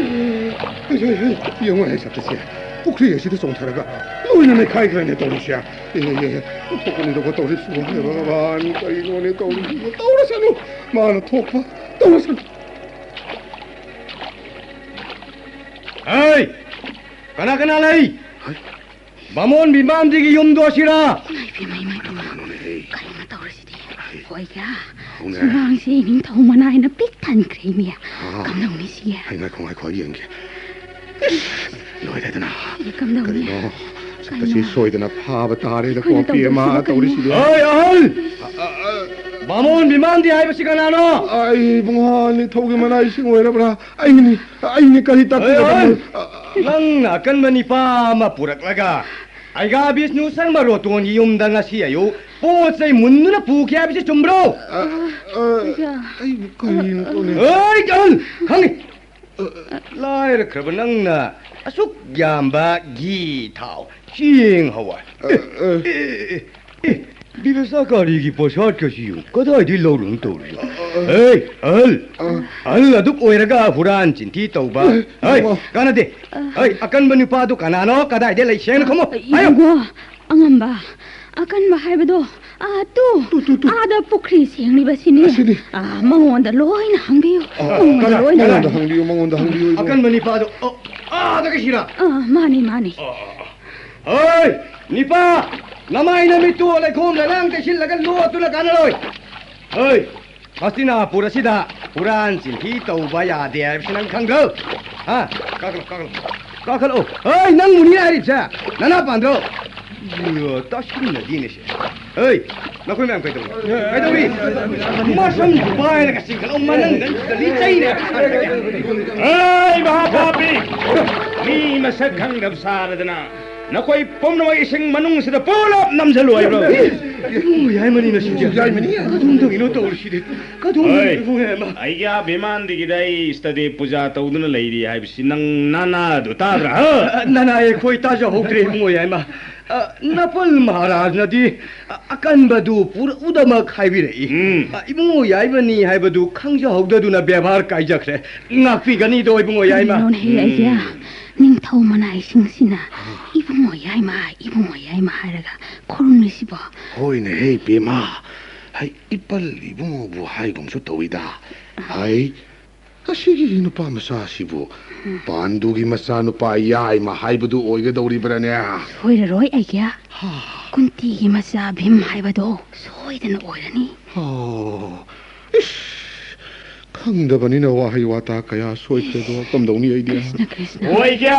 ꯌꯦꯡꯉꯨꯅꯦ ꯁꯛꯇꯁꯦ꯫ ꯄꯨꯈ꯭ꯔꯤ ꯑꯁꯤꯗ ꯆꯣꯡꯊꯔꯒ ꯂꯣꯏꯅ ꯅꯩꯈꯥꯏꯈ꯭ꯔꯅꯦ ꯇꯧꯔꯤꯁꯦ꯫ ꯑꯦ, ꯑꯦ, ꯑꯦ, ꯊꯣꯛꯀꯅꯤꯗꯀꯣ ꯇꯧꯔꯤꯁꯤꯕꯣ꯫ ꯍꯦ ꯚꯒꯕꯥꯟ, ꯀꯔꯤꯅꯣꯅꯦ ꯇꯧꯔꯤꯁꯤꯕꯣ? ꯇꯧꯔꯁꯅꯨ꯫ ꯃꯥꯅ ꯊꯣꯛꯄ ꯇꯧꯔꯁꯅꯨ꯫ ꯍꯩ! ꯀꯅꯥ ꯀꯅꯥ ꯂꯩ? ꯍꯩ! ꯕꯥꯃꯣꯟ ꯕꯤꯃꯥꯟꯗꯤꯒꯤ ꯌꯨꯝꯗꯣ ꯑꯁꯤꯔꯥ? ꯏꯃꯥꯏ, ꯏꯃꯥꯏ, ꯏꯃꯥꯏ, ꯏꯃꯥꯏ꯫ ꯀꯩꯅꯣꯅꯦꯍꯦ? ꯀꯩꯅꯣ ꯇꯧꯔꯤꯁꯤꯗꯤ? ꯍꯩ! ꯍꯣꯏꯒ, ꯍꯧꯅꯦ꯫ ꯁꯨꯃꯥꯡꯁꯦ ꯏꯅꯤꯡꯊꯧ ꯃꯅꯥꯏꯅ ꯄꯤꯛ ꯊꯟꯈ꯭ꯔꯦ, ꯃꯤ꯫ ꯑꯥ꯫ ꯀꯝꯗꯧꯅꯤ ꯁꯤꯒꯦ? ꯍꯩ, ꯉꯥꯏꯈꯣ, ꯉꯥꯏꯈꯣ, ꯑꯩ ꯌꯦꯡꯒꯦ꯫ ꯂꯣꯏꯔꯦꯗꯅ꯫ ꯁꯤꯗꯤ ꯀꯝꯗꯧꯅꯤ? ꯀꯔꯤꯅꯣ? ꯁꯛꯇꯁꯤ ꯀꯩꯅꯣ? ꯁꯣꯏꯗꯅ ꯐꯥꯕ ꯇꯥꯔꯦꯗꯀꯣ, ꯑꯩꯈꯣꯏꯅ ꯄꯤ ꯑꯃ ꯇꯧꯗꯣꯏꯁꯤꯕꯣ ꯀꯩꯅꯣ? ꯇꯧꯔꯤꯁꯤꯗꯤ꯫ ꯍꯣꯏ, ꯑꯍꯜ! ꯑ, ꯑ, ꯑ, ꯕꯥꯃꯣꯟ ꯕꯤꯃꯥꯟꯗꯤ ꯍꯥꯏꯕꯁꯤ ꯀꯅꯥꯅꯣ? ꯑꯩ ꯏꯕꯨꯡꯉꯣ, ꯅꯤꯡꯊꯧꯒꯤ ꯃꯅꯥꯏꯁꯤꯡ ꯑꯣꯏꯔꯕ꯭ꯔꯥ? ꯑꯩꯅꯤ, ꯑꯩꯅꯤ, ꯀꯔꯤ ꯇꯥꯛꯄꯤꯒꯗꯕꯅꯣ? ꯑꯦ, ꯑ, ꯑ, ꯅꯪꯅ ꯑꯀꯟꯕ ꯅꯤꯄꯥ ꯑꯃ ꯄꯨꯔꯛꯂꯒ ꯑꯩꯒꯥ ꯕꯤꯁꯅꯨ ꯁꯔꯃ ꯔꯣꯇꯣꯟꯒꯤ ꯌꯨꯝꯗ ꯉꯁꯤ ꯑꯌꯨꯛ ꯄꯣꯠ ꯆꯩ ꯃꯨꯟꯗꯨꯅ ꯄꯨꯈꯤ ꯍꯥꯏꯕꯁꯤ ꯆꯨꯝꯕ꯭ꯔꯣ? ꯑ, ꯑ, ꯑꯩꯕꯨ ꯀꯔꯤꯅꯣ ꯇꯧꯔꯤ? ꯑꯩ, ꯑꯍꯜ, ꯈꯪꯉꯤ꯫ ꯂꯥꯏꯔꯈ꯭ꯔꯕ ꯅꯪꯅ ꯑꯁꯨꯛ ꯌꯥꯝꯕ ꯘꯤ, ꯊꯥꯎ, ꯆꯦꯡ, ꯍꯋꯥꯏ꯫ ꯑ, ꯑ꯫ ꯑꯦ, ꯑꯦ, ꯑꯦ, ꯑꯦ, ꯕꯤꯕꯁꯥꯀꯥꯔꯤꯒꯤ ꯄꯣꯠꯁꯥꯠꯀꯁꯤ ꯌꯦꯡꯉꯨ꯫ ꯀꯗꯥꯏꯗꯒꯤ ꯂꯧꯔꯨꯅ ꯇꯧꯔꯤꯅꯣ? ꯑ, ꯑ꯫ ꯍꯦ, ꯑꯍꯜ! ꯑ꯫ ꯑꯍꯜ ꯑꯗꯨꯛ ꯑꯣꯏꯔꯒ ꯍꯨꯔꯥꯟ ꯆꯤꯟꯊꯤ ꯇꯧꯕ꯫ ꯑ, ꯍꯩ, ꯏꯕꯨꯡꯉꯣ꯫ ꯀꯥꯟꯅꯗꯦ꯫ ꯑ꯫ ꯍꯩ, ꯑꯀꯟꯕ ꯅꯨꯄꯥꯗꯨ ꯀꯅꯥꯅꯣ? ꯀꯗꯥꯏꯗ ꯂꯩ? ꯁꯦꯡꯅ ꯈꯨꯝꯃꯨ꯫ ꯑ, ꯍꯥꯏꯌꯨ꯫ ꯏꯕꯨꯡꯉꯣ, ꯑꯉꯝꯕ꯫ ꯑꯀꯟꯕ ꯍꯥꯏꯕꯗꯣ, ꯑꯥ, ꯇꯨ, ꯇꯨ, ꯇꯨ, ꯇꯨ꯫ ꯑꯥꯗ ꯄꯨꯈ꯭ꯔꯤ ꯁꯦꯡꯂꯤꯕꯁꯤꯅꯤ꯫ ꯑꯁꯤꯅꯤ꯫ ꯑꯥ, ꯃꯉꯣꯟꯗ ꯂꯣꯏꯅ ꯍꯪꯕꯤꯌꯨ꯫ ꯑ, ꯃꯉꯣꯟꯗ ꯀꯅꯥ? ꯂꯣꯏꯅ ꯃꯉꯣꯟꯗ ꯍꯪꯕꯤꯌꯨ꯫ ꯍꯪꯕꯤꯌꯨ, ꯃꯉꯣꯟꯗ ꯍꯪꯕꯤꯌꯨ, ꯏꯕꯨꯡꯉꯣ꯫ ꯑꯀꯟꯕ ꯅꯤꯄꯥꯗꯣ, ꯑ, ꯑꯥꯗ ꯀꯩꯁꯤꯔꯥ? ꯑꯥ, ꯃꯥꯅꯤ, ꯃꯥꯅꯤ꯫ ꯑ, ꯑ, ꯑ꯫ ꯍꯣꯏ, ꯅꯤꯄꯥ! ꯅꯃꯥꯏ ꯅꯃꯤꯠꯇꯨ ꯂꯩꯈꯣꯝ ꯂꯩꯅꯥꯡ ꯇꯩꯁꯤꯜꯂꯒ ꯂꯣꯠꯇꯨꯅ ꯀꯥꯟꯅꯔꯣꯏ꯫ ꯍꯣꯏ, ꯍꯁꯇꯤꯅꯥꯄꯨꯔ ꯑꯁꯤꯗ ꯍꯨꯔꯥꯟ ꯆꯤꯟꯊꯤ ꯇꯧꯕ ꯌꯥꯗꯦ ꯍꯥꯏꯕꯁꯤ ꯅꯪ ꯈꯪꯗ꯭ꯔꯣ? ꯍꯥ? ꯀꯥꯈꯠꯂꯣ, ꯀꯥꯈꯠꯂꯣ꯫ ꯀꯥꯈꯠꯂꯛꯑꯣ꯫ ꯍꯣꯏ, ꯅꯪꯕꯨꯅꯤ ꯍꯥꯏꯔꯤꯕꯁꯦ꯫ ꯅꯅꯥ ꯄꯥꯟꯗ꯭ꯔꯣ? ꯇꯥꯁꯤꯟꯅꯗꯦꯅꯦ ꯁꯦ꯫ ꯍꯩ, ꯅꯈꯣꯏ ꯃꯌꯥꯝ ꯀꯩꯗꯧꯔꯤ? ꯀꯩꯗꯧꯔꯤ? ꯃꯁꯝ ꯄꯥꯏꯔꯒ ꯆꯤꯡꯈꯠꯂꯛꯑꯣ, ꯃꯅꯪꯒꯟꯁꯤꯗ ꯂꯤꯆꯩꯅꯦ꯫ ꯍꯩ, ꯃꯍꯥꯄꯥꯄꯤ! ꯃꯤ ꯃꯁꯛ ꯈꯪꯗꯕ ꯁꯥꯔꯗꯅ ꯅꯈꯣꯏ ꯄꯨꯝꯅꯃꯛ ꯏꯁꯤꯡ ꯃꯅꯨꯡꯁꯤꯗ ꯄꯨꯂꯞ ꯅꯝꯁꯤꯜꯂꯨ ꯍꯥꯏꯕ꯭ꯔꯣ? ꯏꯕꯨꯡꯉꯣ ꯌꯥꯏꯃꯅꯤ ꯃꯁꯤꯗꯤ꯫ ꯌꯥꯏꯃꯅꯤ? ꯀꯔꯝ ꯇꯧꯔꯤꯅꯣ ꯇꯧꯔꯤꯁꯤꯗꯤ? ꯀꯗꯣꯝꯗꯅꯣ ꯍꯣꯏ꯫ ꯏꯕꯨꯡꯉꯣ ꯌꯥꯏꯃ? ꯑꯩꯒꯤ ꯑꯥ ꯕꯤꯃꯥꯟꯗꯒꯤꯗ ꯑꯩ ꯏꯁꯇꯗꯤ ꯄꯨꯖꯥ ꯇꯧꯗꯨꯅ ꯂꯩꯔꯤ ꯍꯥꯏꯕꯁꯤ ꯅꯪ ꯅꯅꯥꯗꯨ ꯇꯥꯗ꯭ꯔꯥ? ꯍꯥ? ꯑ, ꯅꯅꯥ ꯑꯩꯈꯣꯏ ꯇꯥꯖꯍꯧꯗ꯭ꯔꯦ ꯏꯕꯨꯡꯉꯣ ꯌꯥꯏꯃ꯫ ꯑ, ꯅꯄꯜ ꯃꯍꯥꯔꯥꯖꯅꯗꯤ ꯑ-, ꯑꯀꯟꯕꯗꯨ ꯄꯨꯔꯛꯎꯗꯃꯛ ꯍꯥꯏꯕꯤꯔꯛꯏ꯫ ꯎꯝ꯫ ꯑ, ꯏꯕꯨꯡꯉꯣ ꯌꯥꯏꯃꯅꯤ ꯍꯥꯏꯕꯗꯨ ꯈꯪꯖꯍꯧꯗꯗꯨꯅ ꯕꯦꯕꯥꯔ ꯀꯥꯏꯖꯈ꯭ꯔꯦ꯫ ꯉꯥꯛꯄꯤꯒꯅꯤꯗꯣ ꯏꯕꯨꯡꯉꯣ ꯌꯥꯏꯃ꯫ ꯀꯔꯤꯅꯣꯅꯦꯍꯦ ꯑꯩꯁꯦ? ꯎꯝ꯫ ꯅꯤꯡꯊꯧ ꯃꯅꯥꯏꯁꯤꯡꯁꯤꯅ ꯏꯕꯨꯡꯉꯣ ꯌꯥꯏꯃ, ꯏꯕꯨꯡꯉꯣ ꯌꯥꯏꯃ ꯍꯥꯏꯔꯒ ꯈꯨꯔꯨꯝꯂꯤꯁꯤꯕꯣ? ꯍꯣꯏꯅꯦꯍꯦ ꯄꯦꯃ, ꯍꯩ, ꯏꯄꯜ ꯏꯕꯨꯡꯉꯣꯕꯨ ꯍꯥꯏꯒꯨꯝꯁꯨ ꯇꯧꯏꯗ꯫ ꯍꯩ, ꯑꯁꯤꯒꯤ ꯅꯨꯄꯥ ꯃꯆꯥꯁꯤꯕꯨ ꯄꯥꯟꯗꯨꯒꯤ ꯃꯆꯥꯅꯨꯄꯥ ꯌꯥꯏꯃ ꯍꯥꯏꯕꯗꯨ ꯑꯣꯏꯒꯗꯧꯔꯤꯕ꯭ꯔꯥꯅꯦ? ꯁꯣꯏꯔꯔꯣꯏ ꯑꯩꯒꯤ꯫ ꯍꯥ꯫ ꯀꯨꯟꯇꯤꯒꯤ ꯃꯆꯥ ꯚꯤꯝ ꯍꯥꯏꯕꯗꯣ ꯁꯣꯏꯗꯅ ꯑꯣꯏꯔꯅꯤ꯫ ꯑꯣ, ꯏꯁ, ꯈꯪꯗꯕꯅꯤꯅ ꯋꯥꯍꯩ ꯋꯥꯇꯥ ꯀꯌꯥ ꯁꯣꯏꯈ꯭ꯔꯦꯗꯣ, ꯀꯝꯗꯧꯅꯤ ꯑꯩꯗꯤ? ꯀ꯭ꯔꯤꯁꯅ, ꯀ꯭ꯔꯤꯁꯅ꯫ ꯑꯣꯏꯒ꯭ꯌꯥ!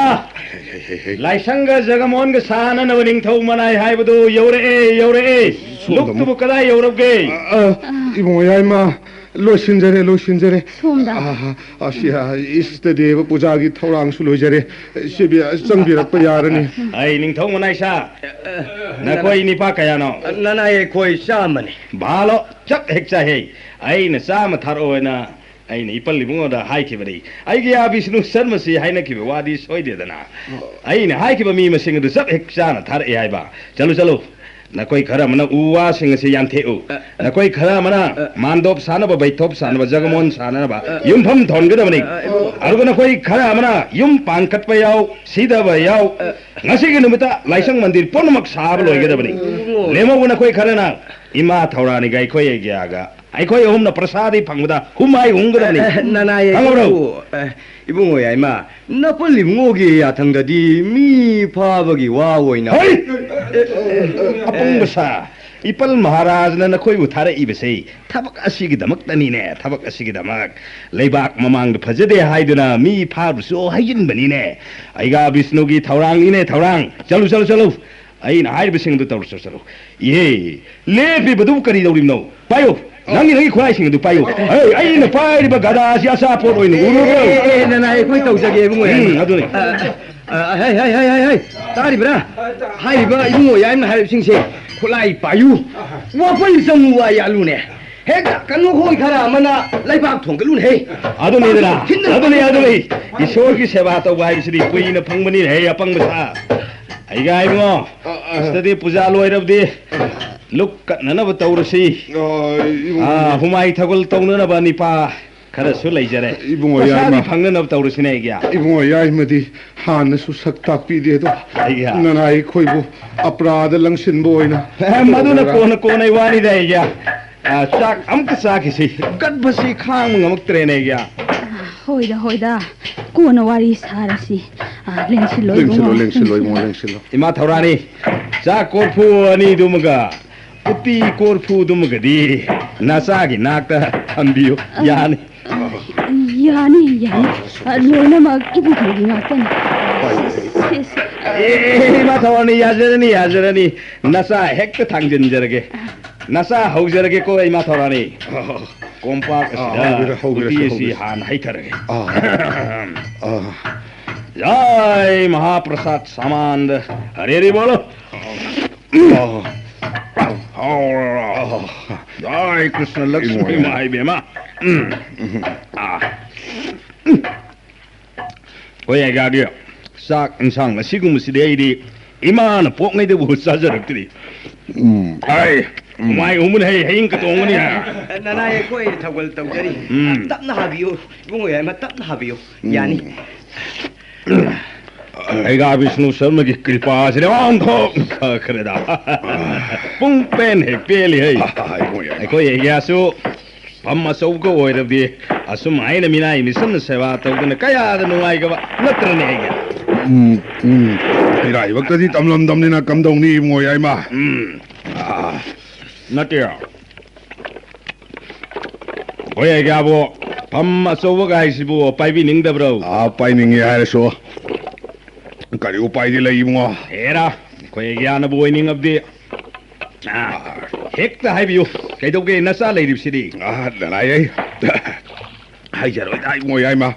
ꯍꯩ, ꯍꯩ, ꯍꯩ, ꯍꯩ꯫ ꯂꯥꯏꯁꯪꯒ ꯖꯒꯃꯣꯍꯟꯒ ꯁꯥꯅꯅꯕ ꯅꯤꯡꯊꯧ ꯃꯅꯥꯏ ꯍꯥꯏꯕꯗꯨ ꯌꯧꯔꯛꯑꯦ, ꯌꯧꯔꯛꯑꯦ꯫ ꯁꯣꯝꯗ ꯂꯨꯞꯇꯨꯕꯨ ꯑꯃꯨꯛ꯫ ꯀꯗꯥꯏ ꯌꯧꯔꯕꯒꯦ? ꯑ, ꯑ, ꯏꯕꯨꯡꯉꯣ ꯌꯥꯏꯃ, ꯂꯣꯏꯁꯤꯟꯖꯔꯦ, ꯂꯣꯏꯁꯤꯟꯖꯔꯦ꯫ ꯁꯣꯝꯗ꯫ ꯑ, ꯑ, ꯑꯁꯤ, ꯑ, ꯏꯁꯇ ꯗꯦꯕ ꯄꯨꯖꯥꯒꯤ ꯊꯧꯔꯥꯡꯁꯨ ꯂꯣꯏꯖꯔꯦ꯫ ꯁꯤꯕꯤ, ꯑ, ꯆꯪꯕꯤꯔꯛꯄ ꯌꯥꯔꯅꯤ꯫ ꯑꯩ ꯅꯤꯡꯊꯧ ꯃꯅꯥꯏꯁꯥ, ꯅꯈꯣꯏ ꯅꯤꯄꯥ ꯀꯌꯥꯅꯣ? ꯅꯅꯥꯏ ꯑꯩꯈꯣꯏ ꯆꯥꯝꯃꯅꯤ꯫ ꯚꯥꯂꯣ, ꯆꯞ ꯍꯦꯛ ꯆꯥꯏꯍꯦ꯫ ꯑꯩꯅ ꯆꯥꯝꯃ ꯊꯥꯔꯛꯑꯣꯅ ꯑꯩꯅ ꯏꯄꯜ ꯏꯕꯨꯡꯉꯣꯗ ꯍꯥꯏꯈꯤꯕꯅꯤ꯫ ꯑꯩꯒꯤ ꯑꯥ ꯕꯤꯁꯅꯨ ꯁꯔꯃꯁꯤ ꯍꯥꯏꯅꯈꯤꯕ ꯋꯥꯗꯤ ꯁꯣꯏꯗꯦꯗꯅ꯫ ꯑꯩꯅ ꯍꯥꯏꯈꯤꯕ ꯃꯤ ꯃꯁꯤꯡ ꯑꯗꯨ ꯆꯞ ꯍꯦꯛ ꯆꯥꯅ ꯊꯥꯔꯛꯑꯦ ꯍꯥꯏꯕ꯫ ꯆꯠꯂꯨ, ꯆꯠꯂꯨ꯫ ꯅꯈꯣꯏ ꯈꯔ ꯑꯃꯅ ꯎ ꯋꯥꯁꯤꯡ ꯑꯁꯤ ꯌꯥꯟꯊꯦꯛꯎ꯫ ꯑ, ꯅꯈꯣꯏ ꯈꯔ ꯑꯃꯅ ꯑ, ꯃꯥꯟꯗꯣꯞ ꯁꯥꯅꯕ, ꯕꯩꯊꯣꯞ ꯁꯥꯅꯕ, ꯖꯒꯃꯣꯟ ꯁꯥꯅꯅꯕ ꯑ, ꯌꯨꯝꯐꯝ ꯊꯣꯟꯒꯗꯕꯅꯤ꯫ ꯑ, ꯑ, ꯑꯗꯨꯒ ꯅꯈꯣꯏ ꯈꯔ ꯑꯃꯅ ꯌꯨꯝ ꯄꯥꯟꯈꯠꯄ ꯌꯥꯎ, ꯁꯤꯗꯕ ꯌꯥꯎ, ꯑ, ꯉꯁꯤꯒꯤ ꯅꯨꯃꯤꯠꯇ ꯂꯥꯏꯁꯪ ꯃꯟꯗꯤꯔ ꯄꯨꯝꯅꯃꯛ ꯁꯥꯕ ꯂꯣꯏꯒꯗꯕꯅꯤ꯫ ꯑ, ꯂꯦꯝꯍꯧꯕ ꯅꯈꯣꯏ ꯈꯔꯅ ꯏꯃꯥ ꯊꯧꯔꯥꯅꯤꯒ ꯑꯩꯈꯣꯏ ꯑꯩꯒꯤꯌꯥꯒ ꯑꯩꯈꯣꯏ ꯑꯍꯨꯝꯅ ꯄ꯭ꯔꯁꯥꯗꯤ ꯐꯪꯕꯗ ꯍꯨꯃꯥꯏ ꯍꯨꯝꯒꯗꯕꯅꯤ꯫ ꯑ, ꯅꯅꯥꯏ ꯈꯪꯉꯕ꯭ꯔꯣ? ꯑꯩꯈꯣꯏꯕꯨ, ꯑ, ꯏꯕꯨꯡꯉꯣ ꯌꯥꯏꯃ, ꯅꯄꯜ ꯏꯕꯨꯡꯉꯣꯒꯤ ꯌꯥꯊꯪꯗꯗꯤ ꯃꯤ ꯐꯥꯕꯒꯤ ꯋꯥ ꯑꯣꯏꯅ ꯍꯩ! ꯑꯄꯪꯕ ꯁꯥ, ꯏꯄꯜ ꯃꯍꯥꯔꯥꯖꯅ ꯅꯈꯣꯏꯕꯨ ꯊꯥꯔꯛꯏꯕꯁꯦ ꯊꯕꯛ ꯑꯁꯤꯒꯤꯗꯃꯛꯇꯅꯤꯅꯦ, ꯊꯕꯛ ꯑꯁꯤꯒꯤꯗꯃꯛ꯫ ꯂꯩꯕꯥꯛ ꯃꯃꯥꯡꯗ ꯐꯖꯗꯦ ꯍꯥꯏꯗꯨꯅ ꯃꯤ ꯐꯥꯔꯨꯁꯨ ꯍꯥꯏꯖꯤꯟꯕꯅꯤꯅꯦ꯫ ꯑꯩꯒꯥ ꯕꯤꯁꯅꯨꯒꯤ ꯊꯧꯔꯥꯡꯅꯤꯅꯦ, ꯊꯧꯔꯥꯡ꯫ ꯆꯠꯂꯨ, ꯆꯠꯂꯨ, ꯆꯠꯂꯨ꯫ ꯑꯩꯅ ꯍꯥꯏꯔꯤꯕꯁꯤꯡ ꯑꯗꯨ ꯇꯧꯔꯨ ꯆꯠꯂꯨ꯫ ꯏꯍꯦ, ꯂꯦꯞꯄꯤꯕꯗꯨꯕꯨ ꯀꯔꯤ ꯇꯧꯔꯤꯕꯅꯣ? ꯄꯥꯏꯌꯨ, ꯅꯪꯒꯤ, ꯅꯪꯒꯤ ꯈꯨꯠꯂꯥꯏꯁꯤꯡ ꯑꯗꯨ ꯄꯥꯏꯌꯨ꯫ ꯑꯦ, ꯑꯩꯅ ꯄꯥꯏꯔꯤꯕ ꯒꯗꯥꯁꯤ ꯑꯆꯥꯄꯣꯠ ꯑꯣꯏꯅ ꯎꯔꯨꯕ꯭ꯔꯣ? ꯑꯦ, ꯑꯦ, ꯑꯦ, ꯅꯅꯥꯏ, ꯑꯩꯈꯣꯏ ꯇꯧꯖꯒꯦ, ꯏꯕꯨꯡꯉꯣ꯫ ꯎꯝ, ꯑꯗꯨꯅꯤ꯫ ꯑ, ꯑ, ꯍꯩ, ꯍꯩ, ꯍꯩ, ꯍꯩ, ꯍꯩ, ꯇꯥꯔꯤꯕ꯭ꯔꯥ? ꯍꯥꯏꯔꯤꯕ ꯏꯕꯨꯡꯉꯣ ꯌꯥꯏꯃꯅ ꯍꯥꯏꯔꯤꯕꯁꯤꯡꯁꯦ, ꯈꯨꯠꯂꯥꯏ ꯄꯥꯏꯌꯨ, ꯋꯥꯄꯩ ꯆꯪꯉꯨ ꯋꯥ ꯌꯥꯜꯂꯨꯅꯦ꯫ ꯍꯦꯛꯇ ꯀꯩꯅꯣ ꯈꯣꯏ ꯈꯔ ꯑꯃꯅ ꯂꯩꯕꯥꯛ ꯊꯣꯡꯒꯠꯂꯨꯅꯦ, ꯍꯦ꯫ ꯑꯗꯨꯅꯤꯗꯅ, ꯄꯥꯡꯊꯣꯛ ꯊꯤꯟꯗꯅ ꯑꯗꯨꯅꯤ, ꯑꯗꯨꯅꯤ꯫ ꯏꯁꯣꯔꯒꯤ ꯁꯦꯕꯥ ꯇꯧꯕ ꯍꯥꯏꯕꯁꯤꯗꯤ ꯀꯨꯏꯅ ꯐꯪꯕꯅꯤꯅꯦ, ꯍꯦ, ꯑꯄꯪꯕ ꯁꯥ꯫ ꯑꯩꯒ ꯏꯕꯨꯡꯉꯣ, ꯑ, ꯑ꯫ ꯁꯤꯗꯗꯤ ꯄꯨꯖꯥ ꯂꯣꯏꯔꯕꯗꯤ ꯂꯨꯛ ꯀꯠꯅꯅꯕ ꯇꯧꯔꯁꯤ꯫ ꯑ, ꯏꯕꯨꯡꯉꯣ꯫ ꯑ, ꯍꯨꯃꯥꯏ ꯊꯧꯒꯜ ꯇꯧꯅꯅꯕ ꯅꯤꯄꯥ ꯈꯔꯁꯨ ꯂꯩꯖꯔꯦ꯫ ꯏꯕꯨꯡꯉꯣ, ꯄꯩꯁꯥꯗꯤ ꯌꯥꯏꯃ꯫ ꯐꯪꯅꯅꯕ ꯇꯧꯔꯁꯤꯅꯦ, ꯑꯩꯒꯤ꯫ ꯏꯕꯨꯡꯉꯣ, ꯌꯥꯏꯃꯗꯤ ꯍꯥꯟꯅꯁꯨ ꯁꯛ ꯇꯥꯛꯄꯤꯗꯦ ꯑꯗꯣ꯫ ꯑꯩꯒꯤ꯫ ꯅꯅꯥꯏ ꯑꯩꯈꯣꯏꯕꯨ ꯑꯄ꯭ꯔꯥꯗ ꯂꯪꯁꯤꯟꯕ ꯑꯣꯏꯅ ꯑꯦ, ꯃꯗꯨꯅ ꯇꯧꯔꯒ꯫ ꯀꯣꯟꯅ, ꯀꯣꯟꯅꯩ ꯋꯥꯅꯤꯗ, ꯑꯩꯒꯤ꯫ ꯑ, ꯆꯥꯛ ꯑꯃꯨꯛꯇ ꯆꯥꯈꯤꯁꯤ꯫ ꯒꯠꯕꯁꯤ ꯈꯥꯡꯕ ꯉꯝꯃꯛꯇ꯭ꯔꯦꯅꯦ, ꯑꯩꯒꯤ꯫ ꯑ, ꯍꯣꯏꯗ, ꯍꯣꯏꯗ꯫ ꯀꯣꯟꯅ ꯋꯥꯔꯤ ꯁꯥꯔꯁꯤ꯫ ꯑ, ꯂꯦꯡꯁꯤꯜꯂꯣ, ꯂꯦꯡꯁꯤꯜꯂꯣ, ꯏꯕꯨꯡꯉꯣ꯫ ꯂꯦꯡꯁꯤꯜꯂꯣ, ꯏꯕꯨꯡꯉꯣ, ꯂꯦꯡꯁꯤꯜꯂꯣ꯫ ꯏꯃꯥ ꯊꯧꯔꯥꯅꯤ, ꯆꯥꯛ ꯀꯣꯔꯐꯨ ꯑꯅꯤꯗꯨꯃꯒ ꯎꯇꯤ ꯀꯣꯔꯐꯨꯗꯨꯃꯒꯗꯤ ꯅꯆꯥꯒꯤ ꯅꯥꯛꯇ ꯊꯝꯕꯤꯌꯨ꯫ ꯑ, ꯌꯥꯅꯤ꯫ ꯑ, ꯌꯥꯅꯤ, ꯌꯥꯅꯤ꯫ ꯑ, ꯂꯣꯏꯅꯃꯛ ꯏꯕꯨꯡꯉꯣꯒꯤ ꯉꯥꯛꯇꯅꯤ꯫ ꯍꯣꯏ꯫ ꯁꯦ, ꯁꯦ꯫ ꯑꯦ, ꯏꯃꯥ ꯊꯧꯔꯥꯅꯤ, ꯌꯥꯖꯔꯅꯤ, ꯌꯥꯖꯔꯅꯤ꯫ ꯅꯆꯥ ꯍꯦꯛꯇ ꯊꯥꯡꯖꯤꯟꯖꯔꯒꯦ꯫ ꯅꯆꯥ ꯍꯧꯖꯔꯒꯦꯀꯣ, ꯏꯃꯥ ꯊꯧꯔꯥꯅꯤ꯫ ꯑ, ꯀꯣꯝꯄꯥꯛ ꯑ, ꯑꯁꯤꯗ ꯍꯧꯕꯤꯔꯣ, ꯍꯧꯕꯤꯔꯣ, ꯎꯇꯤ ꯑꯁꯤ ꯍꯧꯕꯤꯔꯣ꯫ ꯍꯥꯟꯅ ꯍꯩꯊꯔꯒꯦ꯫ ꯑ, ꯑ꯫ ꯖꯥꯏ ꯃꯍꯥꯄ꯭ꯔꯁꯥꯗ ꯁꯥꯃꯥꯟꯗ ꯍꯔꯦ ꯍꯔꯦ ꯕꯣꯂꯣ꯫ ꯑ꯫ ꯖꯥꯏ ꯀ꯭ꯔꯤꯁꯅ ꯂꯛꯁꯃꯤ ꯏꯃꯣꯏ꯫ ꯏꯃꯥ ꯏꯕꯦꯝꯃ꯫ ꯎꯝ꯫ ꯎꯝ꯫ ꯑ꯫ ꯍꯣꯏ, ꯑꯩꯒꯥꯗꯤ ꯆꯥꯛ ꯏꯟꯁꯥꯡ ꯑꯁꯤꯒꯨꯝꯕꯁꯤꯗꯤ ꯑꯩꯗꯤ ꯏꯃꯥꯅ ꯄꯣꯛꯉꯩꯗꯕꯨ ꯆꯥꯖꯔꯛꯇ꯭ꯔꯤ꯫ ꯎꯝ꯫ ꯑꯩ ꯎꯝ꯫ ꯃꯥꯏ ꯎꯃꯨꯟ ꯍꯩ ꯍꯌꯤꯡ ꯀꯇꯣꯡꯕꯅꯤ꯫ ꯅꯅꯥꯏ ꯑꯩꯈꯣꯏ ꯊꯧꯒꯜ ꯇꯧꯖꯔꯤ꯫ ꯎꯝ꯫ ꯇꯞꯅ ꯍꯥꯕꯤꯌꯨ, ꯏꯕꯨꯡꯉꯣ ꯌꯥꯏꯃ, ꯇꯞꯅ ꯍꯥꯕꯤꯌꯨ꯫ ꯎꯝ꯫ ꯌꯥꯅꯤ꯫ ꯑꯩꯒꯥ ꯕꯤꯁꯅꯨ ꯁꯔꯃꯒꯤ ꯀ꯭ꯔꯤꯄꯥꯁꯤꯅ ꯑꯣꯟꯊꯣꯛ ꯐꯈ꯭ꯔꯦꯗ꯫ ꯄꯨꯡ ꯄꯦꯟ ꯍꯦꯛ ꯄꯦꯜꯂꯤ ꯍꯩ꯫ ꯑꯥ, ꯏꯕꯨꯡꯉꯣ ꯌꯥꯏꯃ꯫ ꯑꯩꯈꯣꯏ ꯑꯦꯔꯤꯌꯥꯁꯨ ꯐꯝ ꯑꯆꯧꯕꯒ ꯑꯣꯏꯔꯕꯗꯤ ꯑꯁꯨꯝ ꯍꯥꯏꯅ ꯃꯤꯅꯥꯏ ꯃꯤꯁꯟꯅ ꯁꯦꯕꯥ ꯇꯧꯗꯅ ꯀꯌꯥꯗ ꯅꯨꯡꯉꯥꯏꯒꯕ ꯅꯠꯇ꯭ꯔꯅꯦ ꯑꯩꯒꯤ? ꯎꯝ, ꯎꯝ꯫ ꯏꯔꯥꯏꯕꯛꯇꯗꯤ ꯇꯝꯂꯝꯗꯝꯅꯤꯅ ꯀꯝꯗꯧꯅꯤ ꯏꯕꯨꯡꯉꯣ ꯌꯥꯏꯃ? ꯎꯝ꯫ ꯑꯥ꯫ ꯅꯠꯇꯦ꯫ ꯍꯣꯏ, ꯑꯩꯒꯥꯕꯨ ꯐꯝ ꯑꯆꯧꯕꯒ ꯍꯥꯏꯁꯤꯕꯨ ꯄꯥꯏꯕꯤꯅꯤꯡꯗꯕ꯭ꯔꯣ? ꯑꯥ, ꯄꯥꯏꯅꯤꯡꯉꯤ ꯍꯥꯏꯔꯁꯨ ꯀꯔꯤ ꯎꯄꯥꯏꯗꯤ ꯂꯩ ꯏꯕꯨꯡꯉꯣ? ꯍꯦꯔꯥ, ꯑꯩꯈꯣꯏ ꯑꯩꯒ꯭ꯌꯥꯅꯕꯨ ꯑꯣꯏꯅꯤꯡꯉꯕꯗꯤ, ꯑꯥ, ꯍꯦꯛꯇ ꯍꯥꯏꯕꯤꯌꯨ꯫ ꯀꯩꯗꯧꯒꯦ ꯅꯆꯥ ꯂꯩꯔꯤꯕꯁꯤꯗꯤ? ꯑꯥ, ꯅꯅꯥꯏ ꯑꯩ ꯍꯥꯏꯖꯔꯣꯏꯗ, ꯏꯕꯨꯡꯉꯣ ꯌꯥꯏꯃ꯫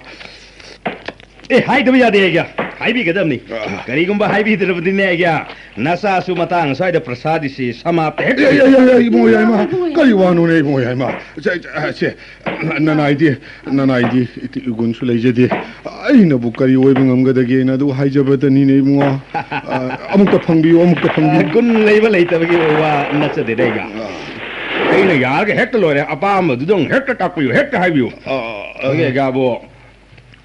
ꯑꯦ, ꯍꯥꯏꯗꯕ ꯌꯥꯗꯦ ꯑꯩꯒ꯭ꯌꯥ, ꯍꯥꯏꯕꯤꯒꯗꯕꯅꯤ꯫ ꯑꯥ꯫ ꯀꯔꯤꯒꯨꯝꯕ ꯍꯥꯏꯕꯤꯗ꯭ꯔꯕꯗꯤꯅꯦ ꯑꯩꯒ꯭ꯌꯥ, ꯅꯆꯥꯁꯨ ꯃꯇꯥꯡ ꯑꯁ꯭ꯋꯥꯏꯗ ꯄ꯭ꯔꯁꯥꯗꯤꯁꯤ ꯁꯃꯥꯞꯇ ꯍꯦꯛ ꯑꯦ, ꯑꯦ, ꯑꯦ, ꯑꯦ, ꯏꯕꯨꯡꯉꯣ ꯌꯥꯏꯃ, ꯀꯔꯤ ꯋꯥꯅꯣꯅꯦ ꯏꯕꯨꯡꯉꯣ ꯌꯥꯏꯃ? ꯁꯦ, ꯁꯦ, ꯁꯦ, ꯅꯅꯥꯏꯗꯤ, ꯅꯅꯥꯏꯗꯤ ꯏꯇꯤ-, ꯏꯒꯨꯟꯁꯨ ꯂꯩꯖꯗꯦ꯫ ꯑꯩꯅꯕꯨ ꯀꯔꯤ ꯑꯣꯏꯕ ꯉꯝꯒꯗꯒꯦꯅ ꯑꯗꯨ ꯍꯥꯏꯖꯕꯗꯅꯤꯅꯦ ꯏꯕꯨꯡꯉꯣ꯫ ꯑ, ꯑꯃꯨꯛꯇ ꯐꯪꯕꯤꯌꯨ, ꯑꯃꯨꯛꯇ ꯐꯪꯕꯤꯌꯨ꯫ ꯒꯨꯟ ꯂꯩꯕ ꯂꯩꯇꯕꯒꯤ ꯋꯥ ꯅꯠꯆꯗꯦꯗ ꯑꯩꯒ꯫ ꯑ꯫ ꯑꯩꯅ ꯌꯥꯔꯒ ꯍꯦꯛꯇ ꯂꯣꯏꯔꯦ, ꯑꯄꯥꯝꯕꯗꯨꯗꯪ ꯍꯦꯛꯇ ꯇꯥꯛꯄꯤꯌꯨ, ꯍꯦꯛꯇ ꯍꯥꯏꯕꯤꯌꯨ꯫ ꯑ, ꯑ꯫ ꯑꯩꯈꯣꯏꯒꯤ ꯑꯩꯒꯥꯕꯨ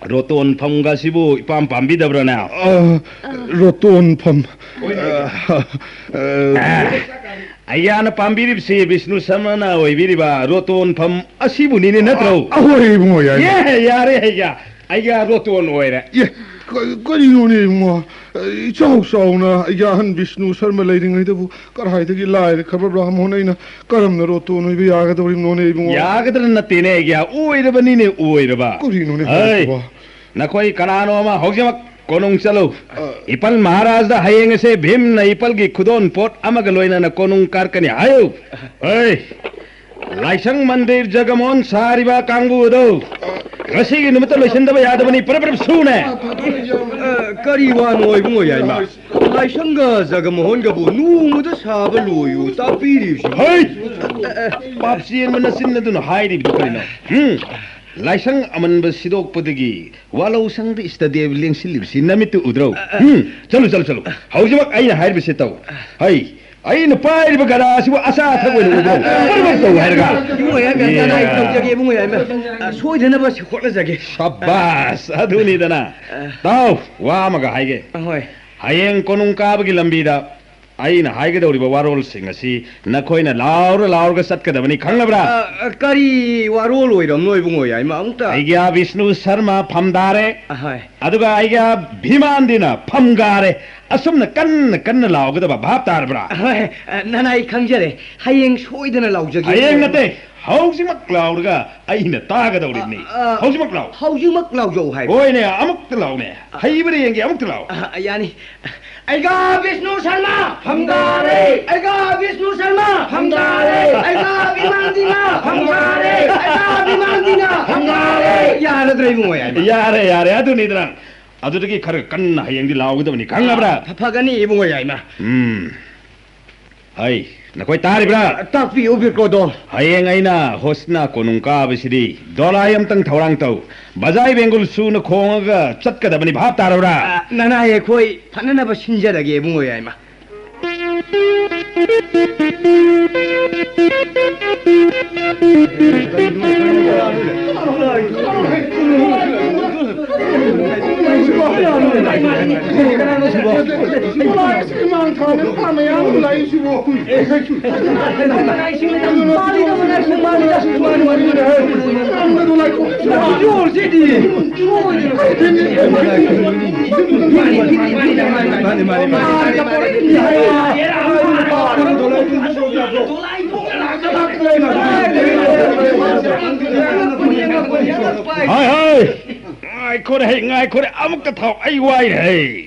ꯔꯣꯇꯣꯟ ꯐꯝꯒ ꯑꯁꯤꯕꯨ ꯏꯄꯥꯝ ꯄꯥꯝꯕꯤꯗꯕ꯭ꯔꯥꯅꯦ? ꯑ, ꯔꯣꯇꯣꯟ ꯐꯝ꯫ ꯑ, ꯑ, ꯑ, ꯑꯩꯒ꯭ꯌꯥꯅ ꯄꯥꯝꯕꯤꯔꯤꯕꯁꯤ ꯕꯤꯁꯅꯨ ꯁꯔꯃꯅ ꯑꯣꯏꯕꯤꯔꯤꯕ ꯔꯣꯇꯣꯟ ꯐꯝ ꯑꯁꯤꯕꯨꯅꯤꯅꯦ, ꯅꯠꯇ꯭ꯔꯣ? ꯑ, ꯑꯍꯣꯏ, ꯏꯕꯨꯡꯉꯣ, ꯌꯥꯏ꯫ ꯑꯦ, ꯌꯥꯔꯦ, ꯑꯩꯒ꯭ꯌꯥ, ꯑꯩꯒ꯭ꯌꯥ ꯔꯣꯇꯣꯟ ꯑꯣꯏꯔꯦ꯫ ꯑꯦ, ꯀ-, ꯀꯔꯤꯅꯣꯅꯦ, ꯏꯕꯨꯡꯉꯣ? ꯏꯆꯥꯎ ꯆꯥꯎꯅ ꯑꯩꯒ꯭ꯌꯥ ꯑꯍꯟ ꯕꯤꯁꯅꯨ ꯁꯔꯃ ꯂꯩꯔꯤꯉꯩꯗꯕꯨ ꯀꯗꯥꯏꯗꯒꯤ ꯂꯥꯏꯔꯈ꯭ꯔꯕ ꯕ꯭ꯔꯥꯍꯃꯣꯟ ꯑꯩꯅ ꯀꯔꯝꯅ ꯔꯣꯇꯣꯟ ꯑꯣꯏꯕ ꯌꯥꯒꯗꯧꯔꯤꯕꯅꯣꯅꯦ, ꯏꯕꯨꯡꯉꯣ? ꯌꯥꯒꯗ꯭ꯔꯥ ꯅꯠꯇꯦꯅꯦ, ꯑꯩꯒ꯭ꯌꯥ, ꯑꯣꯏꯔꯕꯅꯤꯅꯦ, ꯑꯣꯏꯔꯕ꯫ ꯀꯔꯤꯅꯣꯅꯦ ꯍꯩ, ꯍꯥꯏꯔꯤꯁꯤꯕꯣ? ꯅꯈꯣꯏ ꯀꯅꯥꯅꯣ ꯑꯃ ꯍꯧꯖꯤꯛꯃꯛ ꯀꯣꯅꯨꯡ ꯆꯠꯂꯨ꯫ ꯑ꯫ ꯏꯄꯜ ꯃꯍꯥꯔꯥꯖꯗ ꯍꯌꯦꯡ ꯑꯁꯦ ꯚꯤꯝꯅ ꯏꯄꯜꯒꯤ ꯈꯨꯗꯣꯟ ꯄꯣꯠ ꯑꯃꯒ ꯂꯣꯏꯅꯅ ꯀꯣꯅꯨꯡ ꯀꯥꯔꯛꯀꯅꯤ ꯍꯥꯏꯌꯨ꯫ ꯍꯩ, ꯂꯥꯏꯁꯪ ꯃꯟꯗꯤꯔ ꯖꯒꯃꯣꯍꯟ ꯁꯥꯔꯤꯕ ꯀꯥꯡꯕꯨ ꯑꯗꯨ ꯉꯁꯤꯒꯤ ꯅꯨꯃꯤꯠꯇ ꯂꯣꯏꯁꯤꯟꯗꯕ ꯌꯥꯗꯕꯅꯤ꯫ ꯄꯔꯞ ꯄꯔꯞ ꯁꯨꯅꯦ꯫ ꯑ, ꯀꯔꯤ ꯋꯥꯅꯣ ꯏꯕꯨꯡꯉꯣ ꯌꯥꯏꯃ? ꯂꯥꯏꯁꯪꯒ ꯖꯒꯃꯣꯍꯟꯒꯕꯨ ꯅꯣꯡꯃꯗ ꯁꯥꯕ ꯂꯣꯏꯌꯨ ꯇꯥꯛꯄꯤꯔꯤꯕꯁꯤꯕꯨ? ꯍꯩ! ꯑ, ꯑ, ꯄꯥꯞ ꯆꯦꯟꯕ ꯅꯆꯤꯟ ꯑꯗꯨꯅ ꯍꯥꯏꯔꯤꯕꯗꯨ ꯀꯔꯤꯅꯣ? ꯍꯨꯝ? ꯂꯥꯏꯁꯪ ꯑꯃꯟꯕ ꯁꯤꯗꯣꯛꯄꯗꯒꯤ ꯋꯥꯂꯧ ꯁꯪꯗ ꯏꯁꯇꯗꯤꯑꯣ ꯂꯦꯡꯁꯤꯜꯂꯤꯕꯁꯤ ꯅꯃꯤꯠꯇꯨ ꯎꯗ꯭ꯔꯣ? ꯍꯨꯝ? ꯆꯠꯂꯨ, ꯆꯠꯂꯨ, ꯆꯠꯂꯨ꯫ ꯍꯧꯖꯤꯛꯃꯛ ꯑꯩꯅ ꯍꯥꯏꯔꯤꯕꯁꯤ ꯇꯧ꯫ ꯍꯩ! ꯑꯩꯅ ꯄꯥꯏꯔꯤꯕ ꯒꯗꯥ ꯑꯁꯤꯕꯨ ꯑꯆꯥ ꯑꯊꯛ ꯑꯣꯏꯅ ꯎꯕ꯭ꯔꯣ? ꯄꯔꯞ ꯄꯔꯞ ꯇꯧ ꯍꯥꯏꯔꯒ꯫ ꯏꯕꯨꯡꯉꯣ ꯌꯥꯏꯃ, ꯏꯕꯨꯡꯉꯣ ꯌꯥꯏꯃ, ꯏꯕꯨꯡꯉꯣ ꯌꯥꯏꯃ꯫ ꯑ, ꯁꯣꯏꯗꯅꯕ ꯍꯣꯠꯅꯖꯒꯦ꯫ ꯁꯕꯥꯁ! ꯑꯗꯨꯅꯤꯗꯅ꯫ ꯑ꯫ ꯇꯥꯎ, ꯋꯥ ꯑꯃꯒ ꯍꯥꯏꯒꯦ꯫ ꯑ, ꯍꯣꯏ꯫ ꯍꯌꯦꯡ ꯀꯣꯅꯨꯡ ꯀꯥꯕꯒꯤ ꯂꯝꯕꯤꯗ ꯑꯩꯅ ꯍꯥꯏꯒꯗꯧꯔꯤꯕ ꯋꯥꯔꯣꯜꯁꯤꯡ ꯑꯁꯤ ꯅꯈꯣꯏꯅ ꯂꯥꯎꯔ ꯂꯥꯎꯔꯒ ꯆꯠꯀꯗꯕꯅꯤ, ꯈꯪꯂꯕ꯭ꯔꯥ? ꯑ, ꯑ, ꯀꯔꯤ ꯋꯥꯔꯣꯜ ꯑꯣꯏꯔꯝꯅꯣ ꯏꯕꯨꯡꯉꯣ ꯌꯥꯏꯃ? ꯑꯃꯨꯛꯇ꯫ ꯑꯩꯒꯤ ꯕꯤꯁꯅꯨ ꯁꯔꯃ ꯐꯝꯗꯥꯔꯦ꯫ ꯑꯍꯣꯏ꯫ ꯑꯗꯨꯒ ꯑꯩꯒꯤ ꯚꯤꯃꯥꯟꯗꯤꯅ ꯐꯝꯒꯥꯔꯦ꯫ ꯑꯁꯨꯝꯅ ꯀꯟꯅ ꯀꯟꯅ ꯂꯥꯎꯒꯗꯕ, ꯚꯥꯞ ꯇꯥꯔꯕ꯭ꯔꯥ? ꯑꯍꯣꯏ, ꯑ, ꯅꯅꯥꯏ ꯈꯪꯖꯔꯦ꯫ ꯍꯌꯦꯡ ꯁꯣꯏꯗꯅ ꯂꯥꯎꯖꯒꯦ ꯍꯌꯦꯡ ꯏꯕꯨꯡꯉꯣ꯫ ꯅꯠꯇꯦ, ꯍꯧꯖꯤꯛꯃꯛ ꯂꯥꯎꯔꯒ ꯑꯩꯅ ꯇꯥꯒꯗꯧꯔꯤꯕꯅꯤ꯫ ꯑ, ꯑ, ꯍꯧꯖꯤꯛꯃꯛ ꯂꯥꯎ꯫ ꯍꯧꯖꯤꯛꯃꯛ ꯂꯥꯎꯖꯧ ꯍꯥꯏꯕ꯫ ꯍꯣꯏꯅꯦ, ꯑꯃꯨꯛꯇ ꯂꯥꯎꯅꯦ꯫ ꯍꯩꯕ꯭ꯔꯥ ꯌꯦꯡꯒꯦ, ꯑꯃꯨꯛꯇ ꯂꯥꯎ꯫ ꯑ, ꯌꯥꯅꯤ꯫ ꯑꯩꯒꯥ ꯕꯤꯁꯅꯨ ꯁꯔꯃ ꯐꯝꯗꯥꯔꯦ꯫ ꯑꯩꯒꯥ ꯕꯤꯁꯅꯨ ꯁꯔꯃ ꯐꯝꯗꯥꯔꯦ꯫ ꯑꯩꯒꯥ ꯕꯤꯃꯥꯟ ꯗꯤꯅ ꯐꯝꯗꯥꯔꯦ꯫ ꯑꯩꯒꯥ ꯕꯤꯃꯥꯟ ꯗꯤꯅ ꯐꯝꯗꯥꯔꯦ꯫ ꯌꯥꯔꯗ꯭ꯔꯥ ꯏꯕꯨꯡꯉꯣ ꯌꯥꯏꯃ? ꯌꯥꯔꯦ, ꯌꯥꯔꯦ, ꯑꯗꯨꯅꯤꯗꯅ꯫ ꯑꯗꯨꯗꯒꯤ ꯈꯔ ꯀꯟꯅ ꯍꯌꯦꯡꯗꯤ ꯂꯥꯎꯒꯗꯕꯅꯤ, ꯈꯪꯉꯕ꯭ꯔꯥ? ꯐ-, ꯐꯒꯅꯤ ꯏꯕꯨꯡꯉꯣ ꯌꯥꯏꯃ꯫ ꯎꯝ꯫ ꯍꯩ, ꯅꯈꯣꯏ ꯇꯥꯔꯤꯕ꯭ꯔꯥ? ꯇꯥꯛꯄꯤꯌꯨ ꯕꯤꯔꯀꯣꯗꯣ꯫ ꯍꯌꯦꯡ ꯑꯩꯅ ꯍꯣꯁꯅ ꯀꯣꯅꯨꯡ ꯀꯥꯕꯁꯤꯗꯤ ꯗꯣꯂꯥꯏ ꯑꯝꯇꯪ ꯊꯧꯔꯥꯡ ꯇꯧ꯫ ꯕꯖꯥꯏ ꯕꯦꯡꯒꯨꯜ ꯁꯨꯅ ꯈꯣꯡꯉꯒ ꯆꯠꯀꯗꯕꯅꯤ, ꯚꯥꯞ ꯇꯥꯔꯕ꯭ꯔꯥ? ꯑ, ꯅꯅꯥꯏ ꯑꯩꯈꯣꯏ ꯐꯅꯅꯕ ꯁꯤꯟꯖꯔꯒꯦ ꯏꯕꯨꯡꯉꯣ ꯌꯥꯏꯃ꯫ ꯍꯣꯏ, ꯍꯣꯏ꯫ ꯉꯥꯏꯈꯣꯅꯦ, ꯉꯥꯏꯈꯣꯅꯦ, ꯑꯃꯨꯛꯇ ꯊꯥꯎ, ꯑꯩ ꯋꯥꯏꯅꯦ꯫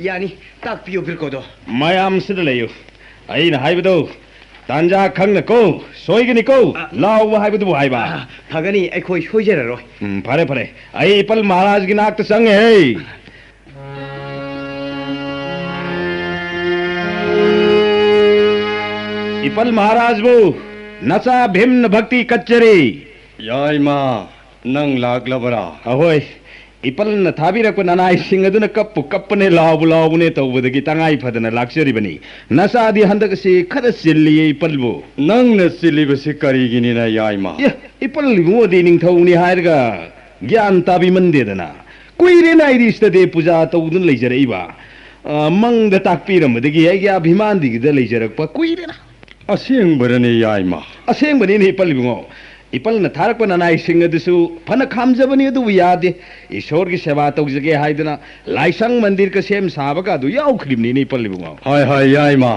ꯌꯥꯅꯤ, ꯇꯥꯛꯄꯤꯌꯨ ꯕꯤꯔꯀꯣꯗꯣ꯫ ꯃꯌꯥꯝ ꯁꯤꯗ ꯂꯩꯌꯨ꯫ ꯑꯩꯅ ꯍꯥꯏꯕꯗꯨ ꯇꯥꯟꯖꯥ ꯈꯪꯅꯀꯣ, ꯁꯣꯏꯒꯅꯤꯀꯣ꯫ ꯑ, ꯂꯥꯎꯕ ꯍꯥꯏꯕꯗꯨꯕꯨ ꯍꯥꯏꯕ꯫ ꯑ, ꯐꯒꯅꯤ, ꯑꯩꯈꯣꯏ ꯁꯣꯏꯖꯔꯔꯣꯏ꯫ ꯎꯝ, ꯐꯔꯦ, ꯐꯔꯦ꯫ ꯑꯩ ꯏꯄꯜ ꯃꯍꯥꯔꯥꯖꯒꯤ ꯅꯥꯛꯇ ꯆꯪꯉꯦ꯫ ꯏꯄꯜ ꯃꯍꯥꯔꯥꯖꯕꯨ ꯅꯆꯥ ꯚꯤꯝꯅ ꯚꯛꯇꯤ ꯀꯠꯆꯔꯤ꯫ ꯌꯥꯏꯃ, ꯅꯪ ꯂꯥꯛꯂꯕꯔꯥ? ꯑꯍꯣꯏ, ꯏꯄꯜꯅ ꯊꯥꯕꯤꯔꯛꯄ ꯅꯅꯥꯏꯁꯤꯡ ꯑꯗꯨꯅ ꯀꯞꯄꯨ ꯀꯞꯄꯅꯦ, ꯂꯥꯎꯕꯨ ꯂꯥꯎꯕꯅꯦ ꯇꯧꯕꯗꯒꯤ ꯇꯉꯥꯏ ꯐꯗꯅ ꯂꯥꯛꯆꯔꯤꯕꯅꯤ꯫ ꯅꯆꯥꯗꯤ ꯍꯟꯗꯛ ꯑꯁꯤ ꯈꯔ ꯆꯤꯜꯂꯤꯌꯦ, ꯏꯄꯜꯕꯨ꯫ ꯅꯪꯅ ꯆꯤꯜꯂꯤꯕꯁꯤ ꯀꯔꯤꯒꯤꯅꯤꯅ, ꯌꯥꯏꯃ? ꯑꯦ, ꯏꯄꯜ ꯏꯕꯨꯡꯉꯣꯗꯤ ꯅꯤꯡꯊꯧꯅꯤ ꯍꯥꯏꯔꯒ ꯒ꯭ꯌꯥꯟ ꯇꯥꯕꯤꯃꯟꯗꯦꯗꯅ꯫ ꯀꯨꯏꯔꯦꯅ ꯑꯩꯗꯤ ꯏꯁꯇꯗꯦ ꯄꯨꯖꯥ ꯇꯧꯗꯨꯅ ꯂꯩꯖꯔꯛꯏꯕ꯫ ꯑ, ꯃꯪꯗ ꯇꯥꯛꯄꯤꯔꯝꯕꯗꯒꯤ ꯑꯩꯒꯤ ꯑꯚꯤꯃꯥꯟꯗꯤꯒꯤꯗ ꯂꯩꯖꯔꯛꯄ ꯀꯨꯏꯔꯦꯅ꯫ ꯑꯁꯦꯡꯕꯔꯅꯦ, ꯌꯥꯏꯃ? ꯑꯁꯦꯡꯕꯅꯤꯅꯦ, ꯏꯄꯜ ꯏꯕꯨꯡꯉꯣ꯫ ꯏꯄꯜꯅ ꯊꯥꯔꯛꯄ ꯅꯅꯥꯏꯁꯤꯡ ꯑꯗꯨꯁꯨ ꯐꯅ ꯈꯥꯝꯖꯕꯅꯤ, ꯑꯗꯨꯕꯨ ꯌꯥꯗꯦ꯫ ꯏꯁꯣꯔꯒꯤ ꯁꯦꯕꯥ ꯇꯧꯖꯒꯦ ꯍꯥꯏꯗꯨꯅ ꯂꯥꯏꯁꯪ ꯃꯟꯗꯤꯔꯒ ꯁꯦꯝ ꯁꯥꯕꯒ ꯑꯗꯨ ꯌꯥꯎꯈ꯭ꯔꯤꯕꯅꯤꯅꯦ, ꯏꯄꯜ ꯏꯕꯨꯡꯉꯣ꯫ ꯍꯣꯏ, ꯍꯣꯏ, ꯌꯥꯏꯃ꯫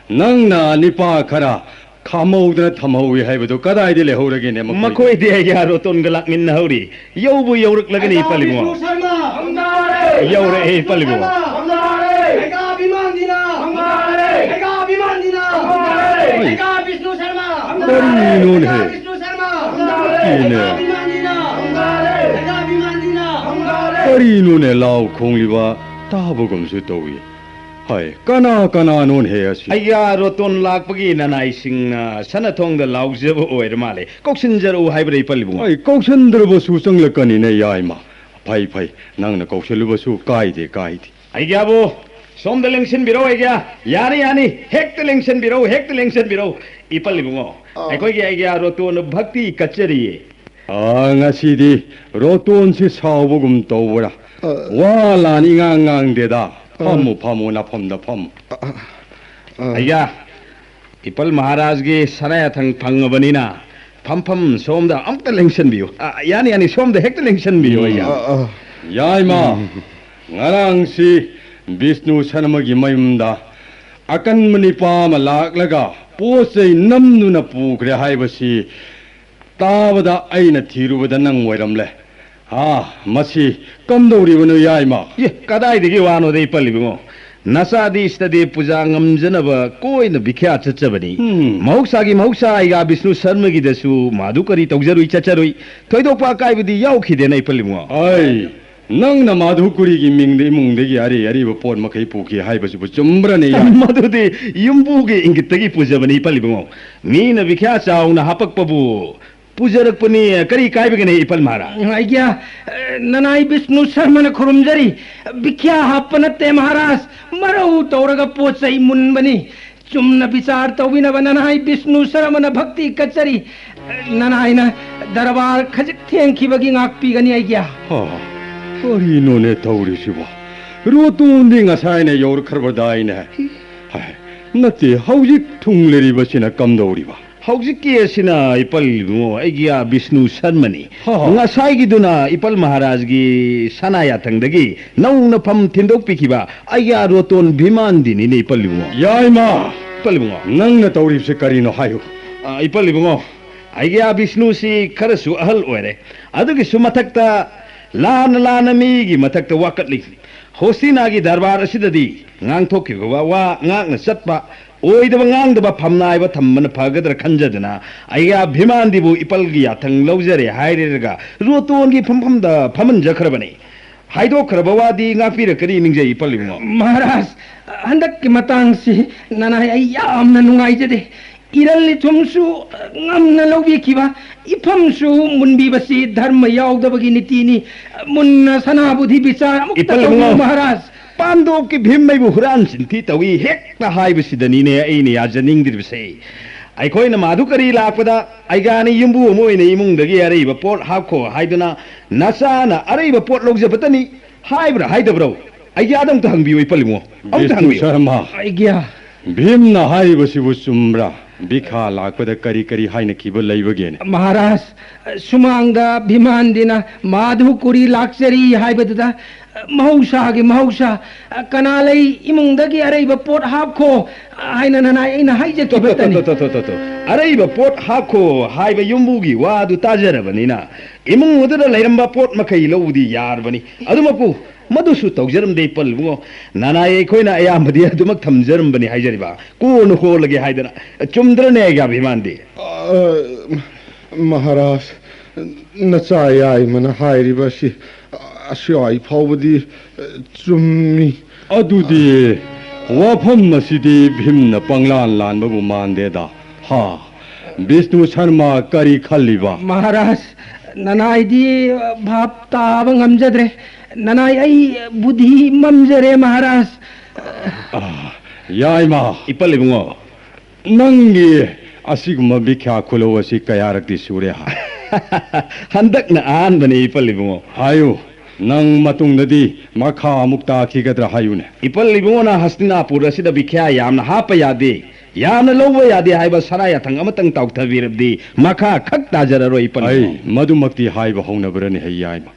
ꯅꯪꯅ ꯅꯤꯄꯥ ꯈꯔ ꯈꯥꯝꯍꯧꯗꯅ ꯊꯝꯍꯧꯏ ꯍꯥꯏꯕꯗꯨ ꯀꯗꯥꯏꯗ ꯂꯩꯍꯧꯔꯒꯦꯅꯦ ꯃꯈꯣꯏꯗꯤ? ꯃꯈꯣꯏꯗꯤ ꯑꯩꯒꯤ ꯔꯣꯇꯣꯟꯒ ꯂꯥꯛꯃꯤꯟꯅꯍꯧꯔꯤ꯫ ꯌꯧꯕꯨ ꯌꯧꯔꯛꯂꯒꯅꯤ, ꯏꯄꯜ ꯏꯕꯨꯡꯉꯣ꯫ ꯕꯤꯁꯅꯨ ꯁꯔꯃ! ꯌꯧꯔꯛꯑꯦ, ꯏꯄꯜ ꯏꯕꯨꯡꯉꯣ꯫ ꯍꯩꯒꯥ ꯕꯤꯃꯥꯟꯗꯤꯅ! ꯍꯩꯒꯥ ꯕꯤꯃꯥꯟꯗꯤꯅ! ꯍꯩꯒꯥ ꯕꯤꯁꯅꯨ ꯁꯔꯃ! ꯀꯔꯤꯅꯣꯅꯦ? ꯍꯩꯒꯥ ꯕꯤꯁꯅꯨ ꯁꯔꯃ! ꯀꯤꯅꯦ꯫ ꯍꯩꯒꯥ ꯕꯤꯃꯥꯟꯗꯤꯅ! ꯍꯩꯒꯥ ꯕꯤꯃꯥꯟꯗꯤꯅ! ꯀꯔꯤꯅꯣꯅꯦ ꯂꯥꯎ ꯈꯣꯡꯂꯤꯕ? ꯇꯥꯕꯒꯨꯝꯁꯨ ꯇꯧꯏ꯫ ꯍꯥꯏ, ꯀꯅꯥ ꯀꯅꯥꯅꯣꯅꯦ ꯑꯁꯤ? ꯑꯩꯒ ꯔꯣꯇꯣꯟ ꯂꯥꯛꯄꯒꯤ ꯅꯅꯥꯏꯁꯤꯡꯅ ꯁꯅꯥꯊꯣꯡꯗ ꯂꯥꯎꯖꯕ ꯑꯣꯏꯔ ꯃꯥꯜꯂꯦ꯫ ꯀꯧꯁꯤꯟꯖꯔꯛꯎ ꯍꯥꯏꯕ꯭ꯔꯥ, ꯏꯄꯜ ꯏꯕꯨꯡꯉꯣ? ꯑꯩ ꯀꯧꯁꯤꯟꯗ꯭ꯔꯕꯁꯨ ꯆꯪꯂꯛꯀꯅꯤꯅꯦ, ꯌꯥꯏꯃ꯫ ꯐꯩ, ꯐꯩ, ꯅꯪꯅ ꯀꯧꯁꯤꯜꯂꯨꯕꯁꯨ ꯀꯥꯏꯗꯦ, ꯀꯥꯏꯗꯦ꯫ ꯑꯩꯒ꯭ꯌꯥꯕꯨ, ꯁꯣꯝꯗ ꯂꯦꯡꯁꯤꯟꯕꯤꯔꯣ, ꯑꯩꯒ꯭ꯌꯥ꯫ ꯌꯥꯅꯤ, ꯌꯥꯅꯤ, ꯍꯦꯛꯇ ꯂꯦꯡꯁꯤꯟꯕꯤꯔꯣ, ꯍꯦꯛꯇ ꯂꯦꯡꯁꯤꯟꯕꯤꯔꯣ꯫ ꯏꯄꯜ ꯏꯕꯨꯡꯉꯣ, ꯑꯥ꯫ ꯑꯩꯈꯣꯏꯒꯤ ꯑꯩꯒ꯭ꯌꯥ ꯔꯣꯇꯣꯟ ꯚꯛꯇꯤ ꯀꯠꯆꯔꯤꯌꯦ꯫ ꯑꯥ, ꯉꯁꯤꯗꯤ ꯔꯣꯇꯣꯟꯁꯤ ꯁꯥꯎꯕꯒꯨꯝ ꯇꯧꯕ꯭ꯔꯥ? ꯑ꯫ ꯋꯥ ꯂꯥꯟ ꯏꯉꯥꯡ ꯉꯥꯡꯗꯦꯗ꯫ ꯑ꯫ ꯐꯝꯃꯨ, ꯐꯝꯃꯨ, ꯅꯐꯝꯗ ꯐꯝꯃꯨ꯫ ꯑ, ꯑ, ꯑ꯫ ꯑꯩꯒ꯭ꯌꯥ, ꯏꯄꯜ ꯃꯍꯥꯔꯥꯖꯒꯤ ꯁꯅꯥ ꯌꯥꯊꯪ ꯐꯪꯉꯕꯅꯤꯅ ꯐꯝꯐꯝ ꯁꯣꯝꯗ ꯑꯝꯇ ꯂꯦꯡꯁꯟꯕꯤꯌꯨ꯫ ꯑ, ꯌꯥꯅꯤ, ꯌꯥꯅꯤ, ꯁꯣꯝꯗ ꯍꯦꯛꯇ ꯂꯦꯡꯁꯟꯕꯤꯌꯨ, ꯎꯝ, ꯑꯩꯒ꯭ꯌꯥ꯫ ꯑ, ꯑ꯫ ꯌꯥꯏꯃ, ꯎꯝ꯫ ꯉꯔꯥꯡꯁꯤ ꯕꯤꯁꯅꯨ ꯁꯔꯃꯒꯤ ꯃꯌꯨꯝꯗ ꯑꯀꯟꯕ ꯅꯤꯄꯥ ꯑꯃ ꯂꯥꯛꯂꯒ ꯄꯣꯠ ꯆꯩ ꯅꯝꯗꯨꯅ ꯄꯨꯈ꯭ꯔꯦ ꯍꯥꯏꯕꯁꯤ ꯇꯥꯕꯗ ꯑꯩꯅ ꯊꯤꯔꯨꯕꯗ ꯅꯪ ꯑꯣꯏꯔꯝꯂꯦ꯫ ꯑꯥ, ꯃꯁꯤ ꯀꯝꯗꯧꯔꯤꯕꯅꯣ, ꯌꯥꯏꯃ? ꯑꯦ, ꯀꯗꯥꯏꯗꯒꯤ ꯋꯥꯅꯣꯗ, ꯏꯄꯜ ꯏꯕꯨꯡꯉꯣ? ꯅꯆꯥꯗꯤ ꯏꯁꯇꯗꯤ ꯄꯨꯖꯥ ꯉꯝꯖꯅꯕ ꯀꯣꯏꯅ ꯚꯤꯈ꯭ꯌꯥ ꯆꯠꯆꯕꯅꯤ꯫ ꯎꯝ꯫ ꯃꯍꯧꯁꯥꯒꯤ ꯃꯍꯧꯁꯥ, ꯑꯩꯒ ꯕꯤꯁꯅꯨ ꯁꯔꯃꯒꯤꯗꯁꯨ ꯃꯥꯗꯨ ꯀꯔꯤ ꯇꯧꯖꯔꯨꯏ ꯆꯠꯆꯔꯨꯏ꯫ ꯊꯣꯏꯗꯣꯛꯄ ꯑꯀꯥꯏꯕꯗꯤ ꯌꯥꯎꯈꯤꯗꯦꯅ, ꯏꯄꯜ ꯏꯕꯨꯡꯉꯣ꯫ ꯑꯩ, ꯅꯪꯅ ꯃꯥꯗꯨ ꯀꯨꯔꯤꯒꯤ ꯃꯤꯡꯗ ꯏꯃꯨꯡꯗꯒꯤ ꯑꯔꯩ ꯑꯔꯩꯕ ꯄꯣꯠ ꯃꯈꯩ ꯄꯨꯈꯤ ꯍꯥꯏꯕꯁꯤꯕꯨ ꯆꯨꯝꯕ꯭ꯔꯅꯦ, ꯌꯥꯏꯃ? ꯃꯗꯨꯗꯤ ꯌꯨꯝꯕꯨꯒꯤ ꯏꯪꯒꯤꯠꯇꯒꯤ ꯄꯨꯖꯕꯅꯤ, ꯏꯄꯜ ꯏꯕꯨꯡꯉꯣ꯫ ꯃꯤꯅ ꯚꯤꯈ꯭ꯌꯥ ꯆꯥꯎꯅ ꯍꯥꯄꯛꯄꯕꯨ ꯄꯨꯖꯔꯛꯄꯅꯤ, ꯀꯔꯤ ꯀꯥꯏꯕꯒꯦꯅꯦ, ꯏꯄꯜ ꯃꯍꯥꯔꯥꯖ? ꯑꯩꯒ꯭ꯌꯥ, ꯑ, ꯅꯅꯥꯏ ꯕꯤꯁꯅꯨ ꯁꯔꯃꯅ ꯈꯨꯔꯨꯝꯖꯔꯤ꯫ ꯚꯤꯈ꯭ꯌꯥ ꯍꯥꯞꯄ ꯅꯠꯇꯦ, ꯃꯍꯥꯔꯥꯖ, ꯃꯔꯧ ꯇꯧꯔꯒ ꯄꯣꯠ ꯆꯩ ꯃꯨꯟꯕꯅꯤ꯫ ꯆꯨꯝꯅ ꯕꯤꯆꯥꯔ ꯇꯧꯕꯤꯅꯕ ꯅꯅꯥꯏ ꯕꯤꯁꯅꯨ ꯁꯔꯃꯅ ꯚꯛꯇꯤ ꯀꯠꯆꯔꯤ꯫ ꯅꯅꯥꯏꯅ ꯗꯔꯕꯥꯔ ꯈꯖꯤꯛ ꯊꯦꯡꯈꯤꯕꯒꯤ ꯉꯥꯛꯄꯤꯒꯅꯤ, ꯑꯩꯒ꯭ꯌꯥ꯫ ꯍꯥ, ꯀꯔꯤꯅꯣꯅꯦ ꯇꯧꯔꯤꯁꯤꯕꯣ? ꯔꯣꯇꯣꯟꯗꯤ ꯉꯁꯥꯏꯅ ꯌꯧꯔꯛꯈ꯭ꯔꯕꯗꯥꯏꯅꯦ? ꯍꯥꯏ, ꯅꯠꯇꯦ, ꯍꯧꯖꯤꯛ ꯊꯨꯡꯂꯔꯤꯕꯁꯤꯅ ꯀꯝꯗꯧꯔꯤꯕ? ꯍꯧꯖꯤꯛꯀꯤ ꯑꯁꯤꯅ, ꯏꯄꯜ ꯏꯕꯨꯡꯉꯣ, ꯑꯩꯒꯤ ꯑꯥ ꯕꯤꯁꯅꯨ ꯁꯔꯃꯅꯤ꯫ ꯍꯥ, ꯍꯥ꯫ ꯉꯁꯥꯏꯒꯤꯗꯨꯅ ꯏꯄꯜ ꯃꯍꯥꯔꯥꯖꯒꯤ ꯁꯅꯥ ꯌꯥꯊꯪꯗꯒꯤ ꯅꯧꯅ ꯐꯝ ꯊꯤꯟꯗꯣꯛꯄꯤꯈꯤꯕ ꯑꯩꯒꯤ ꯑꯥ ꯔꯣꯇꯣꯟ ꯚꯤꯃꯥꯟꯗꯤꯅꯤꯅꯦ, ꯏꯄꯜ ꯏꯕꯨꯡꯉꯣ꯫ ꯌꯥꯏꯃ! ꯏꯄꯜ ꯏꯕꯨꯡꯉꯣ꯫ ꯅꯪꯅ ꯇꯧꯔꯤꯕꯁꯦ ꯀꯔꯤꯅꯣ ꯍꯥꯏꯌꯨ꯫ ꯑ, ꯏꯄꯜ ꯏꯕꯨꯡꯉꯣ, ꯑꯩꯒꯤ ꯑꯥ ꯕꯤꯁꯅꯨꯁꯤ ꯈꯔꯁꯨ ꯑꯍꯜ ꯑꯣꯏꯔꯦ꯫ ꯑꯗꯨꯒꯤꯁꯨ ꯃꯊꯛꯇ ꯂꯥꯟꯅ ꯂꯥꯟꯅ ꯃꯤꯒꯤ ꯃꯊꯛꯇ ꯋꯥꯀꯠꯂꯤ꯫ ꯍꯣꯁꯇꯤꯅꯥꯒꯤ ꯗꯔꯕꯥꯔ ꯑꯁꯤꯗꯗꯤ ꯉꯥꯡꯊꯣꯛꯈꯤꯕ ꯋꯥ ꯉꯥꯛꯅ ꯆꯠꯄ, ꯑꯣꯏꯗꯕ ꯉꯥꯡꯗꯕ ꯐꯝꯅꯥꯏꯕ ꯊꯝꯕꯅ ꯐꯒꯗ꯭ꯔꯥ ꯈꯟꯖꯗꯨꯅ ꯑꯩꯒꯤ ꯑꯥ ꯚꯤꯃꯥꯟꯗꯤꯕꯨ ꯏꯄꯜꯒꯤ ꯌꯥꯊꯪ ꯂꯧꯖꯔꯦ ꯍꯥꯏꯔꯒ ꯔꯣꯇꯣꯟꯒꯤ ꯐꯝꯐꯝꯗ ꯐꯝꯍꯟꯖꯈ꯭ꯔꯕꯅꯤ꯫ ꯍꯥꯏꯗꯣꯛꯈ꯭ꯔꯕ ꯋꯥꯗꯤ ꯉꯥꯛꯄꯤꯔꯛꯀꯅꯤ ꯅꯤꯡꯖꯩ ꯏꯄꯜ ꯏꯕꯨꯡꯉꯣ꯫ ꯃꯍꯥꯔꯥꯖ, ꯍꯟꯗꯛꯀꯤ ꯃꯇꯥꯡꯁꯤ ꯅꯅꯥꯏ ꯑꯩ ꯌꯥꯝꯅ ꯅꯨꯡꯉꯥꯏꯖꯗꯦ꯫ ꯏꯔꯜ ꯏꯊꯨꯝꯁꯨ ꯉꯝꯅ ꯂꯧꯕꯤꯈꯤꯕ, ꯏꯐꯝꯁꯨ ꯃꯨꯟꯕꯤꯕꯁꯤ ꯙꯔꯃ ꯌꯥꯎꯗꯕꯒꯤ ꯅꯤꯇꯤꯅꯤ꯫ ꯃꯨꯟꯅ ꯁꯅꯥꯕꯨꯗꯤ ꯕꯤꯆꯥꯔ ꯑꯃꯨꯛꯇ ꯏꯄꯜ ꯇꯧꯕꯤꯌꯨ, ꯏꯕꯨꯡꯉꯣ꯫ ꯃꯍꯥꯔꯥꯖ꯫ ꯄꯥꯟꯗꯣꯞꯀꯤ ꯚꯤꯝ ꯑꯩꯕꯨ ꯍꯨꯔꯥꯟ ꯆꯤꯟꯊꯤ ꯇꯧꯏ ꯍꯦꯛꯇ ꯍꯥꯏꯕꯁꯤꯗꯅꯤꯅꯦ ꯑꯩꯅ ꯌꯥꯖꯅꯤꯡꯗ꯭ꯔꯤꯕꯁꯦ꯫ ꯑꯩꯈꯣꯏꯅ ꯃꯥꯗꯨ ꯀꯔꯤ ꯂꯥꯛꯄꯗ ꯑꯩꯒꯥꯅꯤ ꯌꯨꯝꯕꯨ ꯑꯃ ꯑꯣꯏꯅ ꯏꯃꯨꯡꯗꯒꯤ ꯑꯔꯩꯕ ꯄꯣꯠ ꯍꯥꯞꯈꯣ ꯍꯥꯏꯗꯨꯅ ꯅꯆꯥꯅ ꯑꯔꯩꯕ ꯄꯣꯠ ꯂꯧꯖꯕꯇꯅꯤ ꯍꯥꯏꯕ꯭ꯔꯥ ꯍꯥꯏꯗꯕ꯭ꯔꯣ? ꯑꯩꯒꯤ ꯑꯗ ꯑꯃꯨꯛꯇ ꯍꯪꯕꯤꯌꯨ ꯏꯄꯜ ꯏꯕꯨꯡꯉꯣ, ꯑꯃꯨꯛꯇ ꯕꯤꯁꯅꯨ ꯍꯪꯕꯤꯌꯨ꯫ ꯁꯔꯃ, ꯑꯩꯒꯤ ꯚꯤꯝꯅ ꯍꯥꯏꯔꯤꯕꯁꯤꯕꯨ ꯆꯨꯝꯕ꯭ꯔꯥ? ꯕꯤꯈꯥ ꯂꯥꯛꯄꯗ ꯀꯔꯤ ꯀꯔꯤ ꯍꯥꯏꯅꯈꯤꯕ ꯂꯩꯕꯒꯦꯅꯦ? ꯃꯍꯥꯔꯥꯖ, ꯁꯨꯃꯥꯡꯗ ꯚꯤꯃꯥꯟꯗꯤꯅ ꯃꯥꯙꯨ ꯀꯨꯔꯤ ꯂꯥꯛꯆꯔꯤ ꯍꯥꯏꯕꯗꯨꯗ ꯃꯍꯧꯁꯥꯒꯤ ꯃꯍꯧꯁꯥ, ꯀꯅꯥ ꯂꯩ ꯏꯃꯨꯡꯗꯒꯤ ꯑꯔꯩꯕ ꯄꯣꯠ ꯍꯥꯞꯈꯣ ꯍꯥꯏꯅ ꯅꯅꯥꯏ ꯑꯩꯅ ꯍꯥꯏꯖꯈꯤꯕꯇꯅꯤ꯫ ꯇꯣ, ꯇꯣ, ꯇꯣ, ꯇꯣ, ꯇꯣ, ꯇꯣ꯫ ꯑꯔꯩꯕ ꯄꯣꯠ ꯍꯥꯞꯈꯣ ꯍꯥꯏꯕ ꯌꯨꯝꯕꯨꯒꯤ ꯋꯥꯗꯨ ꯇꯥꯖꯔꯕꯅꯤꯅ ꯏꯃꯨꯡ ꯑꯗꯨꯗ ꯂꯩꯔꯝꯕ ꯄꯣꯠ ꯃꯈꯩ ꯂꯧꯕꯗꯤ ꯌꯥꯔꯕꯅꯤ꯫ ꯑꯗꯨꯃꯛꯄꯨ ꯃꯗꯨꯁꯨ ꯇꯧꯖꯔꯝꯗꯦ ꯏꯄꯜ ꯏꯕꯨꯡꯉꯣ꯫ ꯅꯅꯥꯏ ꯑꯩꯈꯣꯏꯅ ꯑꯌꯥꯝꯕꯗꯤ ꯑꯗꯨꯃꯛ ꯊꯝꯖꯔꯝꯕꯅꯤ ꯍꯥꯏꯖꯔꯤꯕ꯫ ꯀꯣꯟꯅ ꯍꯣꯜꯂꯒꯦ ꯍꯥꯏꯗꯅ꯫ ꯆꯨꯝꯗ꯭ꯔꯅꯦ ꯑꯩꯒꯤ ꯑꯚꯤꯃꯥꯟꯗꯤ? ꯑ, ꯃꯍꯥꯔꯥꯖ, ꯅꯆꯥ ꯌꯥꯏꯃꯅ ꯍꯥꯏꯔꯤꯕ ꯑꯁꯤ ꯑꯁ꯭ꯋꯥꯏ ꯐꯥꯎꯕꯗꯤ, ꯑ, ꯆꯨꯝꯃꯤ꯫ ꯑꯗꯨꯗꯤ ꯋꯥꯐꯝ ꯑꯁꯤꯗꯤ ꯚꯤꯝꯅ ꯄꯪꯂꯥꯟ ꯂꯥꯟꯕꯕꯨ ꯃꯥꯟꯗꯦꯗ꯫ ꯍꯥ? ꯕꯤꯁꯅꯨ ꯁꯔꯃ ꯀꯔꯤ ꯈꯜꯂꯤꯕ? ꯃꯍꯥꯔꯥꯖ, ꯅꯅꯥꯏꯗꯤ ꯚꯥꯞ ꯇꯥꯕ ꯉꯝꯖꯗ꯭ꯔꯦ꯫ ꯅꯅꯥꯏ ꯑꯩ ꯕꯨꯙꯤ ꯃꯝꯖꯔꯦ, ꯃꯍꯥꯔꯥꯖ꯫ ꯑ, ꯌꯥꯏꯃ꯫ ꯏꯄꯜ ꯏꯕꯨꯡꯉꯣ꯫ ꯅꯪꯒꯤ ꯑꯁꯤꯒꯨꯝꯕ ꯕꯤꯈ꯭ꯌꯥ ꯈꯨꯂꯧ ꯑꯁꯤ ꯀꯌꯥꯔꯛꯇꯤ ꯁꯨꯔꯦ ꯍꯥ? ꯍꯟꯗꯛꯅ ꯑꯍꯥꯟꯕꯅꯤ, ꯏꯄꯜ ꯏꯕꯨꯡꯉꯣ꯫ ꯍꯥꯏꯌꯨ, ꯅꯪ ꯃꯇꯨꯡꯗꯗꯤ ꯃꯈꯥ ꯑꯃꯨꯛ ꯇꯥꯈꯤꯒꯗ꯭ꯔꯥ ꯍꯥꯏꯌꯨꯅꯦ꯫ ꯏꯄꯜ ꯏꯕꯨꯡꯉꯣꯅ ꯍꯁꯇꯤꯅꯥꯄꯨꯔ ꯑꯁꯤꯗ ꯕꯤꯈ꯭ꯌꯥ ꯌꯥꯝꯅ ꯍꯥꯞꯄ ꯌꯥꯗꯦ, ꯌꯥꯝꯅ ꯂꯧꯕ ꯌꯥꯗꯦ ꯍꯥꯏꯕ ꯁꯅꯥ ꯌꯥꯊꯪ ꯑꯃꯇꯪ ꯇꯥꯎꯊꯕꯤꯔꯕꯗꯤ ꯃꯈꯥ ꯈꯛ ꯇꯥꯖꯔꯔꯣꯏ, ꯏꯄꯜ ꯏꯕꯨꯡꯉꯣ꯫ ꯑꯩ ꯃꯗꯨꯃꯛꯇꯤ ꯍꯥꯏꯕ ꯍꯧꯅꯕ꯭ꯔꯅꯤ ꯍꯩ ꯌꯥꯏꯃ꯫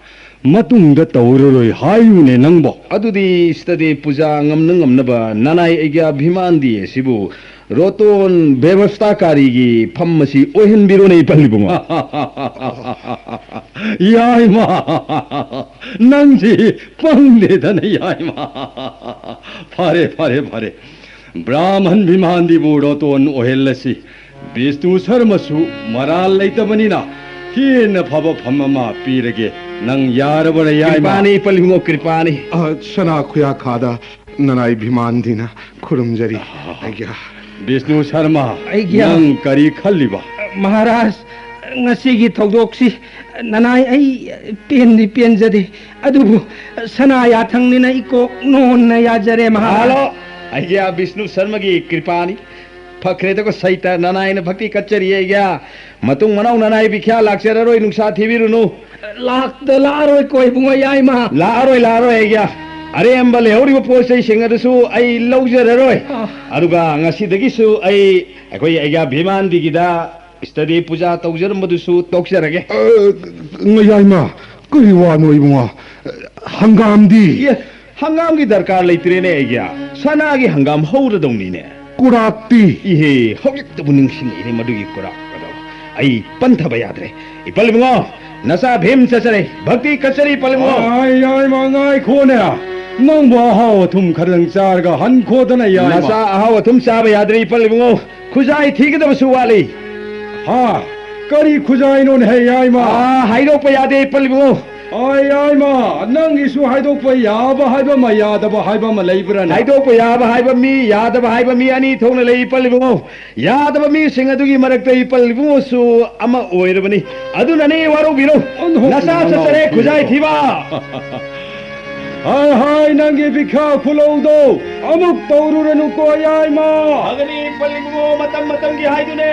ꯃꯇꯨꯡꯗ ꯇꯧꯔꯔꯣꯏ ꯍꯥꯏꯌꯨꯅꯦ ꯅꯪꯕꯣ꯫ ꯑꯗꯨꯗꯤ ꯁꯤꯗꯗꯤ ꯄꯨꯖꯥ ꯉꯝꯅ ꯉꯝꯅꯕ ꯅꯅꯥꯏ ꯑꯩꯒ꯭ꯌꯥ ꯚꯤꯃꯥꯟꯗꯤ ꯑꯁꯤꯕꯨ ꯔꯣꯇꯣꯟ ꯕꯦꯕꯁꯇꯥꯀꯥꯔꯤꯒꯤ ꯐꯝ ꯑꯁꯤ ꯑꯣꯏꯍꯟꯕꯤꯔꯣꯅꯦ, ꯏꯄꯜ ꯏꯕꯨꯡꯉꯣ꯫ ꯌꯥꯏꯃ, ꯅꯪꯁꯤ ꯄꯪꯗꯦꯗꯅ, ꯌꯥꯏꯃ꯫ ꯐꯔꯦ, ꯐꯔꯦ, ꯐꯔꯦ꯫ ꯕ꯭ꯔꯥꯍꯃꯟ ꯚꯤꯃꯥꯟꯗꯤꯕꯨ ꯔꯣꯇꯣꯟ ꯑꯣꯏꯍꯜꯂꯁꯤ꯫ ꯕꯤꯁꯅꯨ ꯁꯔꯃꯁꯨ ꯃꯔꯥꯜ ꯂꯩꯇꯕꯅꯤꯅ ꯍꯦꯟꯅ ꯐꯕ ꯐꯝ ꯑꯃ ꯄꯤꯔꯒꯦ꯫ ꯅꯪ ꯌꯥꯔꯕꯔ, ꯌꯥꯏꯃ? ꯀ꯭ꯔꯤꯄꯥꯅꯤ, ꯏꯄꯜ ꯏꯕꯨꯡꯉꯣ, ꯀ꯭ꯔꯤꯄꯥꯅꯤ꯫ ꯑ, ꯁꯅꯥ ꯈꯨꯌꯥꯈꯥꯗ ꯅꯅꯥꯏ ꯚꯤꯃꯥꯟꯗꯤꯅ ꯈꯨꯔꯨꯝꯖꯔꯤ꯫ ꯑꯩꯒꯤ ꯕꯤꯁꯅꯨ ꯁꯔꯃ, ꯑꯩꯒꯤ ꯅꯪ ꯀꯔꯤ ꯈꯜꯂꯤꯕ? ꯃꯍꯥꯔꯥꯖ, ꯉꯁꯤꯒꯤ ꯊꯧꯗꯣꯛꯁꯤ ꯅꯅꯥꯏ ꯑꯩ ꯄꯦꯟꯗꯤ ꯄꯦꯟꯖꯗꯦ, ꯑꯗꯨꯕꯨ ꯁꯅꯥ ꯌꯥꯊꯪꯅꯤꯅ ꯏꯀꯣꯛ ꯅꯣꯟꯅ ꯌꯥꯖꯔꯦ, ꯃꯍꯥꯔꯥꯖ꯫ ꯍꯜꯂꯣ, ꯑꯩꯒꯤ ꯕꯤꯁꯅꯨ ꯁꯔꯃꯒꯤ ꯀ꯭ꯔꯤꯄꯥꯅꯤ꯫ ꯐꯈ꯭ꯔꯦꯗꯀꯣ ꯁꯩꯇ, ꯅꯅꯥꯏꯅ ꯚꯛꯇꯤ ꯀꯠꯆꯔꯤ ꯑꯩꯒꯤ꯫ ꯃꯇꯨꯡ ꯃꯅꯥꯎ ꯅꯅꯥꯏ ꯕꯤꯈ꯭ꯌꯥ ꯂꯥꯛꯆꯔꯔꯣꯏ, ꯅꯨꯡꯁꯥ ꯊꯤꯕꯤꯔꯨꯅꯨ꯫ ꯂꯥꯛꯇ ꯂꯥꯛꯑꯔꯣꯏꯀꯣ ꯏꯕꯨꯡꯉꯣ, ꯌꯥꯏꯃ꯫ ꯂꯥꯛꯑꯔꯣꯏ, ꯂꯥꯛꯑꯔꯣꯏ ꯑꯩꯒꯤ꯫ ꯑꯔꯦꯝꯕ ꯂꯩꯍꯧꯔꯤꯕ ꯄꯣꯠ ꯆꯩꯁꯤꯡ ꯑꯗꯨꯁꯨ ꯑꯩ ꯂꯧꯖꯔꯔꯣꯏ꯫ ꯑꯥ꯫ ꯑꯗꯨꯒ ꯉꯁꯤꯗꯒꯤꯁꯨ ꯑꯩ, ꯑꯩꯈꯣꯏ ꯑꯩꯒꯤ ꯚꯤꯃꯥꯟꯗꯤꯒꯤꯗ ꯏꯁꯇꯗꯤ ꯄꯨꯖꯥ ꯇꯧꯖꯔꯝꯕꯗꯨꯁꯨ ꯇꯣꯛꯆꯔꯒꯦ꯫ ꯑ, ꯌꯥꯏꯃ, ꯀꯔꯤ ꯋꯥꯅꯣ ꯏꯕꯨꯡꯉꯣ? ꯍꯪꯒꯥꯝꯗꯤ? ꯏꯌꯦ, ꯍꯪꯒꯥꯝꯒꯤ ꯗꯔꯀꯥꯔ ꯂꯩꯇ꯭ꯔꯦꯅꯦ ꯑꯩꯒꯤ꯫ ꯁꯅꯥꯒꯤ ꯍꯪꯒꯥꯝ ꯍꯧꯔꯗꯧꯅꯤꯅꯦ꯫ ꯀꯨꯔꯥꯛꯇꯤ? ꯏꯍꯦ, ꯍꯧꯖꯤꯛꯇꯕꯨ ꯅꯤꯡꯁꯤꯡꯉꯛꯏꯅꯦ ꯃꯗꯨꯒꯤ ꯀꯨꯔꯥꯛ ꯑꯗꯣ꯫ ꯑꯩ ꯄꯟꯊꯕ ꯌꯥꯗ꯭ꯔꯦ꯫ ꯏꯄꯜ ꯏꯕꯨꯡꯉꯣ, ꯅꯆꯥ ꯚꯤꯝ ꯆꯠꯆꯔꯦ꯫ ꯚꯛꯇꯤ ꯀꯠꯆꯔꯤ, ꯏꯄꯜ ꯏꯕꯨꯡꯉꯣ꯫ ꯑꯥꯏ, ꯌꯥꯏꯃ, ꯉꯥꯏꯈꯣꯅꯦ꯫ ꯅꯪꯕꯨ ꯑꯍꯥꯎ ꯑꯊꯨꯝ ꯈꯔꯗꯪ ꯆꯥꯔꯒ ꯍꯟꯈꯣꯗꯅ, ꯌꯥꯏꯃ꯫ ꯅꯆꯥ ꯑꯍꯥꯎ ꯑꯊꯨꯝ ꯆꯥꯕ ꯌꯥꯗ꯭ꯔꯦ, ꯏꯄꯜ ꯏꯕꯨꯡꯉꯣ꯫ ꯈꯨꯖꯥꯏ ꯊꯤꯒꯗꯕꯁꯨ ꯋꯥꯠꯂꯤ꯫ ꯍꯥ? ꯀꯔꯤ ꯈꯨꯖꯥꯏꯅꯣꯅꯦ, ꯍꯦ, ꯌꯥꯏꯃ? ꯑꯥ, ꯍꯥꯏꯗꯣꯛꯄ ꯌꯥꯗꯦ, ꯏꯄꯜ ꯏꯕꯨꯡꯉꯣ꯫ ꯑꯥ, ꯌꯥꯏꯃ, ꯅꯪꯒꯤꯁꯨ ꯍꯥꯏꯗꯣꯛꯄ ꯌꯥꯕ ꯍꯥꯏꯕ ꯑꯃ, ꯌꯥꯗꯕ ꯍꯥꯏꯕ ꯑꯃ ꯂꯩꯕ꯭ꯔꯥꯅꯦ? ꯍꯥꯏꯗꯣꯛꯄ ꯌꯥꯕ ꯍꯥꯏꯕ ꯃꯤ, ꯌꯥꯗꯕ ꯍꯥꯏꯕ ꯃꯤ ꯑꯅꯤ ꯊꯣꯛꯅ ꯂꯩ, ꯏꯄꯜ ꯏꯕꯨꯡꯉꯣ꯫ ꯌꯥꯗꯕ ꯃꯤꯁꯤꯡ ꯑꯗꯨꯒꯤ ꯃꯔꯛꯇ ꯏꯄꯜ ꯏꯕꯨꯡꯉꯣꯁꯨ ꯑꯃ ꯑꯣꯏꯔꯕꯅꯤ꯫ ꯑꯗꯨꯅꯅꯦ, ꯋꯥꯔꯧꯕꯤꯔꯧ꯫ ꯑꯣꯟꯊꯣꯛ ꯅꯆꯥ ꯆꯠꯆꯔꯦ, ꯅꯅꯥꯎ ꯈꯨꯖꯥꯏ ꯄꯤꯔꯕ꯫ ꯊꯤꯕ꯫ ꯍꯥꯏ ꯍꯥꯏ, ꯅꯪꯒꯤ ꯕꯤꯈ꯭ꯌꯥ ꯈꯨꯂꯧꯗꯣ ꯑꯃꯨꯛ ꯇꯧꯔꯨꯔꯅꯨꯀꯣ, ꯌꯥꯏꯃ꯫ ꯐꯒꯅꯤ, ꯏꯄꯜ ꯏꯕꯨꯡꯉꯣ, ꯃꯇꯝ ꯃꯇꯝꯒꯤ ꯍꯥꯏꯗꯨꯅꯦ꯫